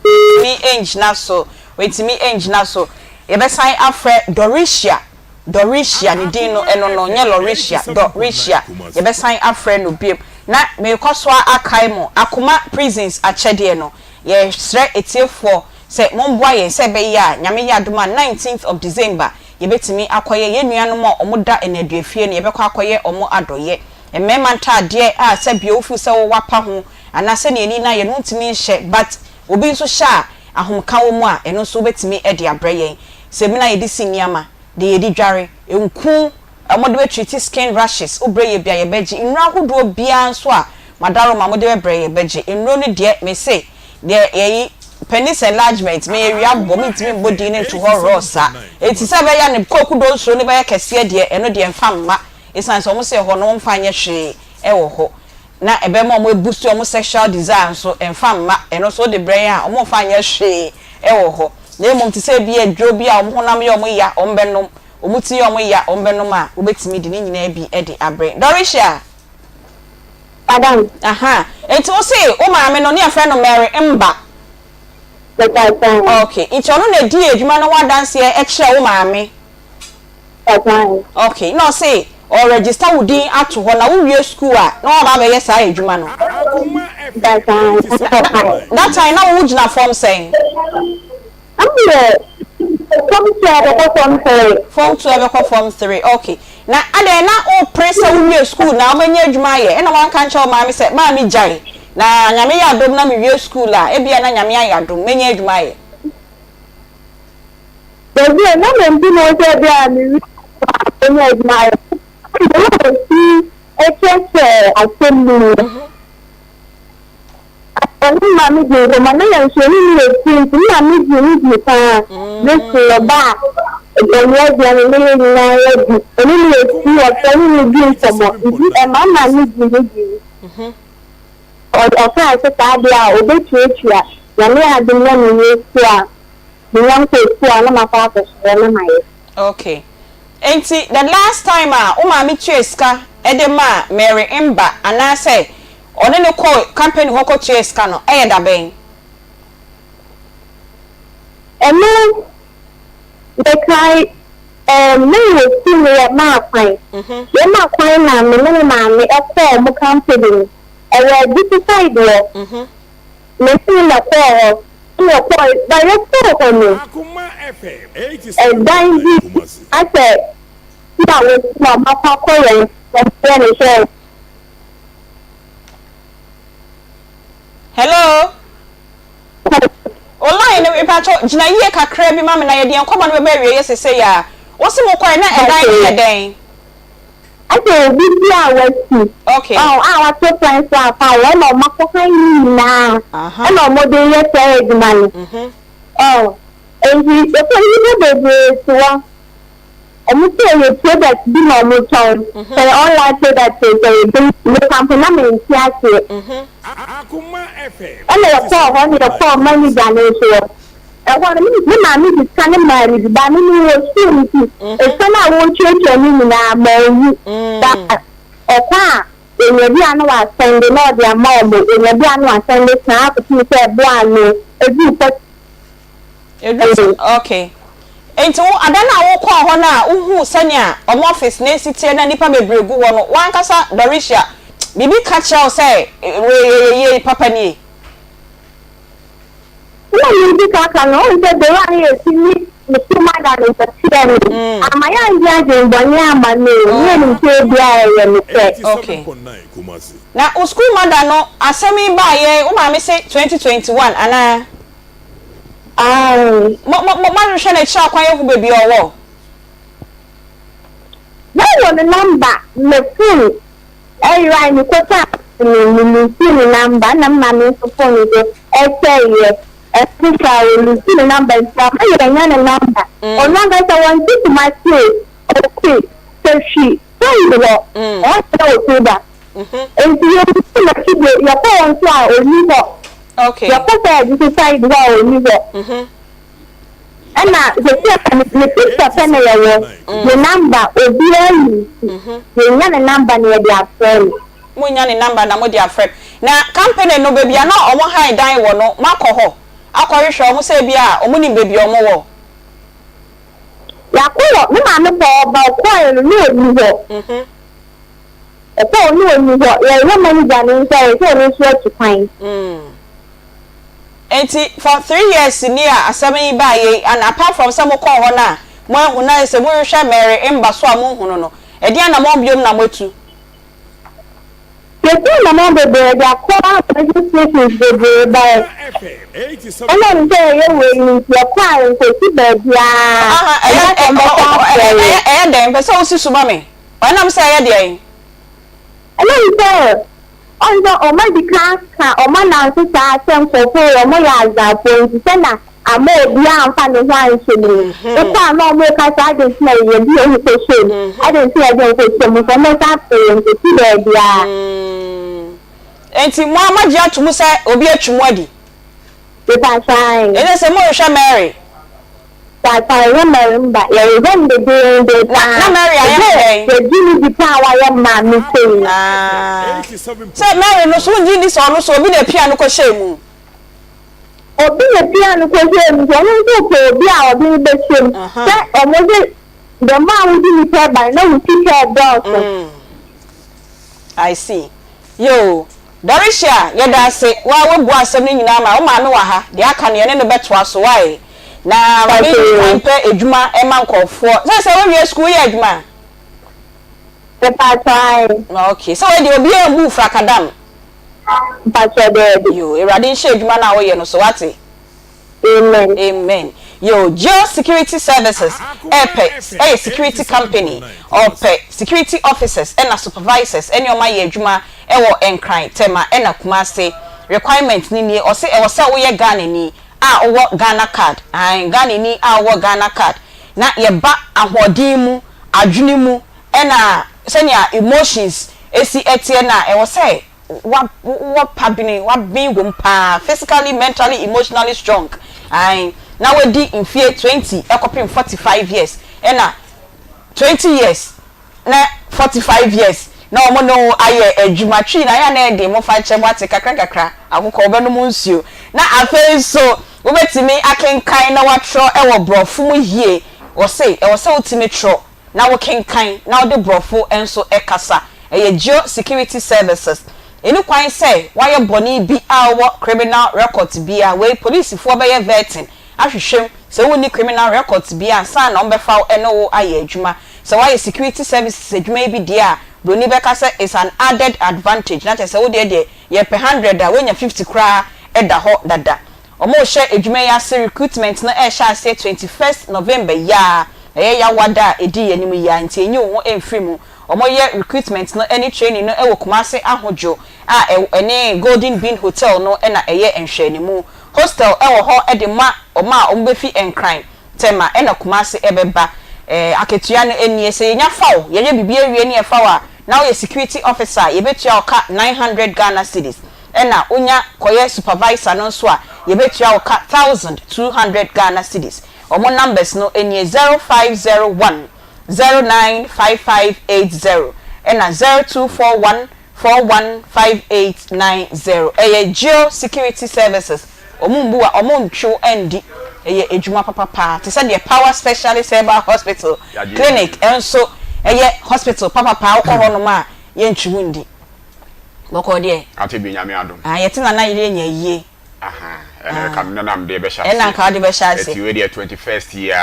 Wantumi angyina so. Wantumi angyina so. Yɛbɛsan afrɛ Doricia. Doricia, ne din no, ɛno no, nyɛ Loricia, Doricia. Yɛbɛsan afrɛ no biom. Na merekɔ so ara akae mo, Akoma Prisons akyɛdeɛ no, yɛsrɛ atiefoɔ sɛ momboa yɛn sɛ ɛbɛyɛ a, Nyame yɛ adom a, nineteenth of December, yɛbɛtumi akɔyɛ yɛn nuanom a wɔda nnaduafie no, yɛbɛkɔ akɔyɛ wɔn adɔeɛ. Mmarima ntaadeɛ a sɛbio wofeel sɛ wowɔ apa ho, Anaa sɛnea ani no ayɛ no wontumi nhyɛ but obi nso hyɛ a ahomka wɔ mu a ɛno nso wobɛtumi de abrɛ yɛn. Samina a yɛde si nneɛma, deɛ yɛde dware, nku a wɔde bɛ treat skin rashes wobrɛ yɛ bi a yɛbɛgye, nnuro ahodoɔ biara nso a madaroma mode bɛbrɛ yɛbɛgye. Nnuro no deɛ mese deɛ yɛyi penis enlargement meyɛ wia bɔ mentumi mbɔ din no nto hɔ raw saa. Enti sɛ ɛbɛyɛ a ne kwaku donsuro no bɛyɛ kɛseɛ deɛ ɛno deɛ mfa mma ɛsiane sɛ wɔn se ɛhɔ no wɔmfa nyɛ hwee wɔ hɔ. na ɛbɛma wɔn abusti wɔn sexual desire nso, ɛmfa mma, ɛno nso wode brɛ yɛn a, wɔmfa nyɛ hwee wɔ hɔ, na mmom te sɛ ebia aduro bi a wɔn honam yɛ wɔn ya, wɔbɛnom, wɔn ti yɛ wɔn ya, wɔbɛnom a, wobɛtumi de ne nyinaa bi de abrɛ yɛn. Doricia! Madam. Aha, nti wo se wo maame no, ne yɛfrɛ no Mary Mba? Mepakyɛw. Okay, nti ɔno na ɛdii adwuma no ho adanseɛ kyerɛɛ wo maame? Ɔkae. Ok, na ɔse ɔ register wo din ato hɔ na wo wie school a na waba abɛyɛ saa adwuma no. That time na ɔkae. That time na wo gyina form sɛn? Na me wɔ form 2 a bɛkɔ form 3. Form 2 a bɛkɔ form 3, ok. Na adɛn na wo pere sɛ wo wie school na wobɛnya adwuma ayɛ ɛna wanka nkyerɛ wo maame sɛ maame gyae na Nyame yɛ adom na me wie school a ebia na Nyame ayɛ adom mɛnya adwuma ayɛ. Dabi o, na memmbu no sɛ bi a mewie sukuu a menya adwuma ayɛ. The way a osi kyerɛkyerɛ asɛm no mu no, ɔne me maame dii nkɔmmɔ. Na yɛn nso yɛne no yɛ fie nti, me maame gyee no dii paa. Ne so ɔba a, ɔnoa aduane na yɛn nyinaa yɛdi. Ɔne no yɛ fie, ɔfrɛ ne no di nkɔmmɔ. Nti ɛma me maame gyee no dii. Ɔkaa sɛ saa deɛ a, obetuatua. Nyame adom na mewie sukuu a, Menya nkɔɔ a na makɔ akɔsrɛ na mayɛ. Okay. Enti the last time a wo maame tuaa sika de maa Mary Mba anaasɛ ɔne no kɔɔ company hɔ kɔtuaa sika no yɛ da bɛn? Ɛno mekae ɛɛm na yɛwɔ sukuu no yɛmaa kwan. Yɛma kwan na me ne me maame kɔɔ ɔmo company no. Ɛwɔ Agusi side hɔ. Me ne no na ɛkɔɔ hɔ, ɛna ɔkɔɔ, ba yɛkɔɔ hɔ no, ɛdan bi asɛ bi a wɔsi a wɔakɔ akɔ yɛn, wɔyɛ no sɛ. Hello. O line no mepakyɛw gyina yie kakra bi ma me na yɛde yɛn nkɔmmɔ no bɛba awieɛ sesei a. Wo se mokɔɛ na ɛdan no yɛ dɛn? Ɛsɛ obi bi a wasi ɔn a wato kwan so afa hɔ ɛna ɔmo akɔ han ne nyinaa ɛna ɔmo de yɛ saa adwuma no ɔn nti yɛkɔ nnipa bebree te hɔ. Ɔmo se ɛyɛ product bi na ɔmo tɔn, sɛ ɛyɛ online product o, sɛ ɛyɛ dɛn, meka mpo na mente aseɛ. Ɛna yɛkɔɔ hɔ na yɛkɔɔ manager no nso hɔ. Ɛhɔ no, me maame de sika no maa me bi, but me mewɔ sukuu nti, sika no a wɔretuatua no nyinaa, manhu. But ɔkɔ a, ɔnya bi a na wasɛnde na ɔde ama wɔn, ɔnya bi a na wasɛnde saa kɔpem sɛ ɛboa ano, ɛduru kɔ. Ɛduru sɛ, okay. Enti wo, ada no a wokɔɔ hɔ no a wohuu sɛnea wɔn office no si teɛ na nnipa bebree gu hɔ no, w'ankasa, Doricia, biribi ka kyerɛɛ wo sɛ wei ɛyɛ yie, papa nie? Nna miridzi kan aka no, ohun sɛ ber a nna yesi nye me sumada no nkyerɛ no, amma yɛanndwen adwen bɔne amma no o, nna yenyim sɛ ebia ɔyɛ nokwar. Okay. Na wo school mother no, asɛm yi baeɛ, wo maame se 2021 anaa? Ae. Mo, mo, mo, moahwehwɛ no akyiri akwan ahu baabi a ɔwɔ? Mewɔ ne number, me phone ɛyerae mekɔtɔ a me me lose ne number ɛna me maame nso phone nso ɛsɛeɛ ɛno saa o lose ne number nti ama yɛanya ne number ɔno ankasa wɔnte Kumasi o ɔte Sehwi Sehwi hɔ ɔhɔ na ɔte ba nti yɛnhu n'akyi bio yɛkɔ hɔ nso a ɔnni hɔ yɛkɔ sɛ nso side hɔ a ɔnni hɔ. Ɛna sɛsɛ ne picture pɛ na yɛwɔ, ne number obiara nni nti yɛnya ne number na yɛde afrɛ no. Mo nya ne number na mode afrɛ no. Na company no baabi a na ɔmo han dan wɔ no moakɔ hɔ akɔ hwehwɛ ɔmo sɛ ebia ɔmo nim baabi a ɔmo wɔ? Yɛakɔ hɔ, me maame kɔɔ hɔ but ɔkɔɔɛ no na ɔnni hɔ. Ɔkɔɔ hɔ na ɔnni hɔ, yɛyɛ manager no nso a yɛsɛ ɔno nso atu kwan. Enti for three years ni a asɛm yi baeɛ yi and apart from sɛ mokɔɔ hɔ no a moanhu na ayɛ sɛ morehwehwɛ Mary mba so a monhunu no, ɛdeɛn anammɔn biom na moatu? Yɛtu anammɔn bebree de akɔ radio stations bebree but ɛnam sɛ yɛyɛ wei no nti yɛkɔ a yɛnkɔsi baabiara Aha, ɛyɛ ɛnyɛ sɛ wɔbɛsan afrɛ yɛn. ɛyɛ dɛn? Mepɛ sɛ wosi so ma me. Ɛnam sɛ ɛyɛ deɛn? Ɛnam sɛ Ɔn sɛ ɔmo adi kan aka ɔmo ananse saa sɛ nkorɔfoɔ wei ɔmo yɛ azaafoɔ nti sɛ na ama obiara amfa ne ho anhyɛ mu no, wokɔ a na ɔmo reka sɛ adɛn nti na yɛde yɛn ho kɔhyɛ mu, adɛn nti na yɛde yɛn ho kɔhyɛ mu, nti ɔmo san frɛ yɛn kɔsi baabiara. Enti mo ara moagye ato mu sɛ obi atwi mo adi? Mepakyɛ ae. Ɛnɛ sɛ morehwɛ Mary. Paapa yɛnyɛ mmarima, yɛhwehwɛ no dedeenden Na paa. na Mary ayɛ mo Ebia dɛn? yɛgye no di paa a wayɛ maame sei no. Ah. Sɛ Mary no so wongye nni sɛ ɔno so obi na epia no kɔhyɛɛ mu? Obi na epia no kɔhyɛɛ mu nti ɔno nso pɛ obi a ɔde no bɛhyɛ mu. Sɛ ɔmo de the more a wode nipa ba no na wo sika ɛdɔɔso. I see. Yoo, Doricia, yɛda ase. Wo ara woabua asɛm no nyinaa ama. Wo maame wɔ ha. Deɛ aka no, yɛne no bɛtoa so. Wai? Na ma me nni kan mpɛ adwuma mma nkurɔfoɔ. Sɛ sɛ woawie sukuu, woyɛ adwuma? Mepakyɛ ae. Okay. Sɛ wei deɛ obiara mbu wo frakadam? Mpakyɛ daabi. Yoo, Awurade nhyɛ adwuma no a woyɛ no so, woate? Amen. Amen yoo Geo security services ɛpɛ ɛyɛ security company ɔpɛ security officers ɛna supervisors ɛne ɔmo ayɛ adwuma ɛwɔ Nkran, Tema ɛna Kumasi requirement no nie ɔse ɛwɔ sɛ woyɛ Ghanani a wowɔ Ghana card ae Ghanani a wowɔ Ghana card na yɛba ahoɔden mu adwene mu ɛna sɛnea emotions ɛsi ɛteɛ no a ɛwɔ sɛ wa wowɔ pabene, waben wom paa, physically, mentally, emotionally strong, ae, na wadi mfie 20 kɔpem 45 years, ɛna 20 years na 45 years na wɔn ne wo ayɛ adwuma, twi na ayɛ a na ɛyɛ den, mofa nkyɛ moate, kakra nkakra, akokɔ wobɛnom nsuo, na afei nso wobɛtumi akenkan na woatwerɛ wɔ borɔfo mu yie, wɔse ɛwɔ sɛ wotumi twerɛ na wokenkan na wode borɔfo nso kasa. Ɛyɛ Geo Security Services. Ɛni kwan sɛ woayɛ bɔne bi a wowɔ criminal records biara. Wei polisifoɔ bɛyɛ vetting ahwehwɛ mu sɛ wonni criminal records biara ansa na wɔbɛfa wo ne wo ayɛ adwuma. Sɛ woayɛ security services adwuma yi bi deɛ a, buroni bɛka sɛ it's an added advantage na kyerɛ sɛ wo deɛ deɛ yɛpɛ hundred a woanya fifty koraa da hɔ dada. Wɔrehyɛ adwuma yi ase, recruitment no rehyɛ aseɛ 21st November yi ara, ɛyɛ Yawa da a ɛdi yɛn anim yi ara, nti nyi wo ho mfiri mu. Wɔyɛ recruitment no ne training no wɔ Kumasi Ahodwo a ɛne Golden Bean Hotel no na ɛyɛ nhwɛanimu. Hostel wɔ hɔ de ma wɔn a wɔbɛfi Nkran, Tema ɛna Kumasi bɛba. Eh, akatua no nie, sɛ yɛnya fa wo, yɛyɛ biribi awie ne yɛfa wo a, na woyɛ security officer a, yɛbɛtua wo ka 900 Ghana cedis. Ɛna wonya kɔyɛ supervisor no nso a, yɛbɛtua wo ka 1,200 Ghana cedis. Wɔn numbers no nie, 0501 095580 ɛna 0241 415890. Ɛyɛ Geo Security Services. Wɔn mbu a, wɔn ntwe wo ndi. Ɛyɛ adwuma papa paa. Te sɛ deɛ Power Specialist Herbal Hospital Clinic nso yɛ hospital papa paa. Wokɔ hɔnom a, yɛntwe wo ndi. Bɔkɔɔ deɛ. Ate bi Nyame adom. Ah, yɛte Nana yere anya yie. Aha, ɛna ɛka me na mede bɛhyɛ aseɛ. Ɛna nka wode bɛhyɛ aseɛ. Ɛti wei deɛ 21st yi a,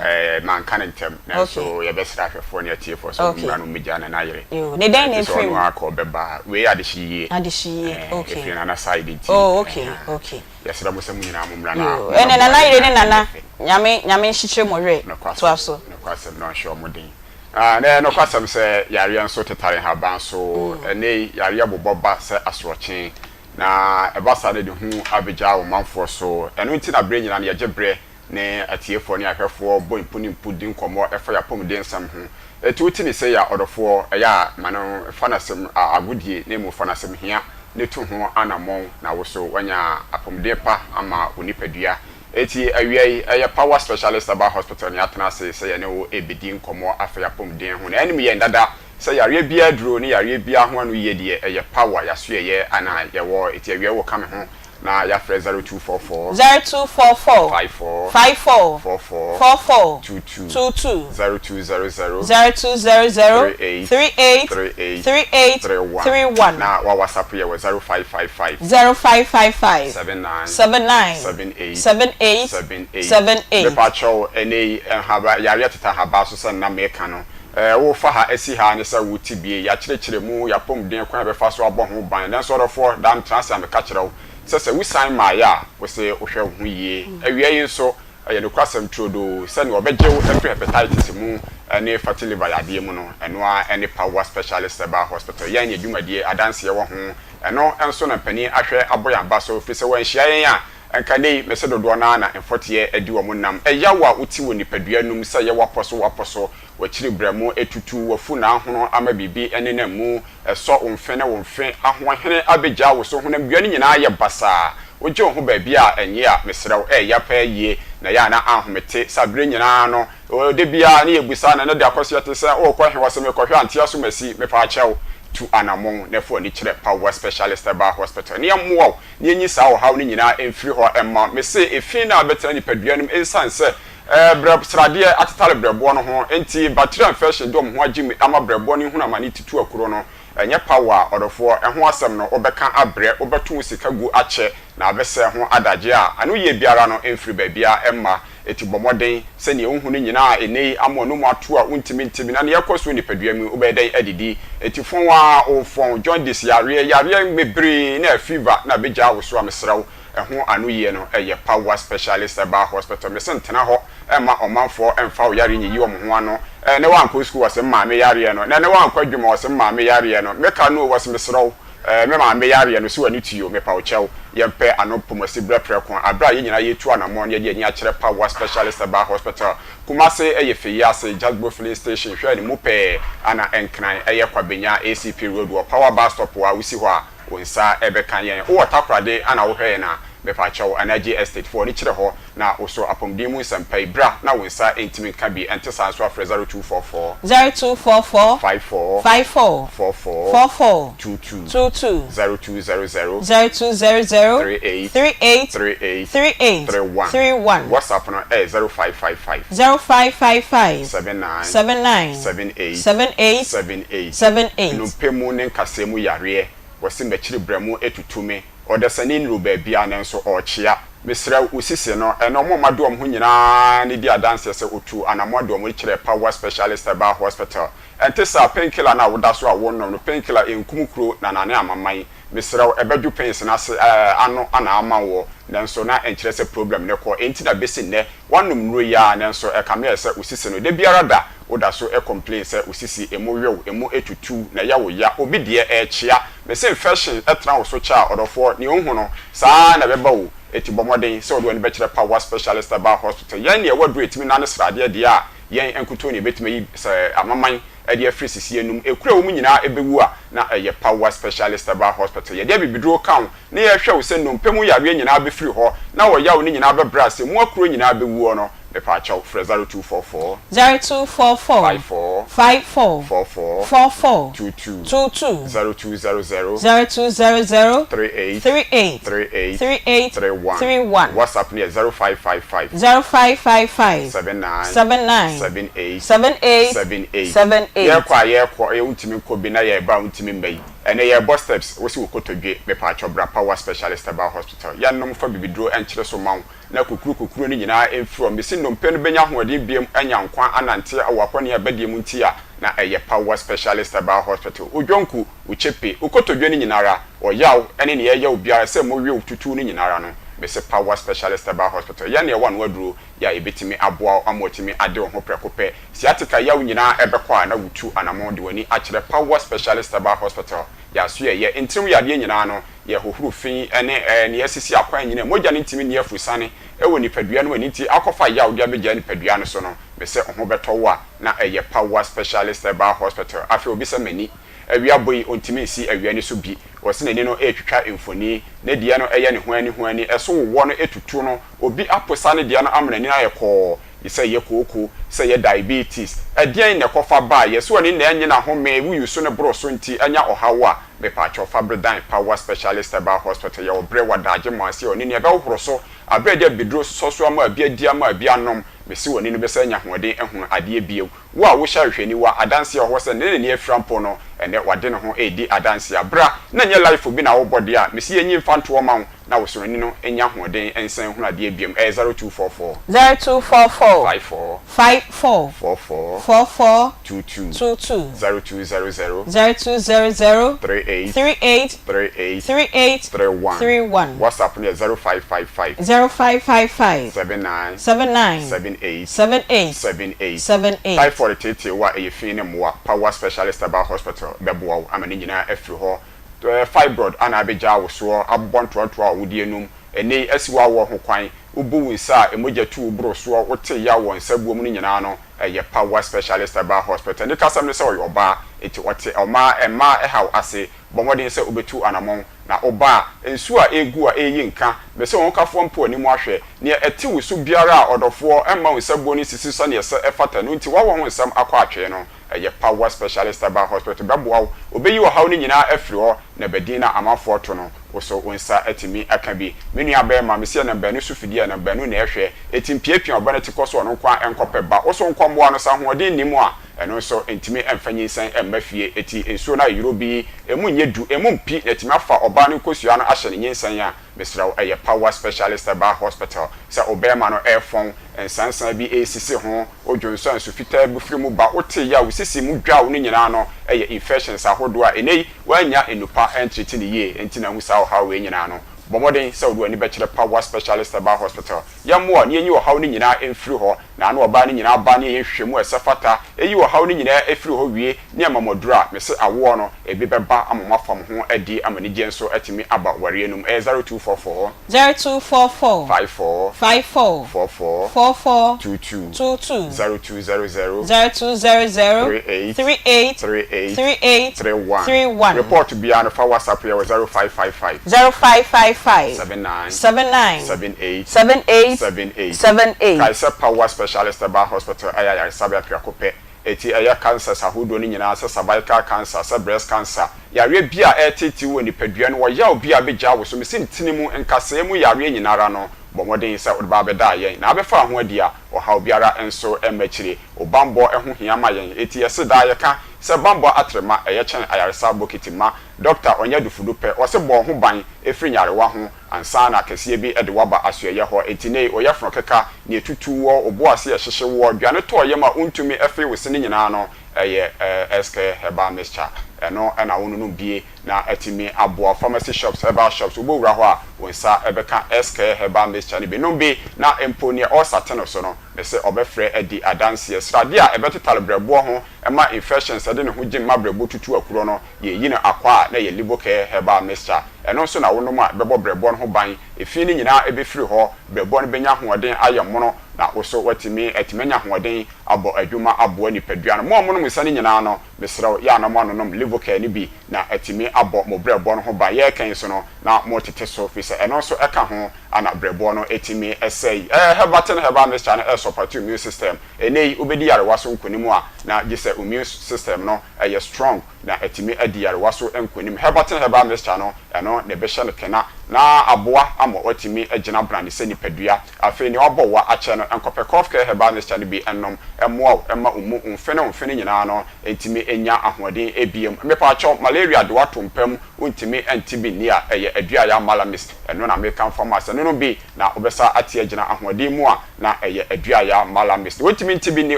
ɛɛ manka no ntɛm. Nanso yɛbɛsrɛ ahwɛfoɔ ne atiefoɔ sɛ wɔn mmra na wɔmmɛgya Nana yere. Yoo, ne dɛn na ɛfiri mu? Ɛfiri sɛ ɔno ara kɔ ɔbɛba. Wei yɛ adehye yie. Adehye yie, okay. Ɛfiri Nana side nti. Oh, okay, okay. Yɛsrɛ mo sɛ mo nyinaa mo mmra na Yoo, ɛnɛ Nana yere ne Nana, Nyame, Nyame nhyekyere mo werɛ. Toa so. Nokwasɛm, na ɔnhyɛ wɔn den. Ah, na ɛyɛ nokwasɛm sɛ yareɛ nso tetare nhaban so. Ɛnnɛ yi, yareɛ bobɔ ba sɛ asorɔkye. Na ɛba saa na ɛde hu abɛgya wo manfoɔ so. Ɛno nti na berɛ nyinaa no yɛgye berɛ ne atiefoɔ ne ahwɛfoɔ bɔ mpu ne mpu di nkɔmmɔ fa yɛn apɔmuden nsɛm ho. Enti wote ne sei a, ɔdɔfoɔ, ɛyɛ a ma no fa no asɛm agodie na mmom fa no asɛm hia na tu ho anammɔn na wo nso woanya apɔmuden pa ama wo nipadua. Enti awia yi, ɛyɛ Power Specialist Herbal Hospital na yɛatena ase sɛ yɛne wo rebɛdi nkɔmmɔ afa yɛn apɔmuden ho. Na ɛnim yɛn dada Sɛ yareɛ biara aduro ne yareɛ biara ho ano yie deɛ ɛyɛ power yasoɛyɛ ana yɛwɔ eti awia wo ka me ho na yafrɛ 0244 0244 54 54 44 44 22 22 0200 0200 38 38 38 38 31 31 na wa whatsapp yɛ wɔ 0555 0555 79 79 78 78 78 78. Mepakyɛw ɛnɛ yi nhaba yareɛ teta haba so sɛ nna meka no Ɛɛ, worefa ha asi ha ne sɛ wote bie. Yɛakyerɛkyerɛ mu, yɛapɔmuden kwan a yɛbɛfa so abɔ ho ban. Nanso ɔdɔfoɔ, daa metra ase a meka kyerɛ wo sɛ sɛ wosian maeɛ a, wose wohwɛ wo ho yie. Awia yi nso, ɛyɛ nokwasɛm turodoo sɛ nea ɔbɛgye wo afiri hepatitis mu ne fatty liver yadeɛ mu no, ɛno ara ne Pawa Specialist Herbal Hospital. Yɛn ne dwumadie adanseɛ wɔ ho. Ɛno nso na mpanin ahwɛ abɔ yɛn aba so, ɛfiri sɛ wɔanhyia yɛn a, Anka nnɛ yi, mese dodoɔ no ara na mfɔteɛ adi wɔn nam. Ɛyaw a wote wɔ nipadua no mu sɛ ɛyɛ w'apɔ so w'apɔ so, w'akyiri berɛmo atutu, w'afu na ahono ama biribi nenam mu, ɛsɔ wo mfe ne wo mfe, ahoɔhene abɛgyaa wo so, honamdua no nyinaa ayɛ basaa, wogye wo ho baabi a ɛnnye a, mesrɛ wo, ɛyɛ ya paa yie, na ɛyɛ a na anhomete saa berɛ nyinaa no, da biara ne yɛbusa na ɛnɛ de akɔ so yɛte sɛ, worekɔ he? Wɔse merekɔhwɛ Antea so masi, mepaakyɛw, tu anammɔn na fa w'ani kyerɛ Power Specialist Herbal Hospital na yɛmmoa wo na yenyi saa ɔhaw no nyinaa mfiri hɔ mma. Mese efi no a ɛbɛtena nipadua no mu esiane sɛ brɛ sradeɛ atetare brɛboɔ no ho nti, bacteria infection de wɔn ho agye mu ama brɛboɔ no nhunu amane tutu akuro no. Ɛnyɛ power a, ɔdɔfoɔ, ɛho asɛm no wobɛka abrɛ, wobɛto wo sika gu akyɛ na abɛsɛe ho adagyeɛ a ano yie biara no mfiri baabiara mma. Enti bɔ mmɔden sɛ nea wohu no nyinaa a ɛnnɛ yi ama ɔno mu ato a wontumi nte bi na nea ɛkɔ so wɔ nipadua mu yi, wobɛyɛ dɛn adidi? Enti fɔn ara wofɔn, jaundice yareɛ, yareɛ bebree na fever na abɛgyaa wo so a mesrɛ wo, ɛho ano yie no yɛ Power Specialist Herbal Hospital. Mese ntena hɔ mma ɔmanfoɔ mfa wo yareɛ nyiyi wɔn ho ano. Ɛnnɛ woankɔ sukuu wɔse maame yareɛ no, na ɛnnɛ woankɔ adwuma wɔse maame yareɛ no, meka no o wɔse mesrɛ wo. Eh, me maame yareɛ no, so w'ani tue o, mepa wo kyɛw, yɛmpɛ ano pomasi berɛ prɛko, aberɛ a yɛn nyinaa yɛretu anamɔn na yɛde yɛn ani akyerɛ Pawa Specialist Herbal Hospital, Kumasi, ɛyɛ Feyi ase, Jasbo Filling Station, hwɛ ne mu pɛɛ, ana Nkran, ɛyɛ Kwabenya, ACP Road, wɔ Power Bus Stop a wosi hɔ a, wo nsa bɛka yɛn. Wowɔ Takoradi ana wohwɛ yɛn a, mepa kyɛw, Anagye Estate, fa w'ani kyerɛ hɔ, Na wo so apɔmuden mu nsɛmpa yi, bra na wo nsa ntumi nka bi, ɛnte saa nso a frɛ 0244. 0244. 54. 54. 44. 44. 22. 22. 0200. 0200. 38. 38. 38. 38. 31. 31. WhatsApp no ɛyɛ 0555. 0555. 79. 79. 78. 78. 78. 78. Nnompe mu ne nkasɛɛ mu yareɛ, wɔse m'akyiri brɛmo atutu me. Ɔdasani nnuru baabiara nanso ɔrekyea. Mesrɛ wo, wo sisi no, ɛne wɔn a wɔade wɔn ho nyinaa no di adanseɛ sɛ ɔtuu anammɔn de wɔn kyerɛɛ Power Specialist Herbal Hospital. Ɛnte saa, painkiller no a woda so a worenom no, painkiller ɛnkum kuro na nane amaman. Mesrɛ wo, ɛbɛdwo pains no ase ɛɛ ano na ama woɔ, nanso na ɛnkyerɛ sɛ problem no kɔ. Enti na bɛsi nnɛ, woanom nnuro yi ara nanso ɛkame ayɛ sɛ wo sisi no, da biara da, woda so complain sɛ wo sisi, ɛmu wew, ɛmu tutu, na ɛyɛ wo ya. Obi deɛ, ɛrekyea. Mese infection tena wo so kyɛ a, ɔdɔfoɔ, nea ohu no, saa ara na ɛbɛba o. Enti bɔ mmɔden sɛ wode w'ani bɛkyerɛ Power Specialist Herbal Hospital. Yɛn nea ɛwɔ aduru a ɛtumi nane sradeɛ deɛ a, Yɛn nkutoo na yɛbɛtumi ayi sɛ amaman de afiri sisi anum. Ekuro a ɛwɔ mu nyinaa ɛbɛwu a, na ɛyɛ Power Specialist Herbal Hospital. Yɛde abibiduro ka wo na yɛhwɛ wo sɛ nnompe mu yareɛ nyinaa bɛfiri hɔ na ɔyaw no nyinaa bɛbrɛ ase, mu akuro nyinaa bɛwuo no. Mepaakyɛw, frɛ 0244. 0244. 54. 54. 44. 44. 22. 22. 0200. 0200. 38. 38. 38. 38. 31. 31. WhatsApp no yɛ 0555. 0555. 79. 79. 78. 78. 78. 78. Yɛrekɔ a yɛrekɔ, ɛyɛ wontumi nkɔ bi na yɛreba a wontumi mma yi. Ɛnɛ yɛrebɔ steps, wose wo kotodwe, mepaakyɛw bra Power Specialist Herbal Hospital. Yɛnnom fa bibiduro nkyere so ma wo. na kokurokokuro no nyinaa mfiri hɔ. Mese nnompe no bɛnya ahoɔden biom anya nkwa anante wɔ akɔneabadie mu nti a na ɛyɛ Power Specialist Herbal Hospital. Wo dwonku, wo kyepe, wo kotodwe no nyinara, ɔyaw ne nea ɛyɛ wo biara sɛ mo wew tutuw no nyinara no, mese Power Specialist Herbal Hospital. Yɛn na yɛwɔ ano aduro yɛ a yɛbɛtumi aboa wo ama watumi ade wo ho prɛko pɛ. Sciatica yaw nyinaa ɛbɛkɔ a na wotu anamɔn de w'ani akyerɛ Power Specialist Herbal Hospital. Yɛaso yɛyɛ ntirim yadeɛ nyinaa no, Yɛhohoro fi ne nea asisi akwan nyinaa. Mogya no ntumi nni afurusane wɔ nipadua no mu, ɛno nti akɔfa yaw de abɛgyaa nipadua no so no, mesɛ wo ho bɛtɔ wo a, na ɛyɛ Power Specialist Herbal Hospital. Afei obi sɛ m'ani, awia bɔ yi, ɔntumi nsi awia no so bi. Ɔse n'ani no retwitwa mfoni, ne deɛ no yɛ ne hoani hoani, ɛso wowɔ no tutu no, obi aposa ne deɛ no ama n'ani no ayɛ kɔɔ. Sɛ ɛyɛ kooko, sɛ ɛyɛ diabetes, ɛdeɛn na ɛkɔfa baeɛ? Sɛ w'ani na ɛnnye n'ahome, wo use no boro so nti anya ɔhaw a, mepaakyɛw fa bere dan Power Specialist Herbal Hospital, yɛwɔ bere wɔ daagye mu ase a ɔne nea ɛbɛhohoro so, aberɛ a yɛde abiduro sosɔ so ama abi adi ama abi anom, mese w'ani no bɛsan anya ahoɔden ahunu adeɛ bio. Wo a wohyɛ ahwehwɛniwa, adanseɛ wɔ hɔ sɛ ne n'ani afira mpo no, ɛnnɛ wade ne ho redi adanseɛ. Bra na nyɛ life bi na wobɔ deɛ a, mese yɛnyi mfa ntoɔ ma wo. Na wo soronani no nnya ahoɔden nsan nhunu adeɛ biom, ɛyɛ 0244. 0244. 54. 54. 44. 44. 22. 22. 0200. 0200. 38. 38. 38. 38. 31. 31. WhatsApp no yɛ 0555. 0555. 79. 79. 78. 78. 78. 78. Typhoid teetee wo a, ɛyɛ fi ne mmoa. Power Specialist Herbal Hospital bɛboa wo ama ne nyinaa afiri hɔ. Fibroid ana abɛgyaa wo soɔ, abobɔ ntoantoa wɔ wodeɛ nom, ɛnnɛ yi asi w'awoɔ ho kwan, wobu wo nsa a mogya tu wo boro soɔ, wote yaw wɔ nsa buo mu no nyinaa no, ɛyɛ Power Specialist Herbal Hospital. Anikasɛm ne sɛ ɔyɛ ɔbaa, enti ɔte ɔmaa mmaa ɛhaw ase. Bɔ mmɔden sɛ wobɛtu anamɔn, na woba a, nsuo a ɛregu a ɛreyi nka, mese wo hokafoɔ mpo anim ahwɛ, nea ɛte wo so biara a ɔdɔfoɔ, mma wo nsa buo no nsisi sɛdeɛ ɛsɛ ɛfata, ɛno nti woawɔ ho nsɛm akɔ atwee no. Ɛyɛ Power Specialist Herbal Hospital bɛboa wo. Obeyi ɔhaw no nyinaa afiri hɔ na badin no a amanfoɔ to no, wo so wo nsa atumi aka bi. Me nua barima, mese ɛnam baanu so fidie a ɛnam baanu na ɛhwɛ. Eti mpiapia ɔba no ti kɔ so ɔno nko ara nkɔpɛ ba. Wo so nkɔmmoa no, sɛ ahoɔden nni mu a, ɛno nso ntumi mfa nyinsɛn mma fie. Eti nsuo no ayɛ yorobii, emu nyɛ du, emu mpi na atumi afa ɔbaa no nkosua no ahyɛ no nyinsɛn a, mesrɛ wo, ɛyɛ Power Specialist Herbal Hospital. Sɛ ɔbarima no refɔn, nsansan bi resisi ho, Odwo nso a nsu fitaa bi firi mu ba, wote yaw, wo sisi mu dwaw no nyinaa no yɛ infections ahodoɔ a ɛnnɛ yi woannya nnupa antriti no yie nti na ahu saa ɔhaw wei nyinaa no. Bɔ mmɔden sɛ wode w'ani bɛkyerɛ Power Specialist Herbal Hospital. Yɛmmoa wo na yɛnyi ɔhaw no nyinaa mfiri hɔ. Na ano ɔbaa no nyinaa ba na yɛyɛ nhwehwɛmu a ɛsɛ fata, ɛyi ɔhaw no nyinaa firi hɔ wie ne ama mo aduro a mese awoɔ no ebi bɛba ama moafa mo ho adi ama anigyeɛ nso atumi aba wareɛ no mu. Ɛyɛ 0244. 0244. 54. 54. 44. 44. 22. 22. 0200. 0200. 38. 38. 38. 38. 31. 31. Report biara no fa WhatsApp yɛ wɔ 0555. 0555. 79. 79. 78. 78. 78. 78. Kae sɛ Power Specialist Herbal Hospital yɛ ayaresabea prɛko pɛ. Enti ɛyɛ cancers ahodoɔ no nyinaa sɛ cervical cancer, sɛ breast cancer, yareɛ bi a ɛreteetee wo wɔ nipadua no, ɔyaw bi a abɛgyaa wo so, mese ntini mu, nkasɛɛ mu yareɛ nyina ara no, bɔ mmɔden sɛ wode ba abɛdaa yɛn, na abɛfa ho adi a, ɔhaw biara nso mma akyire. Wo banbɔ ho hia ma yɛn, enti yɛse daa yɛka sɛ banbɔ atere ma ɛyɛ kyɛn ayaresa bokiti ma. Dɔkta ɔnyɛ adufudu pɛ, ɔse bɔ wo ho ban firi nyarewa ho, Ansa na kɛseɛ bi de wo aba asoɛeɛ hɔ, enti nei wo yafunu keka, nea ɛtutu woɔ, wo bo ase ɛhyehye woɔ, dwane tɔ yam a wontumi fee wo se no nyinaa no, ɛyɛ SK Herbal Mixture. Ɛno na wo nonom bie na atumi aboa wo. Pharmacy shops, herbal shops, wobɔ wura hɔ a, wo nsa bɛka S-Care Herbal Mixture no bi. Nom bi na mpo nea ulcer te no so no, mese ɔbɛfrɛ adi adanseɛ. Sradeɛ a ɛbɛtetare brɛboɔ ho ma infections de ne ho gyim ma brɛboɔ tutu akuro no, yɛyi no akwa a na ɛyɛ Livocare Herbal Mixture. Ɛno nso na wonom a ɛbɛbɔ brɛboɔ no ho ban, efi no nyinaa bɛfiri hɔ, brɛboɔ no bɛnya ahoɔden ayɛ mono na wo nso woatumi atumi anya ahoɔden abɔ adwuma aboa nipadua no. Mo a monom nsa no nyinaa no, mesrɛ wo, yɛ a na moanonom Livocare no bi na atumi abɔ mo brɛboɔ no ho ban. Yɛreka yi nso no, na motete so, firi sɛ ɛno nso ka ho na brɛboɔ no tumi sɛe. Ɛɛ, Herbatin Herbal Mixture no ɛresɔpɔte immune system. Ɛnnɛ yi, wobɛdi yarewa so nkonim a, na gye sɛ immune system no yɛ strong na atumi adi yarewa so nkonim. Herbatin Herbal Mixture no, ɛno na ɛbɛhyɛ no kena na aboa ama watumi agyina brane sɛ nipadua. Afei nea wabɔ wa akyɛ no, nkɔpɛ Cough Care Herbal Mixture no bi nnom. Ɛmmoa wo mma wo mu mfe ne wo mfe no nyinaa no ntumi nnya ahoɔden biom. Mepaakyɛw, malaria de wo ato mpa mu, wontumi nte bi nni a, ɛyɛ Aduaya Malamis. Ɛno na mekamfo ama sɛ nonom bi na wobɛsa ate agyina ahoɔden mu a, na ɛyɛ Aduaya Malamis. Nea wontumi nte bi nni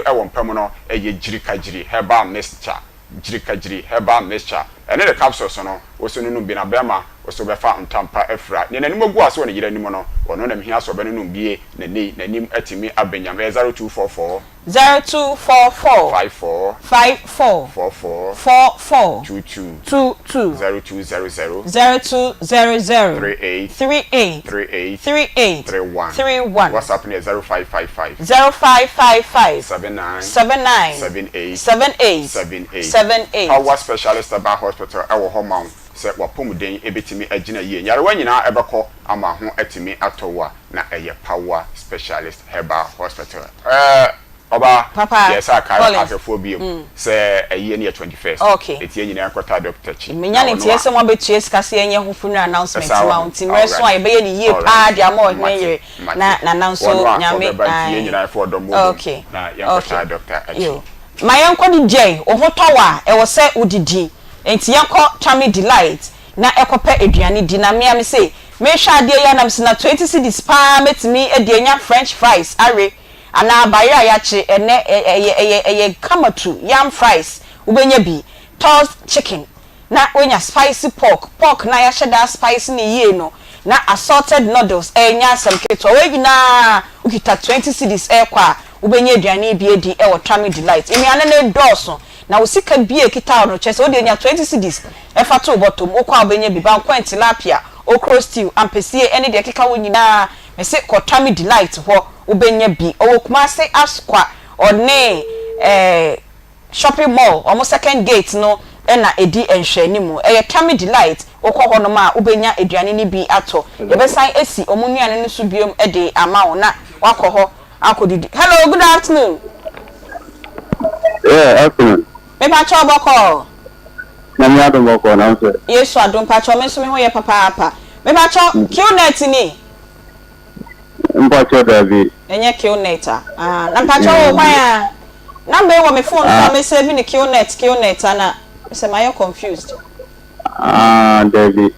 wɔ mpa mu no, ɛyɛ Gyirikagyiri Herbal Mixture. Gyirikagyiri Herbal Mixture. Ɛne ne capsules no, wo nso nonom bi na bɛrima, wo nso wobɛfa ntampa afira. Nea n'anim agu ase wɔ ne yere anim no, ɔno na mehia sɛ ɔbɛnonom bie na nnɛ yi n'anim atumi aba nyam. Ɛyɛ 0244. 0244. 54. 54. 44. 44. 22. 22. 0200. 0200. 38. 38. 38. 38. 31. 31. WhatsApp no yɛ 0555. 0555. 79. 79. 78. 78. 78. 78. Power Specialist Herbal Hospital wɔ hɔ ma wo sɛ w'apɔmuden bɛtumi agyina yie. Nyarewa nyinaa bɛkɔ ama ho atumi atɔ wo a, na ɛyɛ Power Specialist Herbal Hospital. Ɛɛ ɔbaa, Papa, yɛ sɛ akae Collins. ahwɛfoɔ biom sɛ ayie no yɛ 21st. Okay. Enti yɛn nyinaa nkɔtaa dɔkta akyi. Menya Na ne ɔno nteɛ a. sɛ moabɛtua sika sɛ yɛnyɛ ho funeral announcement Ɛsaa ma wɔ wo ho. nti mmerɛ so a Alright. yɛbɛyɛ no yie paa Alright. de ama ɔhene Mate. yere Mate. na Nana nso Wɔn a Nyame wɔbɛba nti yɛn ae. nyinaa yɛfa ɔdɔ mmɔ bom Okay. na Okay. yɛnkɔtaa dɔkta akyi. Yo. Ma yɛnkɔ ne gyɛe, wo ho tɔ wo a ɛwɔ sɛ wodidi nti yɛnkɔ Tummy Delight na ɛkɔpɛ aduane di na mea mese mehwɛ adeɛ yi a na mese na 20 cedis paa mɛtumi de anya French fries awe anaa bayerɛ a yɛakye ɛnɛ ɛyɛ ɛyɛ ɛyɛ kama tu yam fries wobɛnya bi tossed chicken na woanya spicy pork, pork no a yɛahyɛ da aspice no yie no, na assorted noodles, ɛnyɛ asɛm ketewa. Wei nyinaa wokita 20 cedis rekɔ a, wobɛnya aduane yi bi adi wɔ Tummy Delight. Nnuane no dɔɔso, na wo sika bi a ɛkita wo no, kyerɛ sɛ wode anya 20 cedis fa to wo bɔtɔ mu, wokɔ a wobɛnya bi, banku and tilapia, okro stew, ampesie ne deɛ ɛkeka ho nyinaa. Mese kɔ Tummy Delight hɔ, wobɛnya bi. Ɔwɔ Kumasi Asokwa, ɔne eh, Shopping mall, wɔn second gate no na ɛdi nhwɛanimu. Ɛyɛ Tummy Delight, wokɔ hɔnom a wobɛnya aduane no bi atɔ. Yɛbɛsan asi wɔn nnuane no so biom de ama wo na woakɔ hɔ akɔdidi. Hello, good afternoon. Yeah, afternoon. Mepakyɛw bɔkɔɔ. Nyame adom bɔkɔɔ na wo sɛ. Yesu adom pakyɛw me nso me ho yɛ papaapa. Mepakyɛw, Qnet ni? Mpakyɛw dabi. Ɛnyɛ Qnet a? Ah, na mpakyɛw wo hwan a? Number yi wɔ me phone so a me save no Qnet Qnet a na sɛ mayɛ confused. Ah, dabi.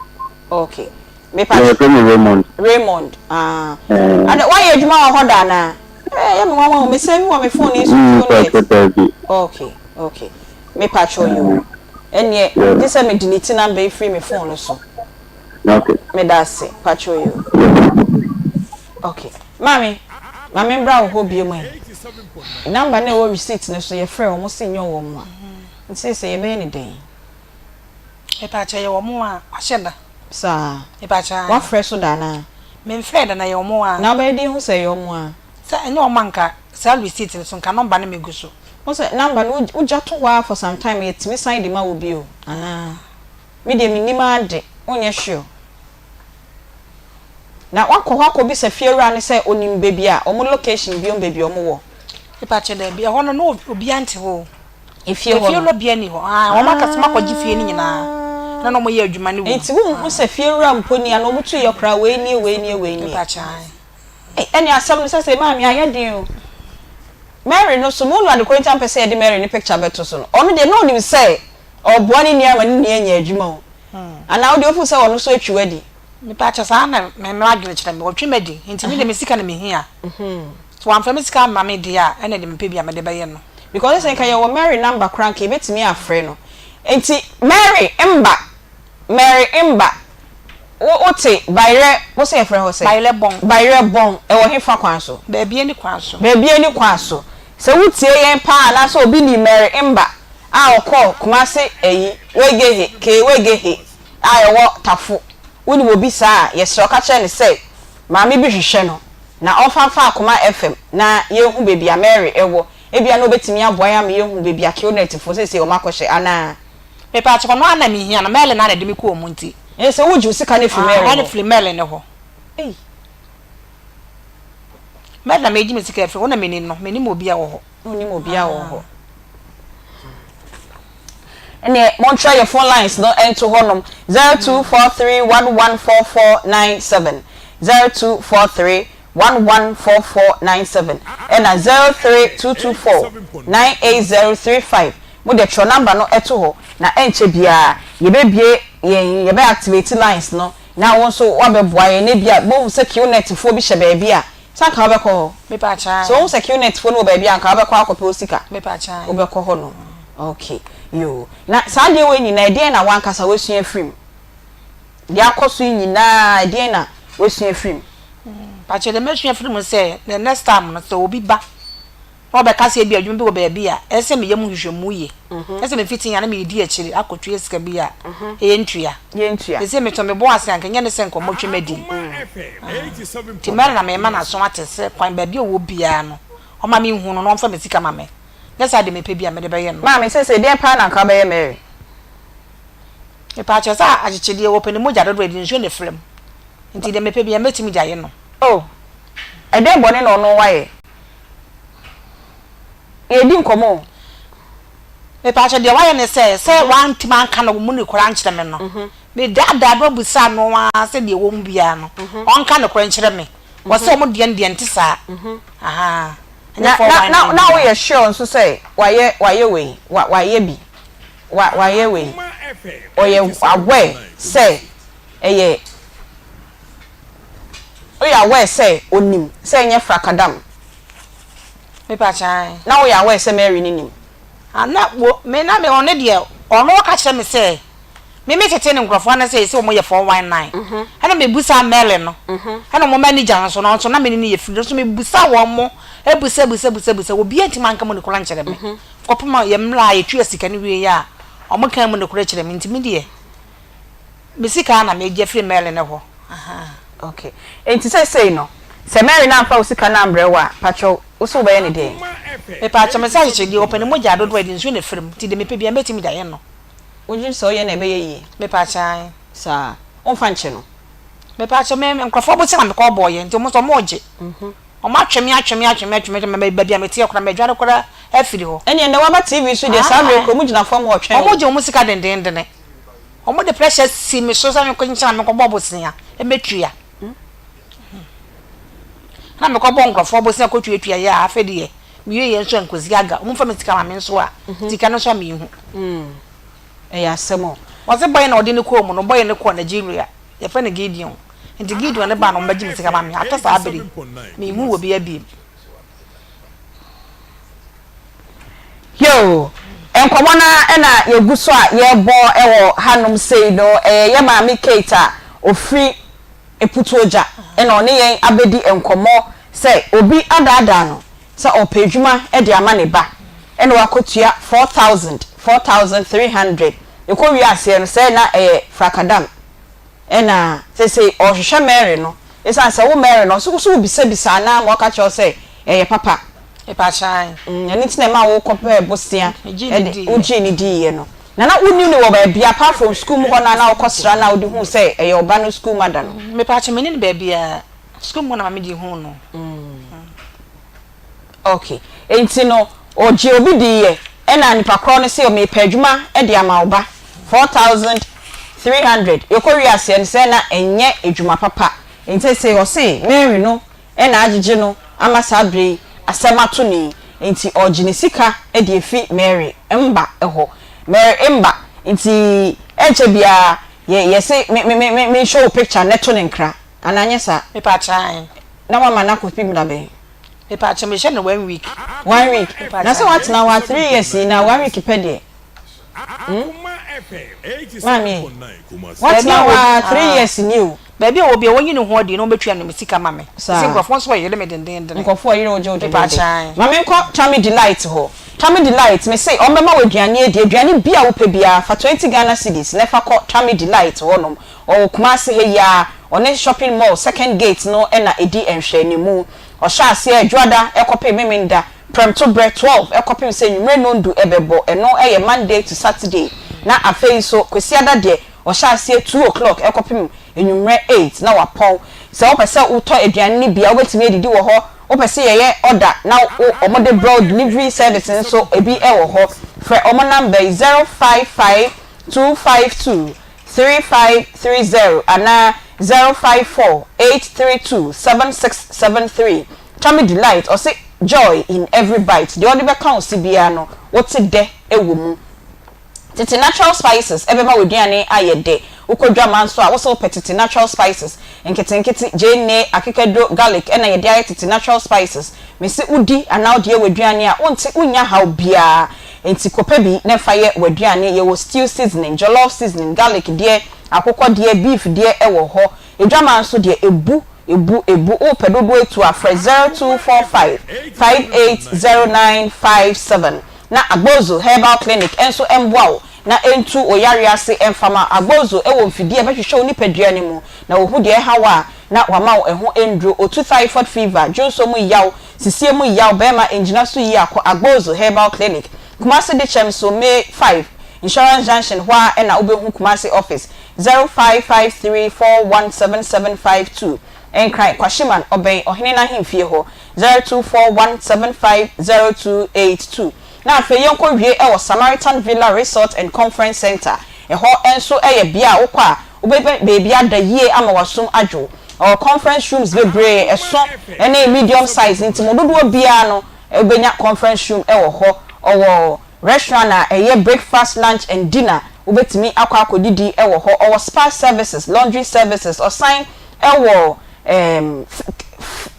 Okay. Me pakyɛw. Yɛfrɛ me Raymond. Raymond, ah. Ada, woayɛ adwuma wɔ hɔ da anaa? Eh, ɛyɛ me nwanwa o, me save wɔ me phone yi so Qnet. Mpakyɛw dabi. Okay, okay. Me pakyɛw yi o. Ɛneɛ, gye sɛ me delete number yi firi me phone no so. Okay. Meda ase, pakyɛw yi o. Okay. Maame, ma me mbra wo hɔ biom ɛ. Number no a ɛwɔ receipt no so yɛfrɛɛ wɔn se nyɛ wɔn a. Nti seesei yɛbɛyɛ no dɛn? Mepaakyɛw ɛyɛ wɔn a wahyɛ da. Saa. Mepaakyɛw ae. Wafrɛ so da anaa? Menfrɛɛ da na ɛyɛ wɔn a. Na wobɛyɛ dɛn ahu sɛ ɛyɛ wɔn a? Sɛ ɛnyɛ wɔn a nka saa receipt no so nka number no megu so. Wohu sɛ number no wogya to hɔ ara for some time yɛtumi san de ma wo bio anaa? Me deɛ mennim ade, wonyɛ sure. Na wakɔ hɔ akɔbisa fiewura no sɛ onim baabi a wɔn location biom baabi a wɔn wɔ. Mepakyɛ daabi, ɛhɔ no na obiara nte hɔ o. Efie hɔ no? Efie hɔ obiara nni hɔ, aah wɔn aka sɛ wɔn akɔgye fie no nyinaa na na wɔn yɛ adwuma no wɔ mu. Nti wonhu sɛ fiewura mpo ni anaa wɔn tu yɛ koraa wei nie wei nie wei nie. Mepakyɛ ae. Ei ɛne asɛm no sɛsɛɛ maame ayɛ den o. Mary no so mehu no ade koro nti a mpɛ sɛ yɛde Mary ne picture bɛto so no ɔno deɛ na onim sɛ ɔreboa ne nua ama ne nua anya adwuma o. Anaa wo deɛ wofu sɛ ɔno nso atwi w'adi? Mepakyɛ saa na me m'adwene kyerɛ me, ɔtwe m'adi nti me deɛ me sika na me hia. Sɛ wamfa me sika amma me deɛ a ɛna deɛ mepɛ biara mede bɛyɛ no. Because sɛ nka yɛwɔ Mary number koraa nka yɛbɛtumi afrɛ no. Nti Mary mba. Mary Mba, wo wote Bayerɛ, wo se yɛfrɛ hɔ sɛn? Bayerɛ Bɔn. Bayerɛ Bɔn, ɛwɔ hefa kwan so? Baabiani kwan so. Baabiani kwan so. Sɛ wotie yɛn paa anaasɛ obi nim Mary Mba a ɔkɔɔ Kumasi ayi, Wegehe, Kee Wegehe a ɛwɔ Tafo, wonim obi saa a, yɛsrɛ wo ka kyerɛ no sɛ maame bi hwehwɛ no na ɔmfa mfa Akoma FM na yɛnhu baabi a Mary wɔ. Ebia na obetumi aboa yɛn ama yɛahu baabi a Killnet-foɔ seesei wɔakɔhyɛ anaa? Mepaakyɛw, ɔno ara na mehia no, Merlin ara na ɛde me kɔɔ mu nti. Ɛyɛ sɛ wogye wo sika no firi Merlin hɔ? Ɛne firi Merlin hɔ. Ei. Merlin na megye me sika afiri hɔ, na menim no, menim obiara wɔ hɔ. Wonnim obiara wɔ hɔ. Ɛneɛ montwerɛ yɛ phone lines no nto hɔ nom, 0243114497, 0243 114497 ɛna 03224 98035 mo deɛ twerɛ number no to hɔ na ɛnkyɛ biara yɛbɛbue yɛn yɛbɛ activate lines no na wo nso woabɛboa yɛn na ebia mohu sɛ qnet foɔ bi hyɛ baabi a sɛ anka wobɛkɔ hɔ sɛ wohu sɛ qnet foɔ no wɔ baabi a anka wobɛkɔ akɔpɛ wo sika wobɛkɔ hɔ nom ok yoo na saa adeɛ wei nyinaa ɛdeɛn na wankasa woasua afiri mu deɛ akɔ so yi nyinaa ɛdeɛn na woasua afiri mu. Mpakyɛ deɛ mɛsua afiri mu sɛ the next time no sɛ obi ba na ɔbɛka sɛ ebi adwuma bi wɔ baabi a ɛsɛ sɛ meyɛ mu nhwehwɛmu yie. Ɛsɛ sɛ mefiti a na medi akyire akɔtua sika bi a ɛyɛ ntua. Seesei metɔ me bo ase anka ɛnyɛ ne sɛ nka wɔtwe m'adi. Nti mɛrɛ na mema n'aso ate sɛ kwan baabi a ɔwɔ biara no ɔma menhu no na ɔmfa me sika ma me. Nyɛ saa deɛ mepɛ bi a mede bɛyɛ no. Maame, seesei deɛn paa na anka wobɛyɛ Mary? Mepaakyɛw sɛ akyekyedeɛ wɔpɛ ne mogya dodoɔ a ɛde nsuo na ɛfra mu. Nti deɛ mepɛ biara mɛtumi de ayɛ no. Oh, ɛdeɛn bɔne na ɔno wayɛ? Yɛredi nkɔmmɔ o. Mepaakyɛw, deɛ wayɛ ne sɛ, sɛ wantumi anka no mu nokorɛ ankyerɛ me no, medaadaa no bisaa no ara sɛ deɛ ɛwɔ mu biara no, ɔnka nokorɛ nkyerɛ me. Wɔse wɔn deɛ no deɛ ɛnte saa. Ahaa, ɛnyɛ Na, na, 419 na, na biara. woyɛ sure nso sɛ wayɛ, wayɛ wei, wa, wayɛ bi, wa, wayɛ wei. Ɔyɛ aware sɛ ɛyɛ woyɛ aware sɛ onim sɛ ɛnyɛ frakadam? Mepa kyan. Na woyɛ aware sɛ Mary no nim? Ah na wo me na me ɔno deɛ ɔno ɔka kyerɛ me sɛ me me tete ne nkorɔfoɔ no sɛ sɛ wɔn yɛ 419 ɛna me busa Mary no ɛna wɔn manager nso no nso na me ne no yɛ free nso me busa wɔn mo ebusa busa busa busa obiara ntumi anka mu nokorɛ ankyerɛ me kɔpem a yɛ mmerɛ a yɛtua sika no wie yɛ a wɔn kan mu nokorɛ kyerɛ me nti me deɛ Me sika na megye firi Merlin hɔ ahaa. Ok enti seisei no sɛ Merlin amfa wo sika no ambrɛ wo a pakyɛw wo se wobɛyɛ no deɛn? Mepakyɛw mese akyekyedeɛ ɔpɛ ne mogya dodoɔ a ɛde nsuo na ɛfiri mu nti deɛ mepɛ biara mɛtumi de ayɛ no. Wodwene sɛ woyɛ no a ɛbɛyɛ yie? Mepakyɛw ae. Saa? Womfa nkyɛ no? Mepakyɛw me nkorɔfoɔ bosea na mekɔ bɔɔyɛ nti wɔn nso wɔn regye. Wɔn atwe me atwe me atwe me atwe me atwe me baabi a meteɛ koraa madwane koraa afiri hɔ. Ɛneɛ nnɛ woaba TV so deɛ saa berɛ yi koraa wɔn gyina fam hɔ retwɛn wo. Wɔn regye wɔn sika dendendene. Wɔde pressure si me so sɛ menkɔ nkyɛn na menkɔbɔ bosea mɛtua. Na mekɔbɔ nkurɔfoɔ bosea kɔtuatua yɛ a afei deɛ mewieɛ nso a nkosi aga. Wɔmfa me sika ma me nso a sika no nso a menhu. Ɛyɛ asɛm o. Wɔse bɔyɛ na ɔde no kɔɔ mu no, bɔyɛ no kɔɔ Nigeria. Yɛfrɛ no Gideon. Nti Gideon no baa na wɔbɛgye me sika ma me. Atɔ saa bere yi, menhu obiara bio. Yoo, nkɔmmɔ no ara na yɛgu so a yɛrebɔ wɔ hanom sei no. Ɛyɛ yɛn maame Kate a ɔfiri Aputuogya na ɔne yɛn abɛdi nkɔmmɔ sɛ obi adaadaa no sɛ ɔrepɛ adwuma de ama ne ba na wakɔtua 4,000, 4,300. Ɛkɔwie aseɛ no sɛ na ɛyɛ frakadam. Ɛna seesei ɔrehwehwɛ Mary no, esiane sɛ wo Mary no, ɔse wo so wobisabisa anaa ma ɔka kyerɛ wo sɛ ɛyɛ papa. Mepakyan. Ɛno nti na ɛma wo kɔpɛɛ bosea Megyee no de diiɛ. wogyee no diiɛ no. Na na wonni no wɔ baabi apart from sukuu mu hɔ no a na wokɔsra no a wode huu sɛ ɛyɛ wo ba no sukuu mother no? Mepakyan, menni no baabiara. Sukuu mu hɔ na maame de huu no. Ok enti no ɔgye obi diiɛ ɛna nipa korɔ no se mepɛ adwuma de ama wo ba 4300 yɛkɔ wie aseɛ no sɛ na ɛnyɛ adwuma papa enti seisei ɔse Mary no na agyegye no ama saa berɛ yi asɛm ato no yi enti ɔgye ne sika de afi Mary mba hɔ Mary mba nti ɛnkyɛ biara yɛ yɛse me me me me show wo picture no to no nkra anaa nyɛ saa Mepaakyɛw. na wama no akɔpim da bɛn? Mepaakyɛw mehyɛ no one week. One week na sɛ watena hɔ a 3 years yi na one week pɛ deɛ hmm. Maame, woatena hɔ ara 3 years ni o. Baabi a ɔwɔ biara wɔnyi ne ho adi na wɔbɛtua no me sika ma me. Saa. Sɛ nkurɔfoɔ nso wɔyere me dendeenden. Nkurɔfoɔ yere wo gye wo Mepa dendeenden. kyɛw. Ma menkɔ Tummy Delight hɔ. Tummy Delight, mese wɔbɛma wo aduane adi, aduane biara a wopɛ biara, fa 20 Ghana cedis na fa kɔ Tummy Delight hɔnom. Ɔwɔ Kumasi ha yi ara, ɔne Shopping Mall second gate no na ɛdi nhwɛanimu. Ɔhyɛ aseɛ Dwoada kɔpem Memenda, prɛmto berɛ 12 kɔpem sɛ anwummere nnɔndu bɛbɔ, ɛno yɛ Monday to Saturday. Na afei nso Kwasiada deɛ, ɔhyɛ aseɛ two o'clock kɔpem anwummerɛ eight na wapɔn. Sɛ wopɛ sɛ wotɔ aduane no bi a, wobɛtumi adidi wɔ hɔ. Wopɛ sɛ yɛyɛ order na wo wɔde brɛ wo, delivery service nso ebi wɔ hɔ. Frɛ wɔn number yi, 055 252 3530 anaa 054 832 7673. Tummy Delight, ɔse joy in every bite, deɛ ɔde bɛka wo se biara no, wote dɛ wɔ mu. Tete natural spices bɛma w'aduane ayɛ dɛ. Wokɔ dwama nso a, wo sɛ wopɛ tete natural spices. Nketenkete, gyeene, akekaduro, garlic na yɛde ayɛ tete natural spices. Mese wodi anaa wode yɛ w'aduane a, wonte, wonnya haw biara. Enti kɔpɛ bi na fa yɛ w'aduane. Yɛwɔ stew seasoning, jollof seasoning, garlic deɛ, akokɔ deɛ, beef deɛ wɔ hɔ. Edwama nso deɛ, ebu, ebu, ebu. Wopɛ dodoɔ etu a, frɛ 0245 580957. Na Agbozo Herbal Clinic nso mmoa wo na ɛntu wo yareɛ ase mfa ma. Agbozo wɔ mfidie a ɛbɛhwehwɛ wo nipadua no mu na wɔhu deɛ ɛha wo a na wɔama wo ɛho nnuro. Ɔtu typhoid fever, dwonsɔ mu yaw, sisie mu yaw, bɛrima ngyina so yie a kɔ Agbozo Herbal Clinic. Kumasi Dekyɛm so May 5, Insurance Junction hɔ ara na wobɛhu Kumasi office, 0553417752. Nkran, Kwashiman, ɔbɛn Ɔhene no ahemfie hɔ. 0241750282. Na afei yɛnkɔ wie wɔ Samaritan Villa Resort and Conference Centre. Ɛhɔ nso yɛ bea a wokɔ a wobɛnya baabi ada yie ama w'asom adwo. Ɛwɔ conference rooms bebree, ɛso ne medium size nti mo dodoɔ biara no wobɛnya conference room wɔ hɔ. Ɔwɔ restaurant a ɛyɛ breakfast, lunch and dinner, wobɛtumi akɔ akɔdidi wɔ hɔ. Ɔwɔ spa services, laundry services, ɔsan wɔ Ɛɛm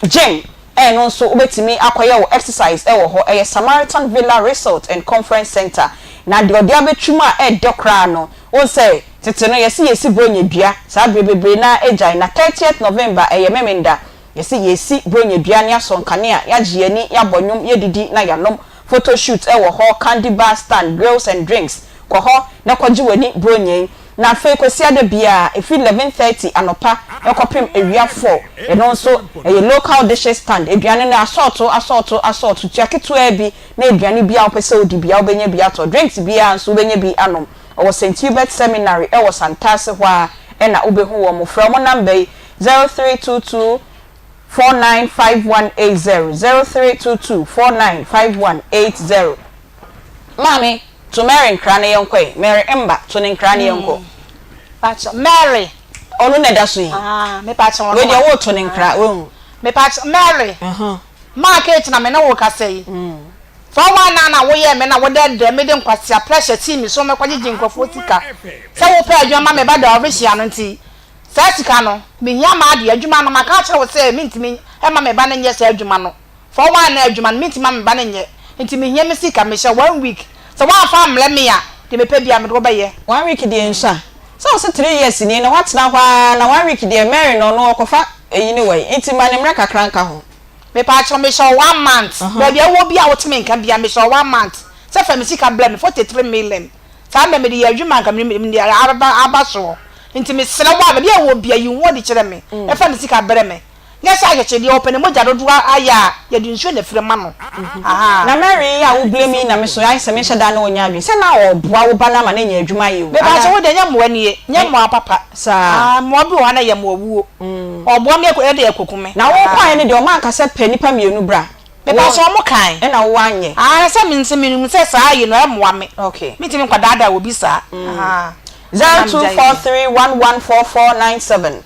gym ɛno nso wobɛtumi akɔyɛ wo exercise wɔ hɔ. Ɛyɛ Samaritan Villa Resort and Conference Centre. Na deɛ ɔde abɛtwam a ɛɛdɛ koraa no, wohu sɛ tete no yɛse yɛsi Bronya dua, saa berɛ bebree no ara agyae. Na thirtieth November ɛyɛ Memenda, yɛse yɛsi Bronya dua na yɛasɔ nkanea, yɛagye yɛn ani, yɛabɔ nnwom, yɛadidi na yɛanom. Photo shoot wɔ hɔ, candy bar stand, grills and drinks. Kɔ hɔ na kɔgye w'ani Buronya yi. Na afei Kwasiada biara, ɛfiri 11:30 anɔpa kɔpem awia four, ɛno nso ɛyɛ local dishes stand. Aduane no asɔɔto, asɔɔto, asɔɔto, tua ketewaa bi na aduane biara a wopɛ sɛ wodi biara wobɛnya bi atɔ. Drinks biara nso wobɛnya bi anom. Ɛwɔ St. Hubert Seminary wɔ Santase hɔ ara na wobɛhu wɔn. Frɛ wɔn number yi, 0322 495180, 0322 495180. Maame, to Mary nkra na yɛnkɔ ɛ. Mary mba, to ne nkra na yɛnkɔ. Pakyɛ, Mary. Ɔno na ɛda so yi. Ah, me pakyɛ ɔno. Wei deɛ woreto ne nkra, woahu. Me pakyɛ, Mary. Maa Kate na me ne wo kasa yi. 419 na woyɛɛ me na wodɛɛdɛɛ me de nkwasea pressure sii me so mekɔgyegye nkurɔfoɔ sika sɛ wopɛ adwuma ma me ba Darvicia no nti saa sika no mehia m'adeɛ adwuma no maka akyerɛ wo sɛ mentumi mma me ba no nyɛ saa adwuma no. 419 adwuma no mentumi ma me ba no nyɛ nti mehia me sika mehyɛ one week sɛ woamfa ammrɛ me a deɛ mepɛ biara mede wo bɛyɛ. One week deɛ nsua sɛ wose three years nie na woatena hɔ ara na one week deɛ Mary no ɔno ɔkɔfa eyi ne wai nti ma ne mmerɛ kakra nka ho. Mepaakyɛw mehyɛ wo one month baabi a wowɔ biara a wote me nka biara mehyɛ wo one month sɛ fa me sika brɛ me 43 million saa mmerɛ mede yɛ adwuma anka mede aba aba soɔ nti mesrɛ wo a baabi a wowɔ biara yi wo ho adi kyerɛ me na fa me sika brɛ me. Nyɛ sɛ akyekye deɛ ɔpɛ ne mogya dodoɔ ayɛ a yɛde nsuo na ɛfiri ma no ahaa. Na Mary yi a wo blame yi na me so ayɛ sɛ menhyɛ da ne wo nyɛ adwene sɛ na ɔboa wo ba no ama no anya adwuma ayɛ o Mepakyɛ anaa. wo deɛ nyɛ mmoa nie nyɛ mmoa papa Saa. Aah mmoa bi wɔ hɔ a na ɛyɛ mmoa wuo ɔboa me ɛde ɛkɔku me Na wo ahaa. kɔeɛ no deɛ ɔmo anka sɛ pɛ nipa mmienu bra wo Mepakyɛ ɔmo kae. ɛna wo anyɛ. Aah sɛ me nso menim sɛ saa yi no ɛmmoa me Okay. mentumi nkɔ daadaa obi saa ahaa ɛna megyae yɛ. 0243114497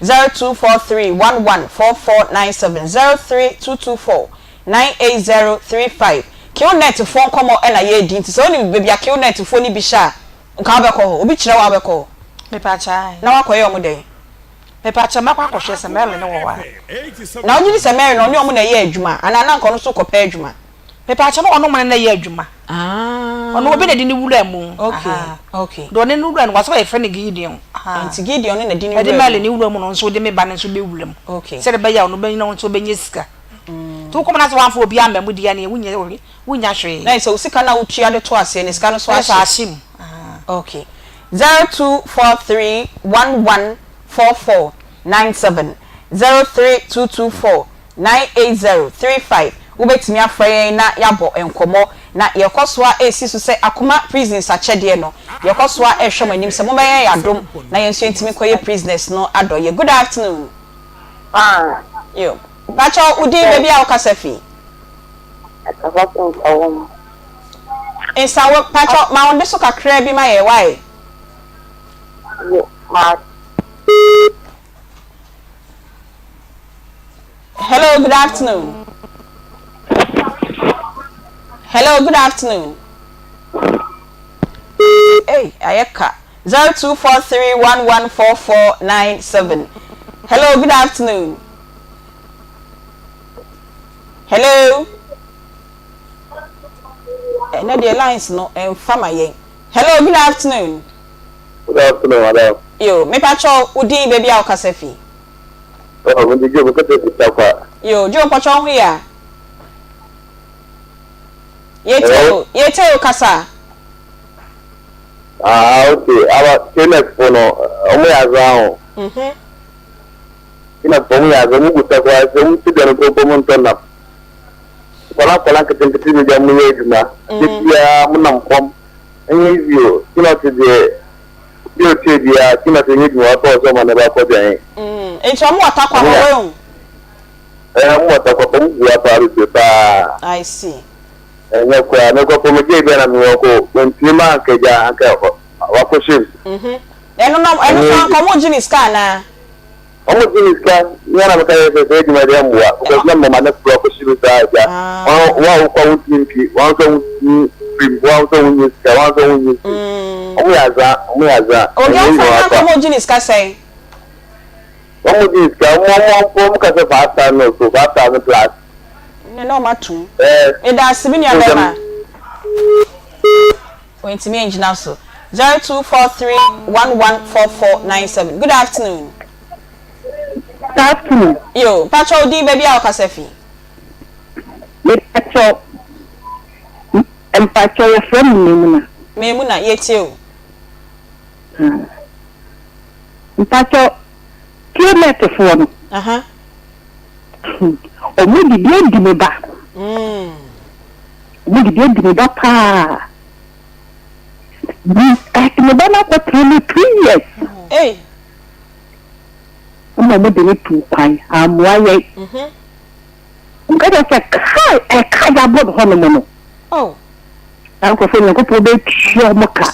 0243 11 4497 03224 98035 Qnet foɔ nkɔmɔ na yɛredi nti sɛ wonim baabi a Qnet foɔ no bi hyɛ a nka wobɛkɔ hɔ? Obi kyerɛ wo a wobɛkɔ hɔ? Mepakyɛ ae. Na woakɔyɛ wɔn dɛn? Mepakyɛ mɛkɔ akɔhwɛ sɛ Mary no wɔ hɔ a. Na wogye di sɛ Mary no ɔne wɔn na ɛyɛ adwuma anaa na anka ɔno nso rekɔpɛ adwuma? Mepakyɛ na ɔne wɔn na ɛyɛ adwuma. Ah. Ɔno obi na ɛde no wuraa mu. Okay, okay. Deɛ ɔne no wura no, wasɛ yɛfrɛ no Gideon. Nti Gideon no na ɛde no wuraa mu. Ɛde Mary ne wura mu no nso wode me ba no nso bɛwura mu. Okay. Sɛdeɛ ɛbɛyɛ a ɔno bɛnyina wo nso wobɛnya sika. Nti wokɔm no sɛ woamfa obi amma mu deɛ neɛ wonya wonya hwee. Na sɛ wo sika no a wotua de to aseɛ no sika no so ahye. Ɛsɛ ahye mu. Okay. 0243 11 44 97 03224 98035 Wobɛtumi afrɛ yɛn na yɛabɔ nkɔmmɔ. Na yɛkɔ so ara resi so sɛ Akoma Prisons akyɛdeɛ no, yɛkɔ so ara rehwɛ mo anim sɛ mobɛyɛ yɛn adom na yɛn nso yɛntumi nkɔyɛ prisoners no adɔeɛ. Good afternoon. Yo. Mpakyɛw, wo din, baabi a wokasa fi? Mekasa fi Nsawam. Nsawam, mpakyɛw ma wo nne so kakraa bi ma yɛn, why? Yo, ma. Hello, good afternoon. Hello, good afternoon. Hey, ayɛ ka. 0243114497. Hello, good afternoon. Hello. Ɛnɛ deɛ lines no ɛnfa ma yɛn. Hello, good afternoon. Good afternoon, madam. Yo, mepa kyɛw, wo din baabi a wokasa fi. Oh, me de Joe, mekasa fi Tarkwa. Yo, Joe mpakyɛw wo ho ye a? Yɛtie o, yɛtie o, kasa. Ah, okay. Aba, KNEC fo no, ɔmo yɛ adze aho. Mhm. KNEC fo ɔmo yɛ adze, ɔmo gu Tarkwa, sɛ ɔmo ti dɛn mpo mpo ɔmo ntɔ nam. Nkwadaa nkwadaa nketenkete bi deɛ ɔmo yɛ adwuma. Da biara ɔmo nam fam. Ɛnyɛ easy o. KNEC deɛ, obi a otie biara, KNEC nyɛ adwuma papa wɔ sɛ ɔma ne ba kɔ dwan. Mm, nti ɔmo wɔ Tarkwa hɔ, wehu? Ɛɛ, ɔmo wɔ Tarkwa, ɔmo gu ha paa bebree paa. I see. Ɛnyɛ koraa, me kɔpo me gye bia na me wɔ ko, wantumi ma anka gya anka wakɔ hyɛ mu. Mhm. Ɛno no, ɛno so anka ɔmo gye ne sika anaa? Ɔmo gye ne sika, me ara na meka yɛ sɛ sɛ adwuma deɛ mmoa, because na mama ne koro akɔ hyɛ mu saa gya. Wɔn a wokɔ a wontumi mpie, wɔn nso wontumi firi mu, wɔn nso wonyɛ sika, wɔn nso wonyɛ sika. Ɔmo yɛ aza, ɔmo yɛ aza. Obi afa na anka ɔmo gye ne sika sɛn? Ɔmo gye ne sika, ɔmo ɔmo ɔmo ka sɛ 5,000 or so, 5,000 plus. Ne na ɔma tum. Meda ase me nua bɛma. Wantumi angyina so. 0243114497. Good afternoon. Good afternoon. Yo, mpakyɛw wo din baabi a wokasa fi. Mepakyɛw, mpakyɛw yɛfrɛ me Memuna. Memuna, yɛtie o. Mpakyɛw, Knet foɔ no. Aha. Ɔmo de bi adi me ba. Ɔmo de bi adi me ba paa. Me me ba no akɔtena mu two years. Ei. Ɛna ɔmo de no tuu kwan ammoa yɛn. Ɔmo ka kyerɛ sɛ kaa ɛka yɛabɔ no hɔnom no. Oh. Saa nkorɔfoɔ Nyankopɔn bɛtua ɔmo ka.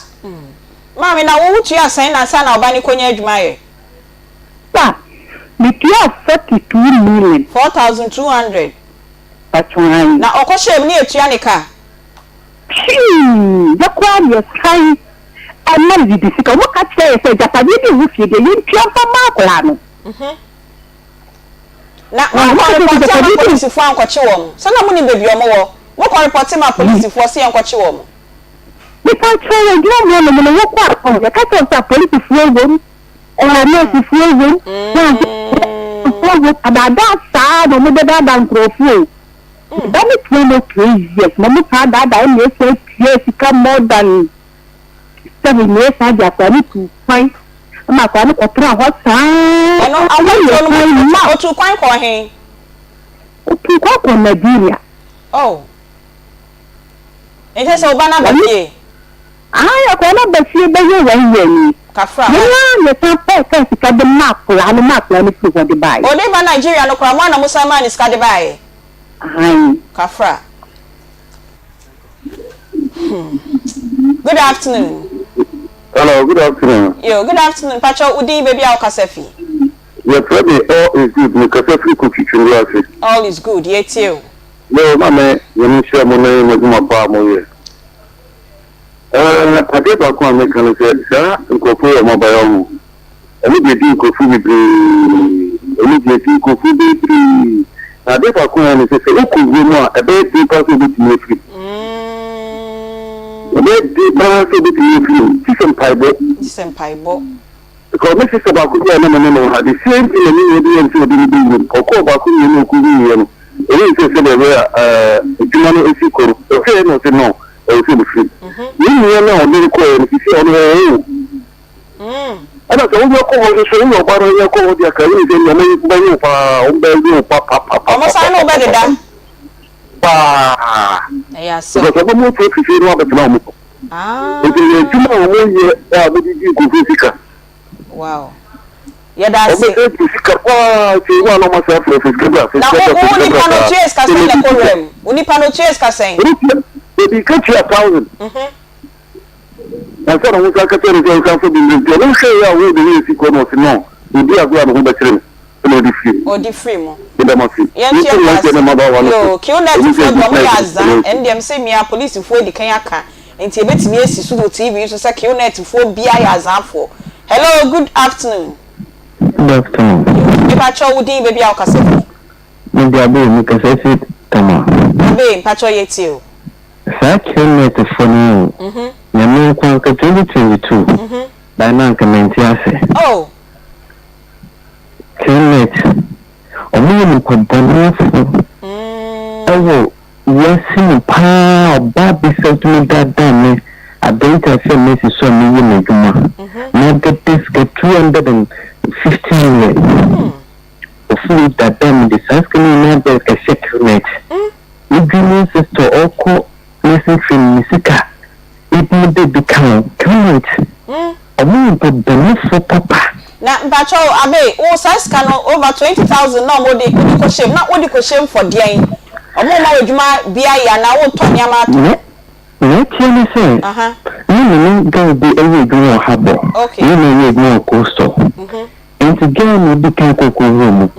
Maame na wo wotua sɛn na ansa na ɔba no kɔnya adwuma ayɛ? Pa, metuaa 42 million. 4,200. Patwon ae. Na ɔkɔhyɛɛ mu ne yɛtua ne ka? Hyii! Yɛ koraa na yɛsan ma no didi sika. Wɔka kyerɛɛ yɛ sɛ agyapadeɛ bi a ɛwɔ fie deɛ yɛntua mfa mma akwadaa no. Na moankɔ repɔte ama polisifoɔ ankɔkye wɔn? Sɛ na monim baabi a wɔwɔ, mokɔ repɔte maa polisifoɔ sɛ yɛnkɔkye wɔn? Mepa kyɛw, adwuma mu hɔnom no wokɔ a, yɛka kyerɛ wo sɛ apolisifoɔ wom. Nɛɛsefoɔ wom, nursefoɔ wom, adaadaa saa na wɔde daadaa nkurɔfoɔ o. Me ba no tua mo 3 years na wɔn saa daadaa ɛna ɛsan tua sika more than 7 na ɛsan de akwadaa no tu kwan ɛma akwadaa no kɔtena hɔ saa. Ɛno akwantuo no mu otu kwan kɔɔ he? Otu kwan kɔɔ Nigeria. Oh. Nkyɛ sɛ wo ba no aba fie? Aane, akwadaa no aba fie bɛyɛ one year nie. Kafra. Yɛn ara na yɛsan pɛɛ kaa sika de maa akwadaa no maa akwadaa no firi hɔ de baeɛ. Ɔde ba Nigeria no koraa mo ara na mo san maa no sika de baeɛ? Aane. Kafra. Hmm. Good afternoon. Hello, good afternoon. Yo, good afternoon. Pacho, wo din baabi a wokasa fi? Yɛfrɛ me All is good, mekasa firi Kotwi ase. All is good, yɛtie o. Yo, maame, Nyame nhyira mo ne mo adwuma pa a moyɛ. Ɛɛ, adeɛ baako a meka ne sɛ, saa nkurɔfoɔ yi a wɔaba yi ho, wɔn deɛ di nkurɔfoɔ bebree, wɔn deɛ di nkurɔfoɔ bebree. Na adeɛ baako a ɛyɛ ne sɛ, sɛ wokɔ wuram a, ɛbɛyɛ den paa sɛ wobɛtumi afiri mu. Ɛbɛyɛ den paa sɛ wobɛtumi afiri mu, gye sɛ mpaebɔ. Gye sɛ mpaebɔ. Because me sister baako bi a na me ne no wɔ ha, the same thing na me nua bi yɛɛ no sɛ ɔde no bɛwura mu. Ɔkɔɔ baako mmienu a ɔkɔhuiɛ no, ɔhui sɛ sɛdeɛ ɛbɛyɛ a ɛɛ adwuma no si kɔ no, ɔhwɛeɛ na ɔse no, ɛwɔ sɛ mefiri mu. Me nua no a ɔde no kɔeɛ no, seesei ɔno ɔwɔ hɔ o. Ɛna sɛ wonya kɔ hɔ nso so, woyɛ ɔbaa na wonya kɔ hɔ deɛ a, ka wonim sɛ nea wɔbɛyɛ wo paa, wɔbɛyɛ wo papapapapa. Wɔn san ne wo bɛdeda. Paa. Ɛyɛ asɛm. Because wɔn mu tuo fifie no abɛtena wɔn so. Ah. Nti yɛ adwuma a wɔn yɛ a wɔde di nkurɔfoɔ sika. Wow. Yɛda ase. Wɔn bɛ di sika paa nti wɔn a na wɔn asɛ afrɛ fɛ sika bra fɛ Na sika wo bra fɛ wo sika bra nipa no saa. tua sika sɛn na ɛkɔ wura mu? Wo nipa no tua sika sɛn? Wɔde tua wɔde ka tua thousand. Ansa na wɔn san ka kyerɛ no sɛ ɔnsan fa bi mmra nti ɔno hwɛ yɛ a wɔn de yɛ si kɔ no ɔsi no odi agorɔ a ne ho bɛkyerɛ no ɛna ɔde firi mu. Ɔde firi mu. Meda mo ase. Yɛn nso Yɛnto yɛda mmeranteɛ ne mmabaawa no ase. so. Yoo, QNet Ɛmu sɛ foɔ deɛ ɔmo yɛ ɛdi azaa, kan ɛno deɛ mese mea polisifoɔ adi kan aka, nti yɛbɛtumi asi so wɔ TV so sɛ QNet foɔ biaa yɛ azaafoɔ. Hello, good afternoon. Good afternoon. Yoo, mepakyɛw wo din, baabi a wokasa firi. Me de Abbey, me kasa fi Tama. Abbey, mpakyɛw yɛtie o. Saa QNet foɔ no o, Nyame nko anka 2022 by now anka mente ase. Oh. Climate, ɔmo yɛ nipa bɔnefo ɛwɔ wiase mu paa ɔbaa bi sɛ ɔtumi daadaa me aberanteɛ sɛ mesi so a meyɛ m'adwuma na gɛte sika 250 million ɔfiri daadaa me de saa sika no nyinaa bɛɛ kɛhyɛ climate me junior sister ɔkɔ nursing training me sika ebi de bi ka ho climate Ɔmo yɛ nipa bɔnefo papa. Na mpakyɛw Abe wo saa sika no over 20,000 na ɔmo de wode kɔ hyɛm na wode kɔ hyɛm for deɛn? Ɔmo rema wo adwuma bi ayɛ anaa wotɔ nneɛma atɔ? Nea nea ɛteɛ ne sɛ na me ne girl bi yɛ adwuma wɔ harbour, Okay. me ne no yɛ adwuma wɔ coastal. Nti girl no di kan kɔ kɔwura mu.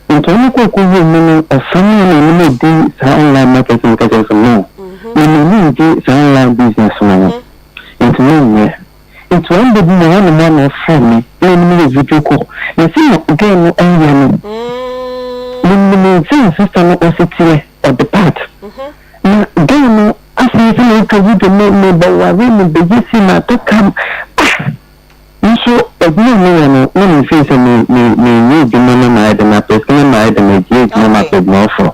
Nti ɔno kɔ kɔwura mu no ɔfrɛ me a na ɔne me di saa online marketing meka kyerɛ no sɛ no, me m'ani ngye saa online business no ho. Nti menyɛ. Nti one day bi mewɔ hɔ nom a na ɔfrɛ me na ɔne me yɛ video call. Na sɛnea girl no ɛyɛ no, menim sɛnea sister no ɔsi teɛ, ɔde part. Na girl no afei sɛnea ɔtwa video me mebɛware, mebɛyɛ sei, matɔ car, ah! Me nso adwuma a meyɛ no na me feel sɛ me me meyɛ adwuma na mayɛ dɛn apɛ sika na mayɛ dɛn agye adwuma mapɛ adwuma foforɔ.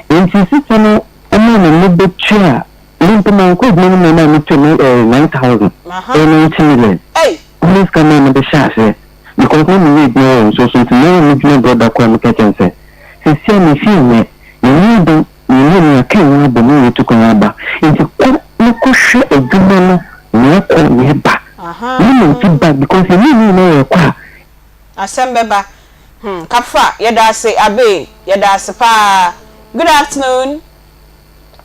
Nti sister no ɛmaa me mebɛtua Me mpo mankɔ adwuma no mu na metua me eh, 9000 ɛyɛ 90 million. Ɔmo sika maa mede hyɛ aseɛ because na meyɛ adwuma wɔ nsuo so nti na me junior brother koraa meka kyerɛ no sɛ seesei a me fie nyɛ Nyame adom me ne nea ka ho abɔ mu retu kwan aba nti kɔ na kɔhwɛ adwuma no nea ɛkɔ nea ɛba na mente back because yɛne ne nyinaa yɛkɔ a Asɛm bɛba hmm Kafra yɛda ase Abbey yɛda ase paa Good afternoon.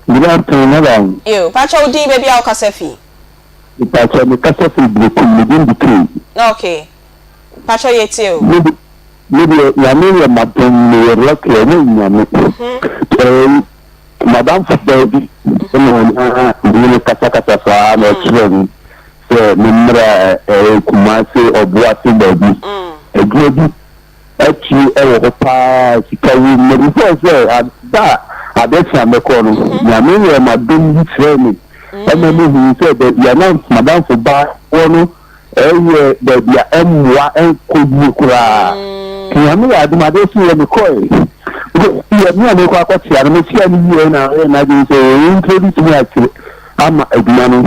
Good afternoon madam. Yo, pakyɛ wo din baabi a wo kasa fi. Mepakyɛ me kasa firi Berekum me din de Kay. Ok, pakyɛ yɛ tie o. Me de me deɛ nyame yɛ madom me yɛ lucky ɛnyɛ nyame ɛɛ madamfo baa bi ɛna ɔna me ne kasa kasa saa na ɔkyerɛ me sɛ me mmra ɛɛ Kumasi Ɔboase baabi adwuma bi Akyire wɔ hɔ paa sika wom na before sɛ da a ade kye a mɛkɔ no Nyame yɛɛ m'adom bi kyerɛɛ me ɛma me huu sɛ baabi a na m'adamfo baa wɔ no ɛyɛ baabi a ɛmmoa ɛnkɔ yie koraa nti Nyame yɛ adom adeɛ kyeeɛ mekɔe yɛ me a mekɔ akɔkyea no mekyea no yie na ɔyɛ n'adwene sɛ ɔyɛ introduce me akyire ama adwuma no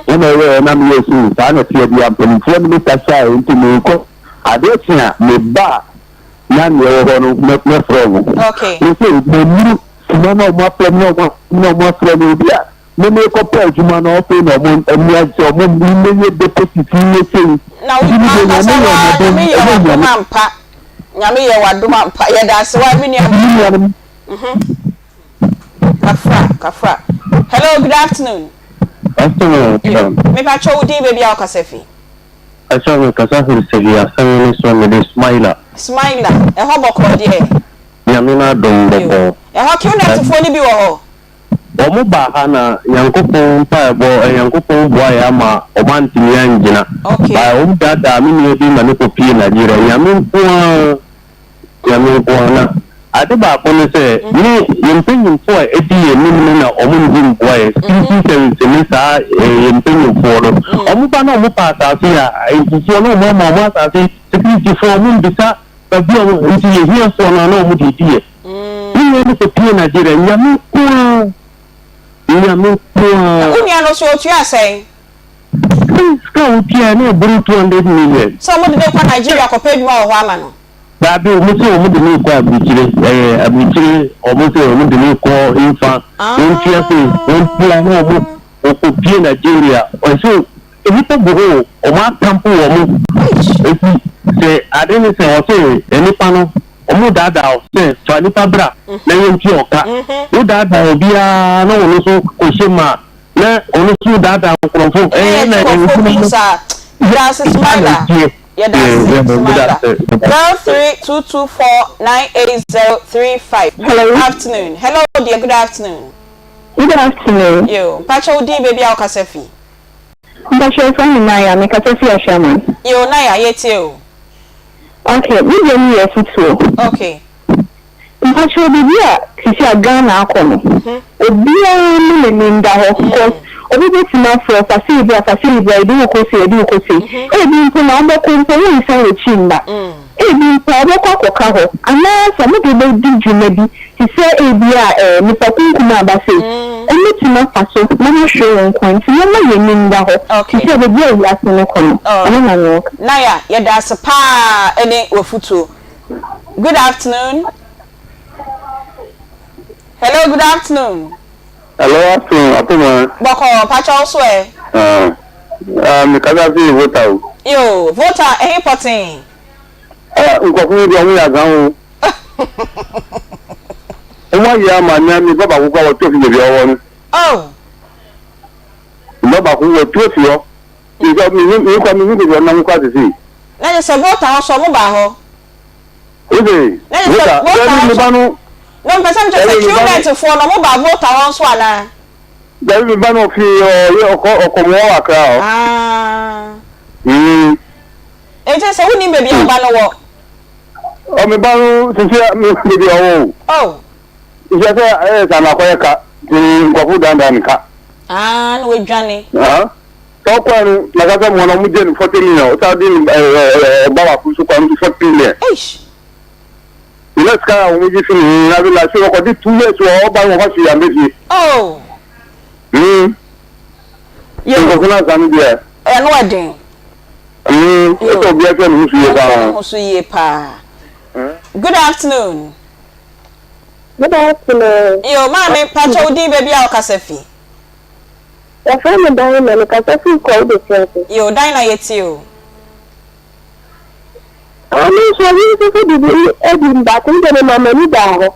ɛna ɛyɛ na meyɛ so saa na ɛteɛ bia mpanimfoɔ no me kasae nti mekɔ Adeɛ kye a, me ba a na neɛ ɛwɔ hɔ no, mɛfrɛ wɔn. Me se, mannuru sima na wɔn afrɛ me na wɔn na wɔn afrɛ me. Obi a me merekɔpɛ adwuma no, afei na wɔn ani agye sɛ wɔn mmɛyɛ deposit nyɛ sei. Na wo Nti me deɛ ankasa Nyame yɛ waa, m'adom, Nyame yɛ ɛnyɛ w'adom Nyame. ampa. Nyame yɛ w'adom ampa. Yɛda ase waa, me nua. Me nuanom. Kafra, kafra. Hello, good afternoon. Afternoon, Yo, madam. mepa kyɛw wo din baabi a wokasa fi. Ɛsɛ me kasa firi Sevilla asɛm no so mede Smaila. Smaila, ɛhɔ bɔkɔɔ deɛ? Nyame n'adom Yo, bɔkɔɔ. ɛhɔ QNet foɔ no bi wɔ hɔ? Wɔn baa ha na Nyankopɔn mpaebɔ, Nyankopɔn boa yɛ ama wɔn antumi angyina. Okay. But wɔn daadaa me nua bi ma no kɔ pie Nigeria. Nyame nko ara. Nyame nko ara. Na ade baako ne sɛ, me, yɛn mpanyimfo a edi yɛn anim no na wɔn nni mboa yɛn. Security service no. ne saa yɛn mpanyinfoɔ no, wɔn ba na wɔn pɛ asase a, nkufoɔ na wɔn ama wɔn asase, securityfoɔ wɔn mbisa baabi a wɔn, nti yɛ hiafoɔ no a na wɔn de di yɛ. Ne nyinaa no kɔ pie Nigeria, Nyame nko ara, Nyame nko ara. Na wo nua no nso ɔtua sɛn? Sika a wotuae no ɛboro 200 million. Sɛ wɔde no rekɔ Nigeria akɔpɛ adwuma wɔ hɔ ama no. Daabi, wɔn se wɔn de no rekɔ aburukyire, ɛyɛ aburukyire, wɔn se wɔn de no rekɔ nfa, wɔn tua sei, wɔn tua na wɔn wɔkɔ pie Nigeria, wɔse nnipa gu hɔ o, wɔn atampo wɔn, eti sɛ ade ne sɛ wɔse nnipa no wɔn daadaa wo sɛ fa nipa bra na yɛn tua ɔka, wo daadaa obiara na wɔn nso kɔ hyɛ mu a. Na ɔno nso daadaa nkurɔfo. Ɛna yɛ nkurɔfoɔ pii saa. Yɛda ase Smiler. Yɛda ase Smiler. 0322498035. Good afternoon. Hello dear, good afternoon. Good afternoon. Yo, mpakyɛ wo din baabi a wokasa fi? Mpakyɛ yɛfrɛ me Naya, mekasa fi Ashaiman. Yo Naya, yɛtie o. Okay, me deɛ no yɛ afutuo. Okay. Mpakyɛw baabi a sisi a Ghana akɔ no obiara mma n'ani nda hɔ cos obi bɛtumi afrɛ wo fa sei bra fa sei bra yɛde wo kɔ sei yɛde wo kɔ sei ebi mpo na wobɛkɔ mpo wonsan w'akyi mma ebi mpo a wobɛkɔ akɔka hɔ anaa sɛ wɔde wo bɛdi dwuma bi te sɛ ebi a ɛɛ nipa kunkum aba sei wɔbɛtumi afa so na wɔahwere wo nkwa nti momma yɛn ani nda hɔ te sɛ baabi a wiase no kɔ no ɛno na mewɔ ka. Naya yɛda ase paa ɛne w'afutuo. Good afternoon. Hello, good afternoon. Hello, afternoon, Apoma. Bɔkɔ, pakyɛ wo so ɛ? Ah, ah, me kasa fi Volta o. Yo, Volta, ɛhe pɔtee? Ah, nkurɔfo yi deɛ ɔmo yɛ azan o. Ɔmo ayɛ ama nea me ba baako kora wɔtu afi baabi a ɔwɔ no. Oh. Me ba baako wɔtu afi hɔ. Me me me kɔ me hu baabi a ɔnam kora sisi. Na yɛ sɛ Volta hɔ so ɔmo baa hɔ. Wose, Na yɛ sɛ Volta, Volta dabi hɔ me nso. ba no. No mpɛ sɛ mekyɛ sɛ Dabi me ba no. QNet foɔ no ɔmo baa Volta hɔ nso anaa? Dabi me ba no ɔfi ɔyɛ ɔkɔ ɔkɔmɔ wɔ Accra hɔ. Ah. Mm. Enti sɛ wonim baabi a wo ba no wɔ? Ɔ me ba no sisi a me baabi a ɔwɔ o. Oh. Sisi sɛ ɛyɛ sɛ anakɔyɛ ka nti nkurɔfo dandan ne ka. Ah, na wadwane. Ah. Sɛ ɔkɔɛ no na ka sɛ mmoa no ɔmo gye no 40 million ɔsan de ne ɔba baako nso kɔ no nso 40 million. Eish. Ina sika a wɔn gye fi ne ho na la so ɔkɔde 2 years wɔ ɔba no wɔfa so yɛ ambɛ fie. Oh. Hmm. Yo. Nkurɔfo no asa no deɛ. Ɛno ɛden. Hmm. Ɛsɛ obi ahwɛ ne ho so yie paa. Ɔhwɛ ne ho so yie paa. Good afternoon. Good afternoon. Yo, maame, pakyɛ wo din baabi a wokasa fi. Wɔfrɛ me Dinah, mekasa firi Kwawu Besiase. Yoo, Dinah yɛtie o. Ah, me nso obi nso so de bi adi me but me deɛ mema m'ani daa hɔ.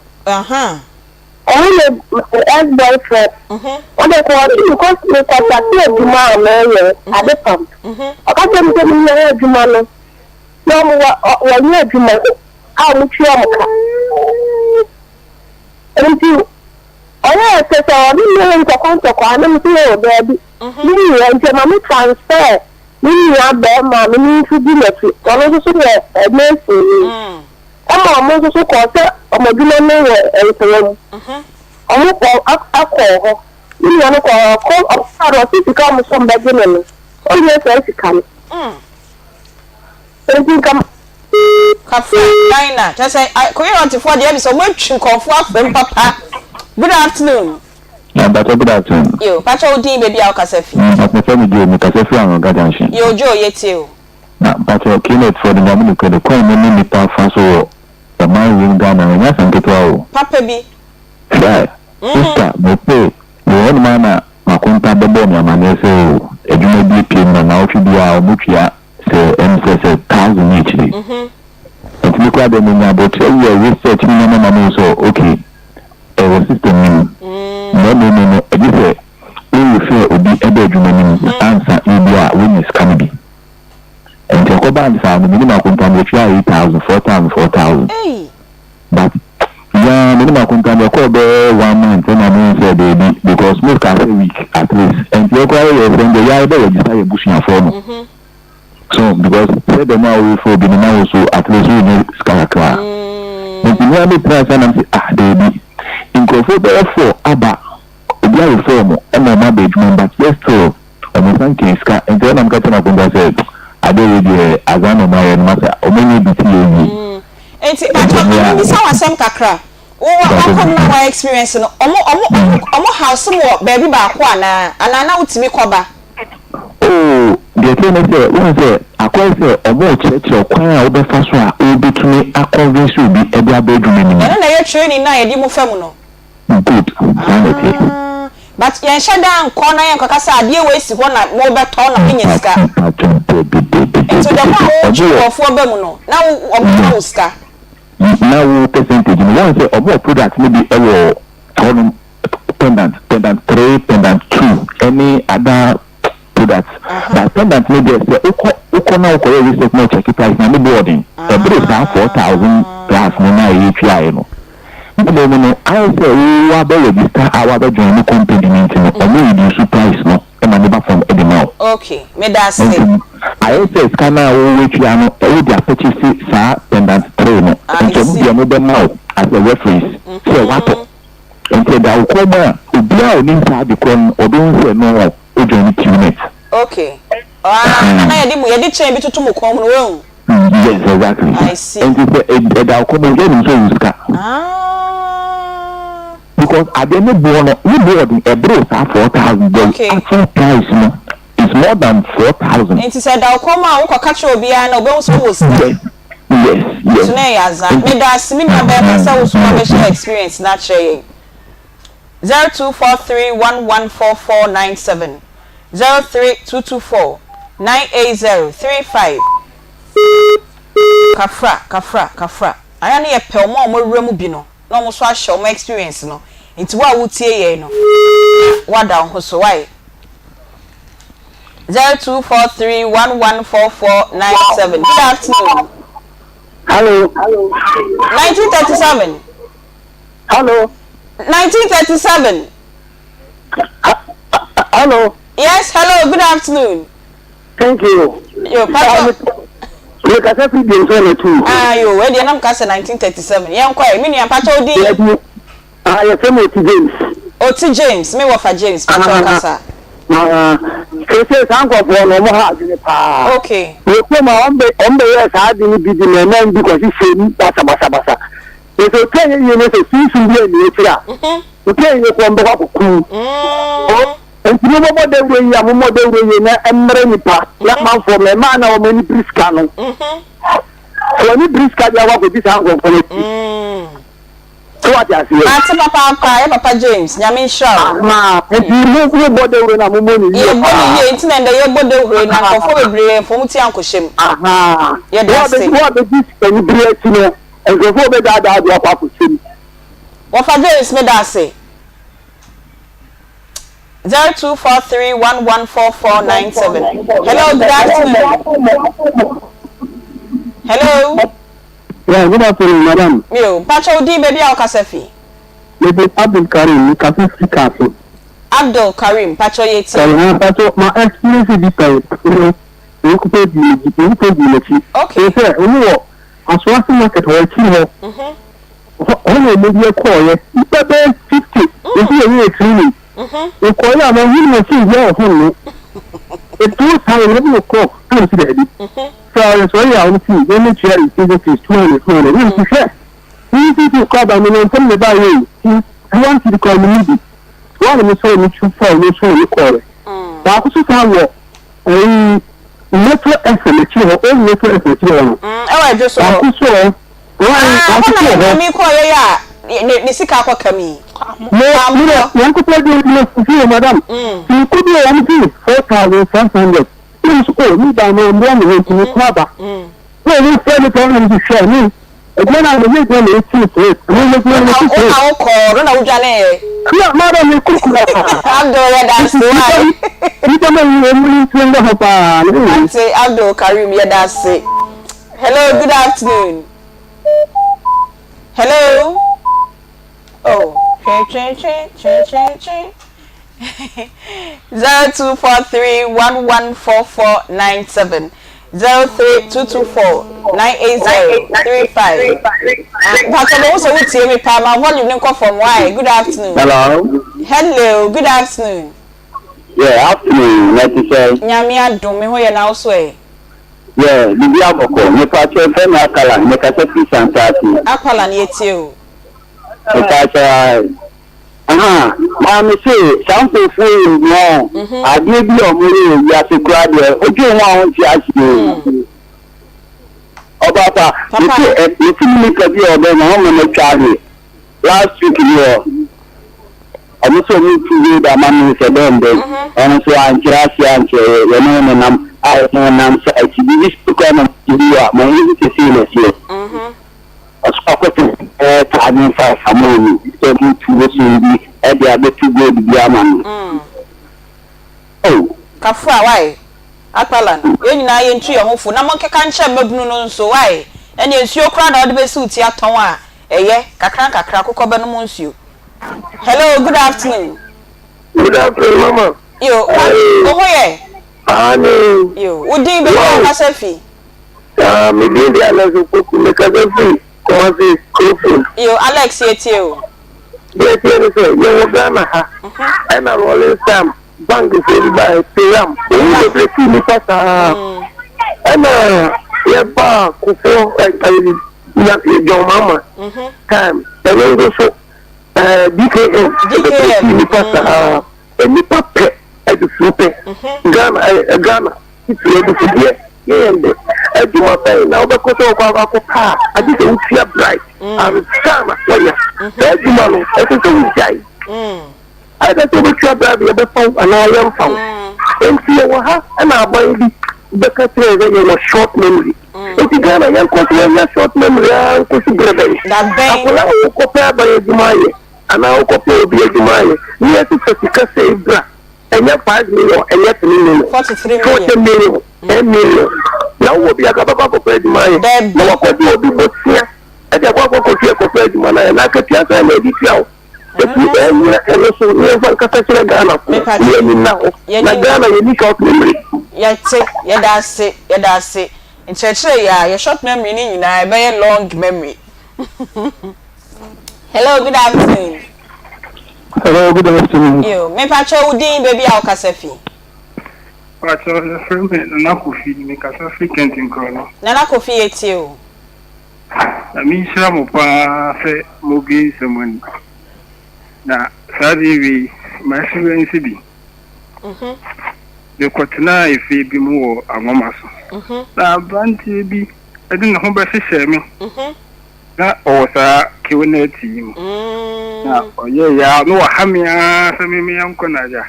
Ɔno ne my ex boyfriend. Ɔde kɔ ɔde me kɔ me kɔ starte adwuma a mɛyɛ ade pam. Ɔka kyerɛ me sɛ menyɛ adwuma no na ɔmo wɔ wɔnyɛ adwuma a ɔmo tua ɔmo ka. Nti Ɔyɛɛ sɛ sɛ ɔne me ntɔkwa ntɔkwa a, na mese oo daabi, me nua nti ɔma me transfer me nua barima a me ne nso di n'akyi, ɔno nso so yɛ masonni, ɛma ɔmo nso so kɔɔ sɛ ɔmo adwuma no wɔ Nsɛwɔ mu, ɔmo kɔ akɔɔ hɔ, me nua no kɔɔ hɔ, ɔkɔ ɔkɔɔ no ɔse sika a ɔmo sɛ ɔmo bɛgye me no, ɔnnya saa sika no. Enti nka. Kafra Dinah kyerɛ sɛ Koyerɔntefoɔ deɛ ɛne sɛ wɔn atwi nkurɔfoɔ afam papa. Good afternoon. Na mpakyɛ good afternoon. Yo, mpakyɛ wo din baabi a wo kasa fi. Na mpakyɛ fɛ me Joe, me kasa firi Anloga junction. Yo Joe yɛ tie o. Na mpakyɛ Knet foɔ no Nyame nokorɛ no kwan mo ne nipa fa so wɔ ɔman wei mu Ghana no ɛnyɛ asɛm ketewa o. Papa bi. Hwɛ sister me se me wɔ hɔ nom ara na makonta bɛbɔɔ me amaneɛ sɛ o adwuma bi apue mu na naawɔtwe biara ɔmo tua sɛ ɛm sɛ sɛ thousand ne akyire nti me koraa deɛ menya aboterɛ yɛ research ne nneɛma ma mehu sɛ ok ɛwɔ system no mu na mmom no ɛgye sɛ wo refer obi ɛbɛ adwuma no mu ansa ebi a wonya sika no bi nti ɛkɔbaa no saa no menim akonta metua 8000 4000 4000 but yaa menim akonta no ɛkɔɔ bɛyɛ one month ɛna mehu sɛ daabi because me ka sɛ week at least ɛnti ɛkɔ ayɛ yɛ sɛ deɛ yɛayɛ bɛ register yɛ busuafoɔ no so because sɛ dɛm a worefrɛ obi no na wo so at least wonya sika kakra nti me a metena ase anam sɛ ah daabi nkurɔfoɔ bɛyɛ four aba obi. Yɛarefer wɔn ma wɔn aba adwuma mu but yet still wɔn nsa nkaa sika nti ɛna meka kyerɛ m'akonta sɛ adeɛ wei deɛ azaa na wɔn ayɛ no masa wɔn anya bi ti yɛ yie. Nti pakyɛ ma me bisa wo asɛm kakra wo wakɔ mu na wa experience no ɔmo ɔmo ɔmo house mo wɔ baabi baako anaa anaa na wo tumi kɔ ba. Oh deɛ ɛteɛ ne sɛ wohu sɛ akɔyɛ sɛ ɔmo rekyerɛkyerɛ wo kwan a wobɛfa so a wobɛtumi a convince obi de aba adwuma no mu. Ɛno na ɛyɛ training no a yɛde mo fa mu no. Good, saa na ɛteɛ. Ah, but yɛnhyɛ da nkɔ na yɛnkɔka sɛ adeɛ wei si hɔ na mobɛtɔ na moanya sika. Mpakyɛw dabi dabi dabi. Nti the more a wotwe nkurɔfoɔ ba mu no, na wo wɔn ma wo sika. Na wo percentage no, wɔn sɛ wɔn wɔ product no bi wɔ hɔnom, pendant, pendant three, pendant two, ɛne other products. But pendant no deɛ sɛ wokɔ wokɔ na wokɔyɛ research na ɔkyɛke price na ne bo ɔden. Ɛbere saa 4,000 plus no na yɛtuaeɛ no. Na mmom no ayɛ sɛ wo wabɛ register a wabɛ join ne company no nti no ɔmo reduce price no ma no ba fam de ma wo. Ok, meda ase. Nti ayɛ sɛ sika no a wo watua no wode apurchase saa pendant three no I nti ɔmo see. deɛ ɔmo bɛma wo as a reference sɛ watɔ. Nti ɛda wo kɔn mu a obiara a onim saa ade korɔ no ɔbɛhu sɛ no wo join QNet. Ok. Ah, na na yɛde mu yɛde chain bi toto mo kɔn mu no wahu. Yes, exactly. I see. Nti sɛ ɛda wo kɔn mu obiara nim sɛ ɔwɔ sika. Ah. Because adeɛ ne boɔ no ne boɔ ɔden ɛboro saa 4,000 the Okay. actual price no is more than 4,000. Nti sɛ ɛda wo kɔn mu a wokɔka kyerɛ obiara na obehu sɛ wowɔ sika. Yes, yes, yes. So na ɛyɛ adza. Meda ase me nua bɛrima sɛ wo so wabɛhyɛ experience no akyerɛ yɛn. 0243114497, 03224 98035. Kafra, kafra, kafra. Ayɛ a na yɛpɛ wɔn a wɔawura mu bi no na wɔn nso ahyɛ wɔn experience no. Nti wo a wotie yɛn no, woada wo ho so. Wai? 0243114497. Good afternoon. Hello. 1937. Hello. 1937. Hello. Yes, hello, good afternoon. Thank you. Yo, Pastor. Me kasa fi di nso na tu. Ah, yo, we deɛ nam kasa 1937. Yɛn kɔ ɛ, me nua mpakyɛ odi. Ah, yɛ fɛ mo Oti James. Oti James, me wɔfa James, mpakyɛ ɔkasa. Ah, sese saa nkurɔfoɔ no wɔn ha adwene paa. Okay. Wɔ kurom a wɔn bɛ wɔn bɛyɛ saa ade no bi di na ɛnan bi kɔsi fam basabasabasa. Na sɛ otwa yɛ yie no sɛ sunsun bi anni akyiri a, otwa yɛ yie kɔ wɔn bɛkɔ akɔkum. Nti mo bɔbɔ dawuro yi a mo mmɔ dawuro yie na ɛmmerɛ nipa na amanfoɔ mmarima na wɔn ani biri sika no. Sɛ wɔn ani biri sika deɛ wakɔdi saa nkurɔfoɔ no akyi. So wate aseɛ? Mate papaapa, yɛ papa James, Nyame nhyira wo. Ahaa, nti mo mo bɔ dawuro no a mo mmɔ no yie Yɛbɔ no paa. yie, nti na ndɛ yɛbɔ dawuro yi na nkurɔfoɔ bebree mfa wɔn ti ankɔhyɛ mu. Ahaa, Yɛda wo a ase. bɛdi wo a bɛdi anibere akyi no, nkurɔfoɔ bɛdaadaa de akɔ akɔhyɛ mu. Wɔfa James meda ase. 0243114497 Hello, good afternoon. Hello. Yeah, good afternoon, madam. Mi o, mpakyɛ wo din baabi a wokasa fi? Me de Abdul Karim, me kasa fi Kaase. Abdul Karim, mpakyɛ yɛ tie. Sorry, ha mpakyɛ ma experience bi pɛn, no, nkupa di me nkupa di m'akyi. Okay. Sɛ, ɔmo wɔ Asoase market hɔ akyiri hɔ. Hɔ hɔ na ɔmo bi kɔɔyɛ, nipa bɛyɛ 50, nti yɛ yɛ training. Nkɔɔyɛ a mahunu machine bi a wɔ hɔ no. Etuo saa 11 o'clock, ɛna mo si daabi. Sɛ ɔyɛ sɔre a ɔmo si yɛn ne tua season fees 200 200, ɛna mo si hwɛ. Season fees kɔ aba mi na ntɛm na ɛbaa yɛ yi, ti one cedi kɔ mi ni bi. Wɔn a mo sɔrɔ mi tu fɔɔ mo sɔrɔ mi kɔɔyɛ. Baako so saa wɔ ɛyi Metro FM akyiri hɔ, old Metro FM akyiri hɔ no. Ɛwɔ adwo so hɔ. Baako so hɔ. Ah, hɔ na yɛ maame kɔɔ yɛ yɛ a ne ne sika akɔ kam yi. Mo mo dɛ yɛn kɔtɔ di mo fi o madam. Nko bi wɔ wɔn fi 4,500. Ɛna mo so o mi ba mo mmoa mo ho nti mo kɔ aba. Na wɔn fɛ mi tɔ na mo so hwɛ mi. Adwuma na mo yɛ adwuma na eti so. Mo yɛ adwuma na eti so. Na wo kɔɔ no na wo dwane yɛ. Na madam mi kurukuru. Abdul yɛ da ase wa. Nipa ma yi wɔn mu ni nti ndɔ hɔ paa. Ate Abdul Karim yɛ da ase. Hello, good afternoon. Hello. Oh, twe twe twe twe twe twe. 0243114497 03224 98035. Pastor, but also wotie me pa ma volume ne nkɔ fam. Why? Good afternoon. Hello. Hello, good afternoon. Yeah, afternoon, na ɛte sɛn? Nyame adom, me ho yɛ na wo so ɛ? Yeah, biribi abɔkɔ. Mepakyɛw frɛ me Akala, mekasa firi Santase. Akala no yɛtie o. Mepakyɛw ae. Aha, maa me se saa nkurɔfoɔ yi nyɛ adeɛ bi a wɔyɛ wɔ wiase koraa deɛ, wodwen ho a wonte aseɛ o. Ɔbaapa, mese ɛ, mese me nipa bi a ɔbɛn me, ɔma matwa ahwe. Last week ni hɔ, ɔmo sɛ ɔmo tu road ama me sɛ dɛn dɛn, ɔno nso ankyerɛ aseɛ ankyerɛ yɛ, yɛne wo nenam a yɛne wo nam site, biribi so koraa na mo bi a, ma yɛhu sɛ sei na ɛteɛ. Ɔso akɔte bɛyɛ 1,500 ama ɔmo sɛ ɔmo tu bosom bi ɛde abɛtu gold bi ama no. Oh. Kafra wai? Akpalan, yɛn nyinaa yɛntu yɛn ho fo na monkeka nkyerɛ mmabunu no nso wai? Ɛnneɛ nsuo koraa na wode bɛsi wo ti atɔn a, ɛyɛ, kakra nkakra akokɔ bɛnom nsuo. Hello, good afternoon. Good afternoon, mama. Yo, wo ho yɛ? Aane. Yo, wo din baabi a wokasa fi? Ah, me din de Alex Opoku, mekasa fi Kumasi, Kurofon. Yo, Alex yɛtie o. Deɛ ɛteɛ ne sɛ, yɛwɔ Ghana ha, ɛna Rolling Sam bank foɔ bi baeɛ, Payam, wɔn bebree fii nnipa saa. Ɛna yɛbaa Kufuor, ɛ, ɛ, John Mahama time, ɛno nso so, ɛɛ, DKM, bebree fii nnipa saa. Nnipa pɛ adufuru pɛ. Ghana, ɛ, Ghana. Titiriw abusudeɛ yɛ yɛn dɛ. Adwuma bɛn na wobɛkɔ sɛ wokɔ akɔpɛ a agye sɛ wotua bribe ansa na woanya saa adwuma no? Ɛsɛ sɛ wogyae. Either sɛ wobɛtua bribe yɛbɛfa wo anaa yɛmfa wo. Enti yɛwɔ ha na aban bi bɛka kyerɛ yɛn sɛ yɛwɔ short memory. Enti Ghana yɛnkɔ so yɛnya short memory ara nkɔsi berɛ bɛn? Akwadaa a wokɔpɛ aban adwuma ayɛ anaa wokɔpɛ obi adwuma ayɛ na yɛse fa sika sei bra. Ɛnyɛ 5 million, ɛnyɛ 3 million, 40 million, 10 million. Na wowɔ bi aka bɛkɔ akɔpɛ adwuma ayɛ. Na wakɔgye obi bosea ɛde akɔ akɔkɔ fie kɔpɛ adwuma no ayɛ. Na akatua sɛn na ɛde tua wo? Eti ɛnyɛ ɛno so na yɛmfa nkasa kyerɛ Ghanafoɔ na yɛn ani nna hɔ. Na Ghana yɛnni short memory. Yɛte, yɛda ase, yɛda ase. Nkyerɛkyerɛ yi a, yɛ short memory no nyinaa ɛbɛyɛ long memory. Hello, good afternoon. Hello, good afternoon. Yo, me pacho wo din baby a wokasa fi. Pacho, yɛfrɛ me Nana Kofi, mekasa firi Kɛntenkorɔ no. Nana Kofi yɛtie o. Na menhyira mo paa sɛ mobue nsɛm ani. Na saa adeɛ wei, ma experience bi. Mekɔtenaa efie bi mu wɔ Anwoma so. Na aberanteɛ bi de ne ho bɛhyehyɛɛ me. Na ɔwɔ saa Kionɛt yi mu. Na ɔyɛeɛ ara na waha me ara sɛ me menkɔ na agya.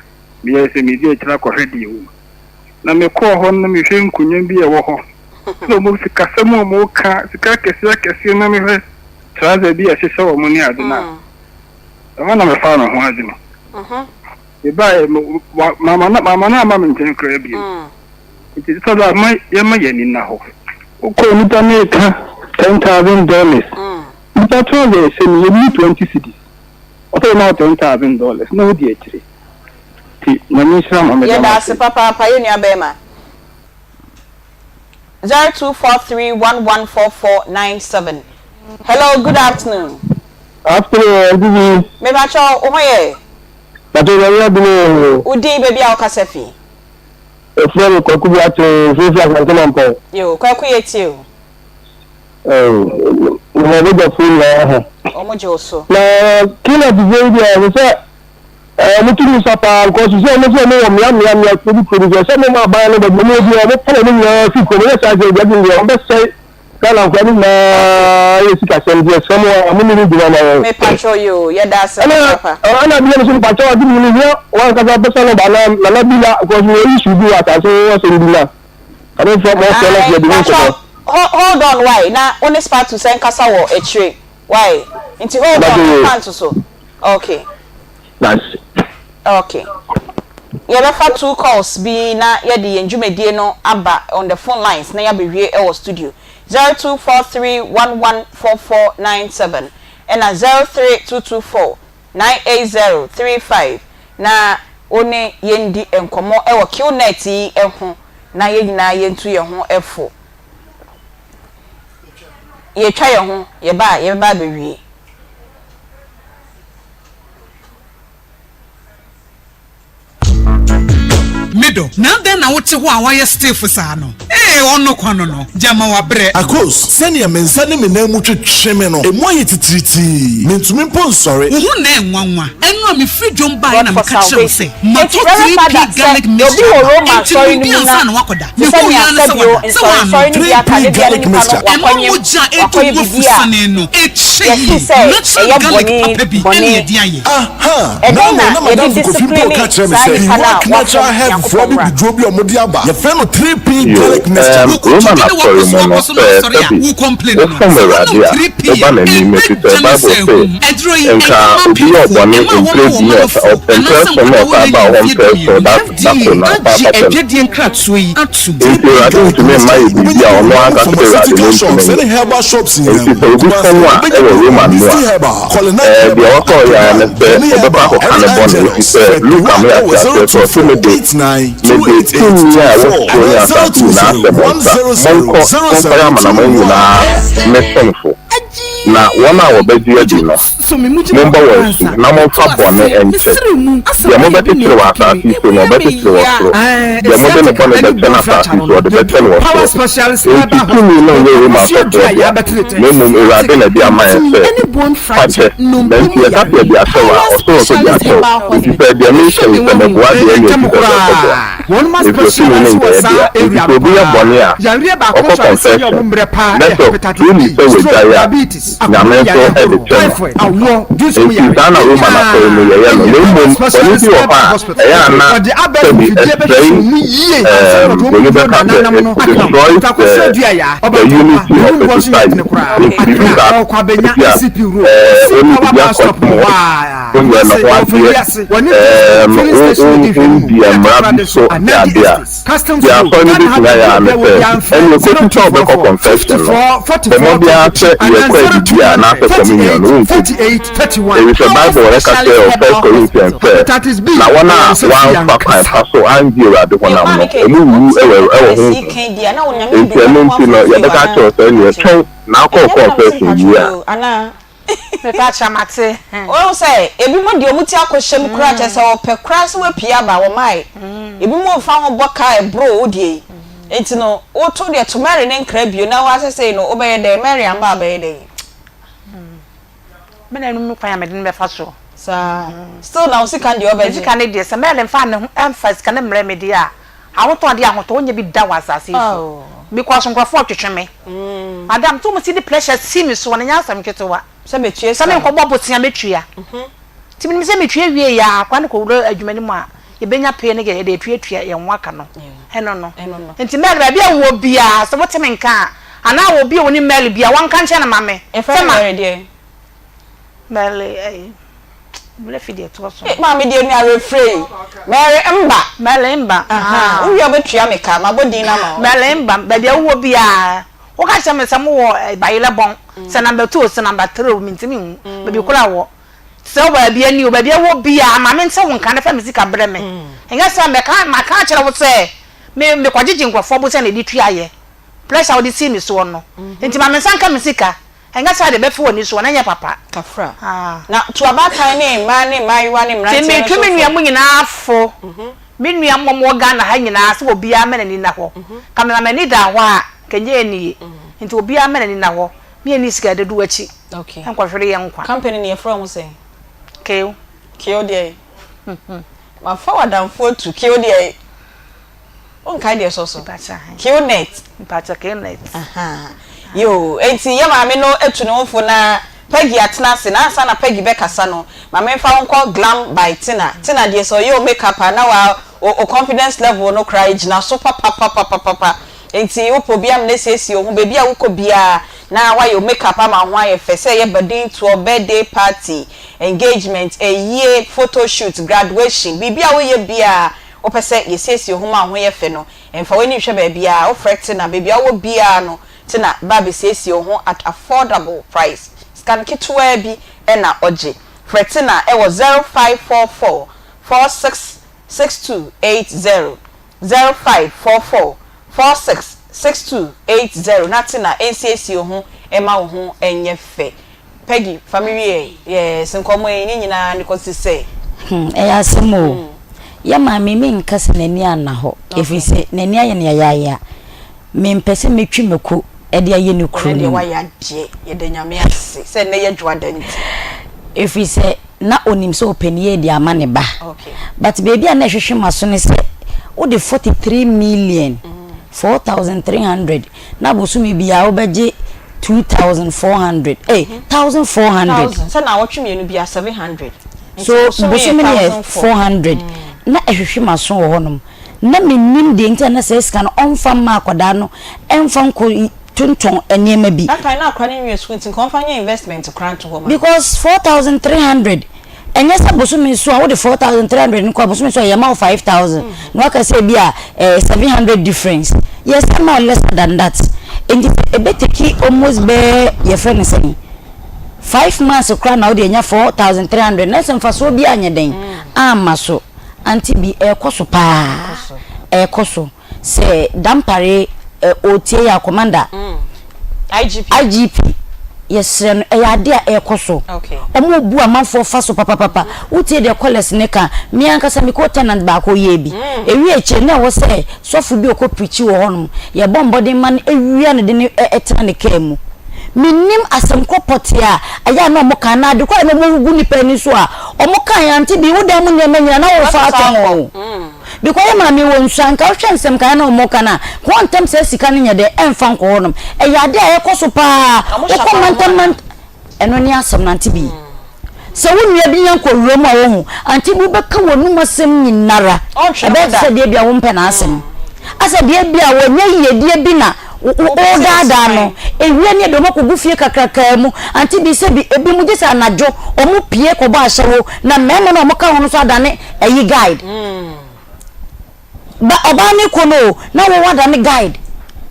Meyɛɛ sɛ medi akyire akɔhwɛ deɛ ɛwɔ mu. Na mekɔɔ hɔ no na mehwɛ nkonnwa bi a ɛwɔ hɔ. Sɛ wɔn sikasɛm a wɔka, sika akɛseɛ akɛseɛ na mehwɛ trouser bi a ɛhyehyɛ wɔn ne ade no a, ɛhɔ na mefaa me ho adwene. Mebaeɛ, mamma no amma me nkyɛn koraa bio. Nti ɛsɛ sɛ ma yɛma yɛn ani nna hɔ. Wokɔ nipa no reka $10,000 nipa trouser ɛhyɛ no yɛnni 20 cedis ɔsɛ ɔma wo $10,000 na wodi akyire nti Nyame nhyira mo meda mo Yɛda ase ase. papaapa yɛn nua bɛɛma. 0243114497 Hello good afternoon. Afternoon Auntie B. Mepakyɛw wo ho yɛ? Pakyɛw Nyame adom oo. Wo din baabi a wo kasa fi? Wɔfrɛ me Kwaku Boateng mfimfini Asante Mampɔn. Yoo, Kwaku yɛtie o. Oh, na abadwafoɔ nyinaa ho. Wɔn gye wo so. Na Kenneth foɔ yi deɛ ɛsɛ sɛ ɛɛ wɔn tumi sa paa because sɛ wɔn sɛ wɔn wɔ mmea mmea mmea kuro bi kuro bi sɛ sɛ wɔn ma aban no baabi wɔn wɔ bi wɔn pɔn wɔn nyinaa fi kurom yɛ saa sɛ deɛ deɛ wɔn bɛsɛe Ghana nkora no nyinaa yɛ sikasɛm nti yɛsrɛ mo a mo ne dwuma ma yɛn. Mepakyɛw yoo, yɛda ase papaapa. Ɛna ɛna bio nso mepakyɛw ade bi mehia wankasa pɛsɛ no ba na nana bi la because mewɔ issue bi wɔ asase ho asɛm bi na ɛno nso mo frɛ no Ae yɛde ho pakyɛw nkɔmmɔ. hold on wai na wo ne Spartus nkasa wɔ akyire wai nti hold on Mpakyɛw yoo. mfa nto so okay. Nice. Okay. Yɛbɛfa two calls bi na yɛde yɛn dwumadie no aba on the phone lines na yɛabɛwie wɔ studio. 0243114497 ɛna 0322498035 na wo ne yɛn di nkɔmmɔ wɔ Qnet yi ho na yɛn nyinaa yɛntu yɛn ho fo. Yɛtwa yɛn ho, yɛba a yɛbɛba abɛwie. Me dɔ, na adɛn na wote hɔ a woayɛ stiff saa no? Ee, ɔno kwa no no, gyama wabrɛ. Akos, sɛnea me nsa ne me nan mu twetwe me no, emu ayɛ titiritii. Mintumi mpo nsɔre. Wo ho na ɛnwanwa. Ɛno a mefiri dwom baeɛ God na for meka kyerɛɛ wo salvation. sɛ, Enti matɔ Reverend 3P Father, sɛ garlic obi mixture wɔ aba, Roma enti asɔre nom no bi mu na ansa na woakɔda. te sɛ Mehuu nea ara ne sɛ sɛbio wada. Sɛ woannom nsɔrensɔre no bi aka 3P da biara na garlic nipa no mixture. Ɛma wakɔnyem, mogya a etu wakɔyɛ gu biribi a afusane no kyɛ yɛfeel yie. sɛ Natural ɛyɛ garlic bɔne papa bi bɔne. ɛna yɛde ayɛ. Aha! Ɛdɛn Naano na na yɛde m'adamfo Kofi mpo discipline reka kyerɛ me saa sɛ nipa no a Iraq Natural wafom Herb foɔ Nyankopɔn mmara? abibiduro bi a wɔde aba, yɛfrɛ no 3P Yo, Garlic Mixture. ɛɛm, Wokotodwe Roman ne asɔre woakɔ so mu no, akɔ so na sɛ asɔre a sɛbi wo complain no, wofom sɛ Awurade wonom a, 3P woba a, n'anim, efisɛ ɛbɛdwane Bible sɛ se, ahum. Aduro yi, Nka ɛyɛ ma obi yɛ apemfoɔ, ɔbɔne ɛma wɔn mprɛ a wɔn du na ano ɔsa, fo, ɔ, mprɛ anaasɛ nson na nkwadaa ɔsan wɔn ba anya wo hɔ mfeɛ mprɛ nson dumienu. da, da FDA koro na ɔsan agye fa kyɛ no. adwadie nkratoɔ yi atom. Enti 3P Awurade Garlic ntumi mma Mixture, yɛ biribi wobɛnya a bi wɔ ɔno normal ankasa Awurade pharmaceutical no shops ntumi ne nyɛ. herbal shops nyinaa Enti mu. sɛ obi Kumasi, fom a wobɛnya ɛwɔ bi wɔ Roman mu a, Misty Herbal, Colinac ɛɛ, deɛ Herbal, ɔwɔ sɛ ɔyɛ ara ne Akedan, sɛ Bonny ɔbɛkɔ Herbal, akɔka ɛne ne bɔne, Angelus. efisɛ Frɛ Luka Piwak ma wɔ yɛate aseɛ sɛ ɔse, Mede, mede tumi a ɛwɔ 0248928824 soro ne anaa asase nyinaa ahyɛ mo nsa. Monkɔ, momfɛre amanaman nyinaa me somfo. Na wɔn a wɔbɛgye adi no, mommɔ wɔn asu, na momfa bɔne nkyɛ. Deɛ mobɛkyekyere wɔ asase yi so no, wɔbɛkyekyere wɔ soro. Deɛ mode ne bɔne bɛkyɛ no asase yi so, wɔde bɛkyɛ no wɔ soro. Enti tumi no nyɛ Roma asɔfoɔ dea, na mmom Awurade na ɛde ama yɛn sɛ, fa kyɛ. Na enti yɛka sɛ yɛde akyɛ wo a, ɔsoro nso de akyɛ wo. Enti sɛ deɛ merekyɛ yi, sɛ mɛboa deɛ, ɛnneɛ ɛfiri sɛ mɛkɔboa. Efisɛ tumi no nyɛ yɛn dea. Enti sɛ obi yɛ bɔne a, ɔkɔ confession, na sɛ wonni sɛ wagyae a, Nyame nso de kyɛ no. Enti saa na Roman asɔre mu yɛyɛ no. Na mmom bɔne bi wɔ hɔ a, ɛyɛ a na sɛbi ɛsɛe ɛɛm, buroni bɛka sɛ it destroys the the unity of a society. Enti biribi saa bi a, ɛɛ, wo ne obi akɔtena hɔ. Wonyɛ ne ho adeɛ, ɛɛm, wo, wo, wondii mmara bi so ne adeɛ a, deɛ asɔre no bɛtumi ayɛ ara ne sɛ, ɛnneɛ kɔsi sɛ wobɛkɔ confession no, bɔ mmɔden ara sɛ yɛkɔ adidi a anaasɛ communion no, wonkɔ bi. Ɛfiri sɛ Bible ka kyerɛ wɔ First Corinthians sɛ, Na wɔn a wɔamfa kwan pa so angye Awurade honam no, wɔwuwu wɔ, wɔ honhom mu. Enti ɛno nti no, yɛbɛka akyerɛ wo sɛ, ɛnneɛ twɛn na akɔ wo confession wie a. Mepa kyɛw mate. Woahu sɛ ebinom deɛ wɔn ti akɔhyɛ mu koraa kyerɛ sɛ wɔpɛ koraa sɛ wɔapue aba wɔmae. Ebinom mfa ho bɔ ka ɛboro wo deɛ yi. Nti no woto deɛ to Mary ne nkra bio na woasɛ sei no wobɛyɛ dɛn Mary amba a wobɛyɛ dɛn? Me na ɛno mu kwan a mede no bɛfa soɔ. Saa. Still na wo sika no deɛ ɔbɛgye. Me sika no deɛ sɛ Mary mfa ne ho ɛmfa sika no mmrɛ me deɛ a ahotɔ deɛ ahotɔ wonyɛ bi da wɔ asase yi so because nkurɔfoɔ retwetwe me. Madam to wɔn si de pressure si me soɔ no nyɛ asɛm ketewa. Sɛ metua sika. Sɛ menkɔbɔ bosea mɛtua. Nti menim sɛ metua wie yɛ a akwadaa no kɔwura adwuma no mu a yɛbɛnya pay no yɛde atuatua yɛn ho aka no. Ɛno no. Nti Mary baabi a wowɔ biara sɛ wote me nka a anaa obi a ɔnim Mary biara wɔnka nkyerɛ no ma me. Yɛfrɛ no Mary deɛ? Mary ɛyi. Mmerɛ fi deɛ ɛtoɔ so. Ei maame deɛ nua refrɛ yi. Mary mba. Mary mba ahaa. Wo wie a wobɛtua me ka, mabɔ din no ama wo. Mary mba, baabi a wowɔ biara, woka kyerɛ me sɛ mowɔ Bayerɛ bɔn, sɛ number two o, sɛ number three o, mentumi nhu baabi korɔ a wɔ. Sɛ wɔ baabi a ni o, baabi a wowɔ biara, ma mente wo nka na fa me sika brɛ me. Ɛnyɛ sɛ mɛka, maka akyerɛ wo sɛ me, mekɔgyegye nkurɔfoɔ bosea na ɛde tuaeɛ. Pressure a wode sii me soɔ no nti ma me nsa nka me sika. Ɛnyɛ saa deɛ ɛbɛfa w'ani so a, na ɛnyɛ papa. Kafra. Na tu abaatan ne mmaa ne mmaayewa ne Nti mmeranteɛ no metu nso me fo. nua mo nyinaa fo, me nua mo a wɔwɔ Ghana ha nyinaa sɛ obiara mma n'ani nna hɔ. Nka mema m'ani daa hɔ a, nka ɛnyɛ annie. Nti obiara mma n'ani nna hɔ. Me yɛnni sika yɛde du akyi nkɔhwere yɛn nkwa. Company no yɛfrɛ wɔn sɛn? Keo. Keo deɛ? Mafa w'adamfo atu. Keo deɛ? Wonkae deɛ ɛsɔ so? Qnet. Mpakyɛ Qnet. Ahaa. Yoo, enti yɛ maame no atu ne ho fo na Peggy atena ase. Na ansa na Peggy bɛkasa no, ma memfa wo nkɔ Glam by Tina. Tina deɛ sɛ ɔyɛ wo makeup a na wa wo confidence level no koraa ɛgyina so papapapapapa. Enti wopɛ obi ama no asiesie wo ho, baabi a wokɔ biara na wayɛ wo makeup ama wo ho ayɛ fɛ, sɛ ɛyɛ badintoɔ, birthday party, engagement, ayie, photo shoot, graduation, biribi a woyɛ biara Wopɛ sɛ yɛsiesie wo ho ma wo ho yɛ fɛ no, mfa w'ani nhwɛ baabiara. Wofrɛ Tina, baabi a wowɔ biara no, Tina ba bɛsiesie wo ho at affordable price. Sika no ketewaa bi na ɔgye. Frɛ Tina wɔ 0544 46 6280, 0544 46 6280 na Tina nsiesie wo ho mma wo ho nyɛ fɛ. Peggy, fa me wie ɛ. Yes, nkɔmmɔ yi, ne nyinaa ne kɔsi sɛ. Hmm, ɛyɛ asɛm o. Yɛ maame menka sɛ n'ani anna hɔ, ɛfiri sɛ n'ani ayɛ no yayaaya. Mempɛ sɛ mɛtwi mako de ayɛ ne kuro Ɛnɛ no deɛ mu. woayɛ adeɛ, yɛda Nyame ase sɛ nnɛ yɛ dwoada nti. Ɛfiri sɛ na ɔnim sɛ ɔpɛ ne yie de ama ne ba. But baabi a na ɛhwehwe m'aso ne sɛ wode 43 million, 4300 na bosome biara wobɛgye 2400, eh, 1400. Thousand, sɛ naawɔtwe mmienu biara 700. Nti So bosome yɛ bosome no yɛ 1400. 400. Na ɛhwehwe m'aso wɔ hɔnom. Na mennim deɛ nti a na saa sika no ɔmfa mma akwadaa no mfa nkɔ tontɔn nneɛma bi. That time na akwadaa no nwie sukuu nti nka ɔmfa nyɛ investment koraa nto hɔ ma no. Because 4300 ɛnyɛ sɛ bosome so a wode 4300 no kɔ a bosome so a yɛma wo 5000 na waka sɛ ebi a eh, 700 difference. Yɛsɛ ma wo lesser than that. Nti sɛ ɛbɛ take almost bɛyɛ yɛfrɛ no sɛn 5 months koraa na wode anya 4300 na sɛ mfasoɔ bi anyɛ dɛn amma so. Auntie bi ɛkɔ so paa ɛkɔ so sɛ Dampare ɔretie yɛ a commander IGP IGP yɛsrɛ no ɛyɛ ade a ɛkɔ so ɔmo bu amanfoɔ fa so papapapa wotie deɛ callers ne ka me ankasa me co-tenant baako yɛ bi ewie akyire na ɛwɔ sɛ sɔfo bi ɔkɔ preachi wɔ hɔnom yɛbɔ mbɔden ma no ewia no de ne ɛtena ne kaa mu. Mennim asɛm korɔ pɔtee a ɛyɛ a na wɔka anaa ade korɔ a na wɔgugu nnipa ani so a wɔka yɛ ante bi wo dan mu nneɛma nyinaa na wofa atɔn o because yɛ maame wɔ nsu anka wohwɛ nsɛm kan na wɔka no a kɔɔ ntɛm saa sika no nyɛ dɛ ɛmfa nkɔ hɔnom ɛyɛ ade a ɛkɔ so paa wokɔ mantam mantam ɛno ne asɛm no ante bi. Sɛ wo nua bi nya nkɔ wura mu a wohu, ante bi wobɛka w'anum asɛm nyinara, ɛbɛyɛ te sɛ deɛ bi a wompɛ n'asɛm. Asɛ deɛ bi a wanya yiedie bi na wodaadaa no. Ewia ne ɛde wɔn akɔgu fie kakrakaa mu, ante bi sɛ bi ebi mo gye sɛ anadwo wɔn pie kɔbɔ ahyɛwo na mmarima no a wɔka ho no nso adane ayi guide. Ba ɔbaa no kɔ no o, na wo wadane guide.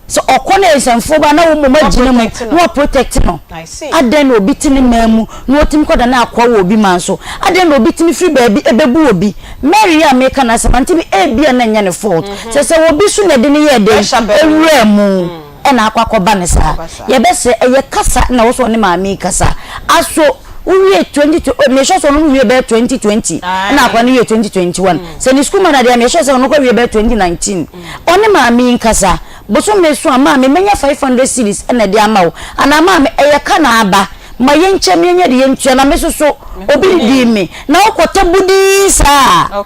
Sɛ ɔkɔ na nsɛmfoɔ ba na wo mmom agyina mu na wa protect no. Adɛn na obi te ne man mu na ɔtumi kɔdane akoa wɔ obi man so? Adɛn na obi tumi firi baabi ɛbɛbu obi? Mary yi a meka n'asɛm, ante bi ebia na ɛnyɛ ne fault. Sɛ sɛ obi so na ɛde no yɛɛ dɛn? Ɛwuraa mu. Ɛna akɔ akɔba no saa. Yɛbɛsrɛ, ɛyɛ kasa na ɛwɔ sɛ ɔne maame yi kasa. Aso wowie 2020, oh, meyɛ sure sɛ ɔno wie bɛyɛ 2020, ɛna akwadaa no wie 2021. Sɛ ne sukuu ma no adeɛ a, meyɛ sure sɛ ɔno kɔ wie bɛyɛ 2019. Ɔne maame yi nkasa. Bosome so a, maame mɛnya 500 cedis ɛna ɛde ama wo. Anaa maame, ɛyɛ ka na aba. Ma yɛnkyɛm yɛnyɛ de yɛntua na me soso obi didii me. Na wokɔtɛ budii saa.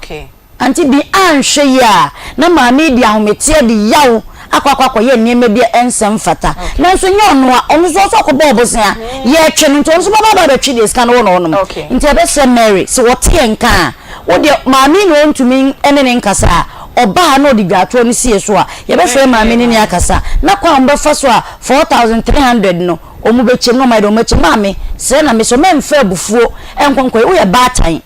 Ante bi anhwɛ yie a, na maame yi de ahometeɛ de yaw akɔ akɔ akɔyɛ nneɛma bi a ɛnsɛ mfata. Nanso nyɛ ɔno a, ɔno nso ɔsɛ ɔkɔbɔ ɔbosea. Yɛretwe no nti ɔno nso bɛba aba abɛtwe deɛ sika no wɔ no hɔnom. Nti ɛbɛsrɛ Mary, sɛ ɔte yɛn nka a, wo deɛ maame yi na ɔntumi ne ne nkasa a, ɔba a na ɔde dwatoɔ no sie so a, yɛbɛfrɛ maame no ne akasa. Na kwan a wɔbɛfa so a 4300 no wɔbɛkyɛm na wɔayɛ deɛ wɔbɛkyɛm. Maame, srɛ na mesrɛ wo, mɛmfa abufuo nkɔ nkɔyɛ, woyɛ baatan.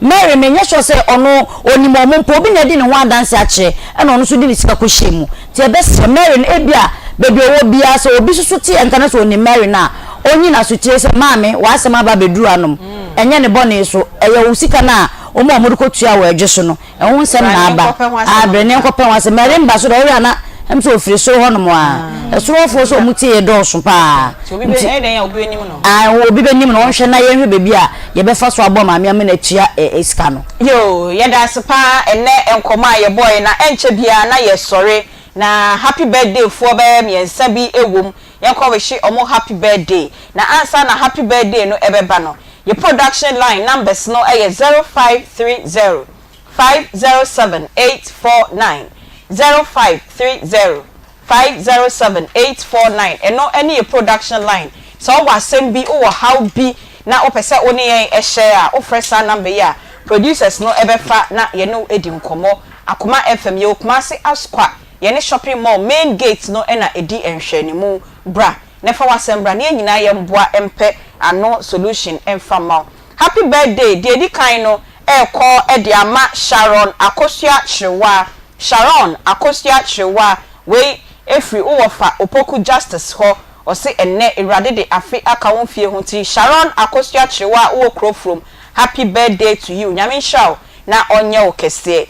Mary, menyɛ sure sɛ ɔno ɔnim ɔmo mpo, obi na adi ne ho adanse akyerɛ ɛna ɔno nso de ne sika kɔhyɛɛ mu. Nti yɛbɛsrɛ Mary no ebia baabi a ɔwɔ biara sɛ obi nso so te yɛn nka na sɛ ɔnim Mary no a, ɔnyi n'asotire sɛ maame w'asɛm aba abɛduru anom, ɛnyɛ ne bɔne so, ɛyɛ wo sika no a wɔn a wɔde kɔtua wɔ adwo so no Ɛho nsɛm na aba. Ah, brɛ ne nkɔpɛ ho asɛm. Mary mba so dɛ, ɔyɛ a na ɛm sɛ ɔfiri soro hɔnom a. Ɛsoro hɔfoɔ sɛ ɔmo tie yɛ dɔɔso paa. Nti, ah, obi bɛnim no, ɔnhwɛ na yɛnhwɛ baabi a yɛbɛfa so aboa maame ama no atua ɛ, sika no. Yoo, yɛda ase paa ɛnnɛ nkɔmmɔ a yɛbɔɔe na ɛnkyɛ biara na yɛsɔre na happy birthday foɔ bɛyɛ mmiɛnsa bi wɔ mu, yɛnkɔ wihye ɔmo happy birthday. Na ansa na happy birthday no ɛbɛba no, Yɛ production line numbers no yɛ 0530 507 849, 0530 507 849, ɛno ne yɛ production line. Sɛ wowɔ asɛm bi, wowɔ haw bi na wopɛ sɛ wo ne yɛn share a, wofrɛ saa number yi a, producers no bɛfa na yɛne wo adi nkɔmmɔ. Akoma FM, yɛwɔ Kumasi Asokwa, yɛne shopping mall main gate no na ɛdi nhwɛanimu. Bra na fa w'asɛm bra na yɛn nyinaa yɛn mboa mpɛ ano solution mfa mma wo. Happy birthday deɛ ɛdi kan no ɛrekɔ de ama Sharon Akosua Kyerewaa Sharon Akosua Kyerewaa wei ɛfiri wo wɔfa Opoku Justice hɔ ɔse ɛnnɛ Awurade de afe aka wo mfie ho nti Sharon Akosua Kyerewaa wowɔ Kurofurom happy birthday to you Nyame nhyira wo na ɔnyɛ wo kɛseɛ.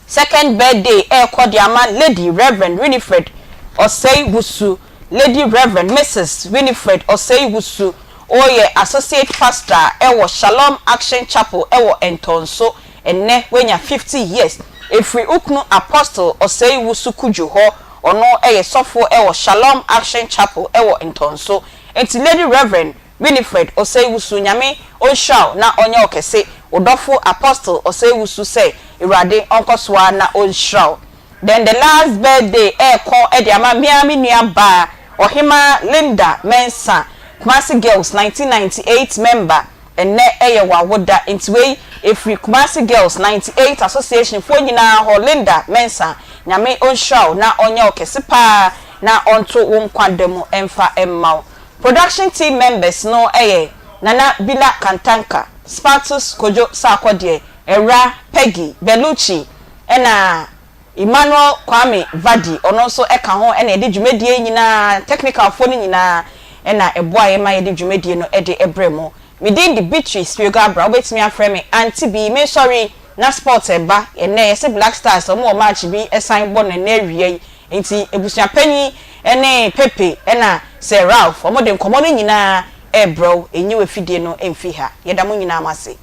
Second birthday ɛrekɔ de ama Lady Rev. Winifred Osei Wusu, Lady Rev. Misis Winifred Osei Wusu, ɔyɛ Associate Pastor wɔ Shalom Action Chapel wɔ Ntɔnso. Ɛnnɛ woanya 50 years. Ɛfiri wo kunu Apostle Osei Wusu Kudjo hɔ, ɔno yɛ sɔfoɔ wɔ Shalom Action Chapel wɔ Ntɔnso. Enti Lady Rev. Winifred Osei Wusu, Nyame ɔnhyira wo na ɔnyɛ wo kɛse, wo dɔfo Apostle Osei Wusu sɛ Awurade ɔnkɔ so ara na ɔnhyira wo. Then the last birthday ɛɛkɔ de ama me ara me nua baa Ɔhemaa Linda Mensah, Kumasi Girls 1998 member, ɛnnɛ ɛyɛ w'awoda nti wei ɛfiri Kumasi Girls 98 Association foɔ nyinaa hɔ, Linda Mensah, Nyame ɔnhyira wo na ɔnyɛ wo kɛse paa na ɔnto wo nkwa da mu mfa mma wo. Production team members no yɛ Nana Bila Kantanka, Spartus Kojo Sarkodie, Awura Peggy Bellucci ɛna Emmanuel Kwame Vardy, ɔno nso ka ho na yɛde dwumadie yi nyinaa, technical foɔ no nyinaa na ɛboa yɛn ma yɛde dwumadie no de brɛ mo. Me din de Beatrice Pioga-Abrah, wobɛtumi afrɛ me Auntie Bee. Mensɔre na sports ɛba, ɛnnɛ yɛse Black Stars wɔn wɔ match bi san bɔ no ɛnnɛ awia yi, Enti abusua panyin ne Pepe na Sir Ralph, wɔde nkɔmmɔ no nyinaa rebrɛ wo. Nyi w'afidie no mfi ha. Yɛda mo nyinaa mo ase.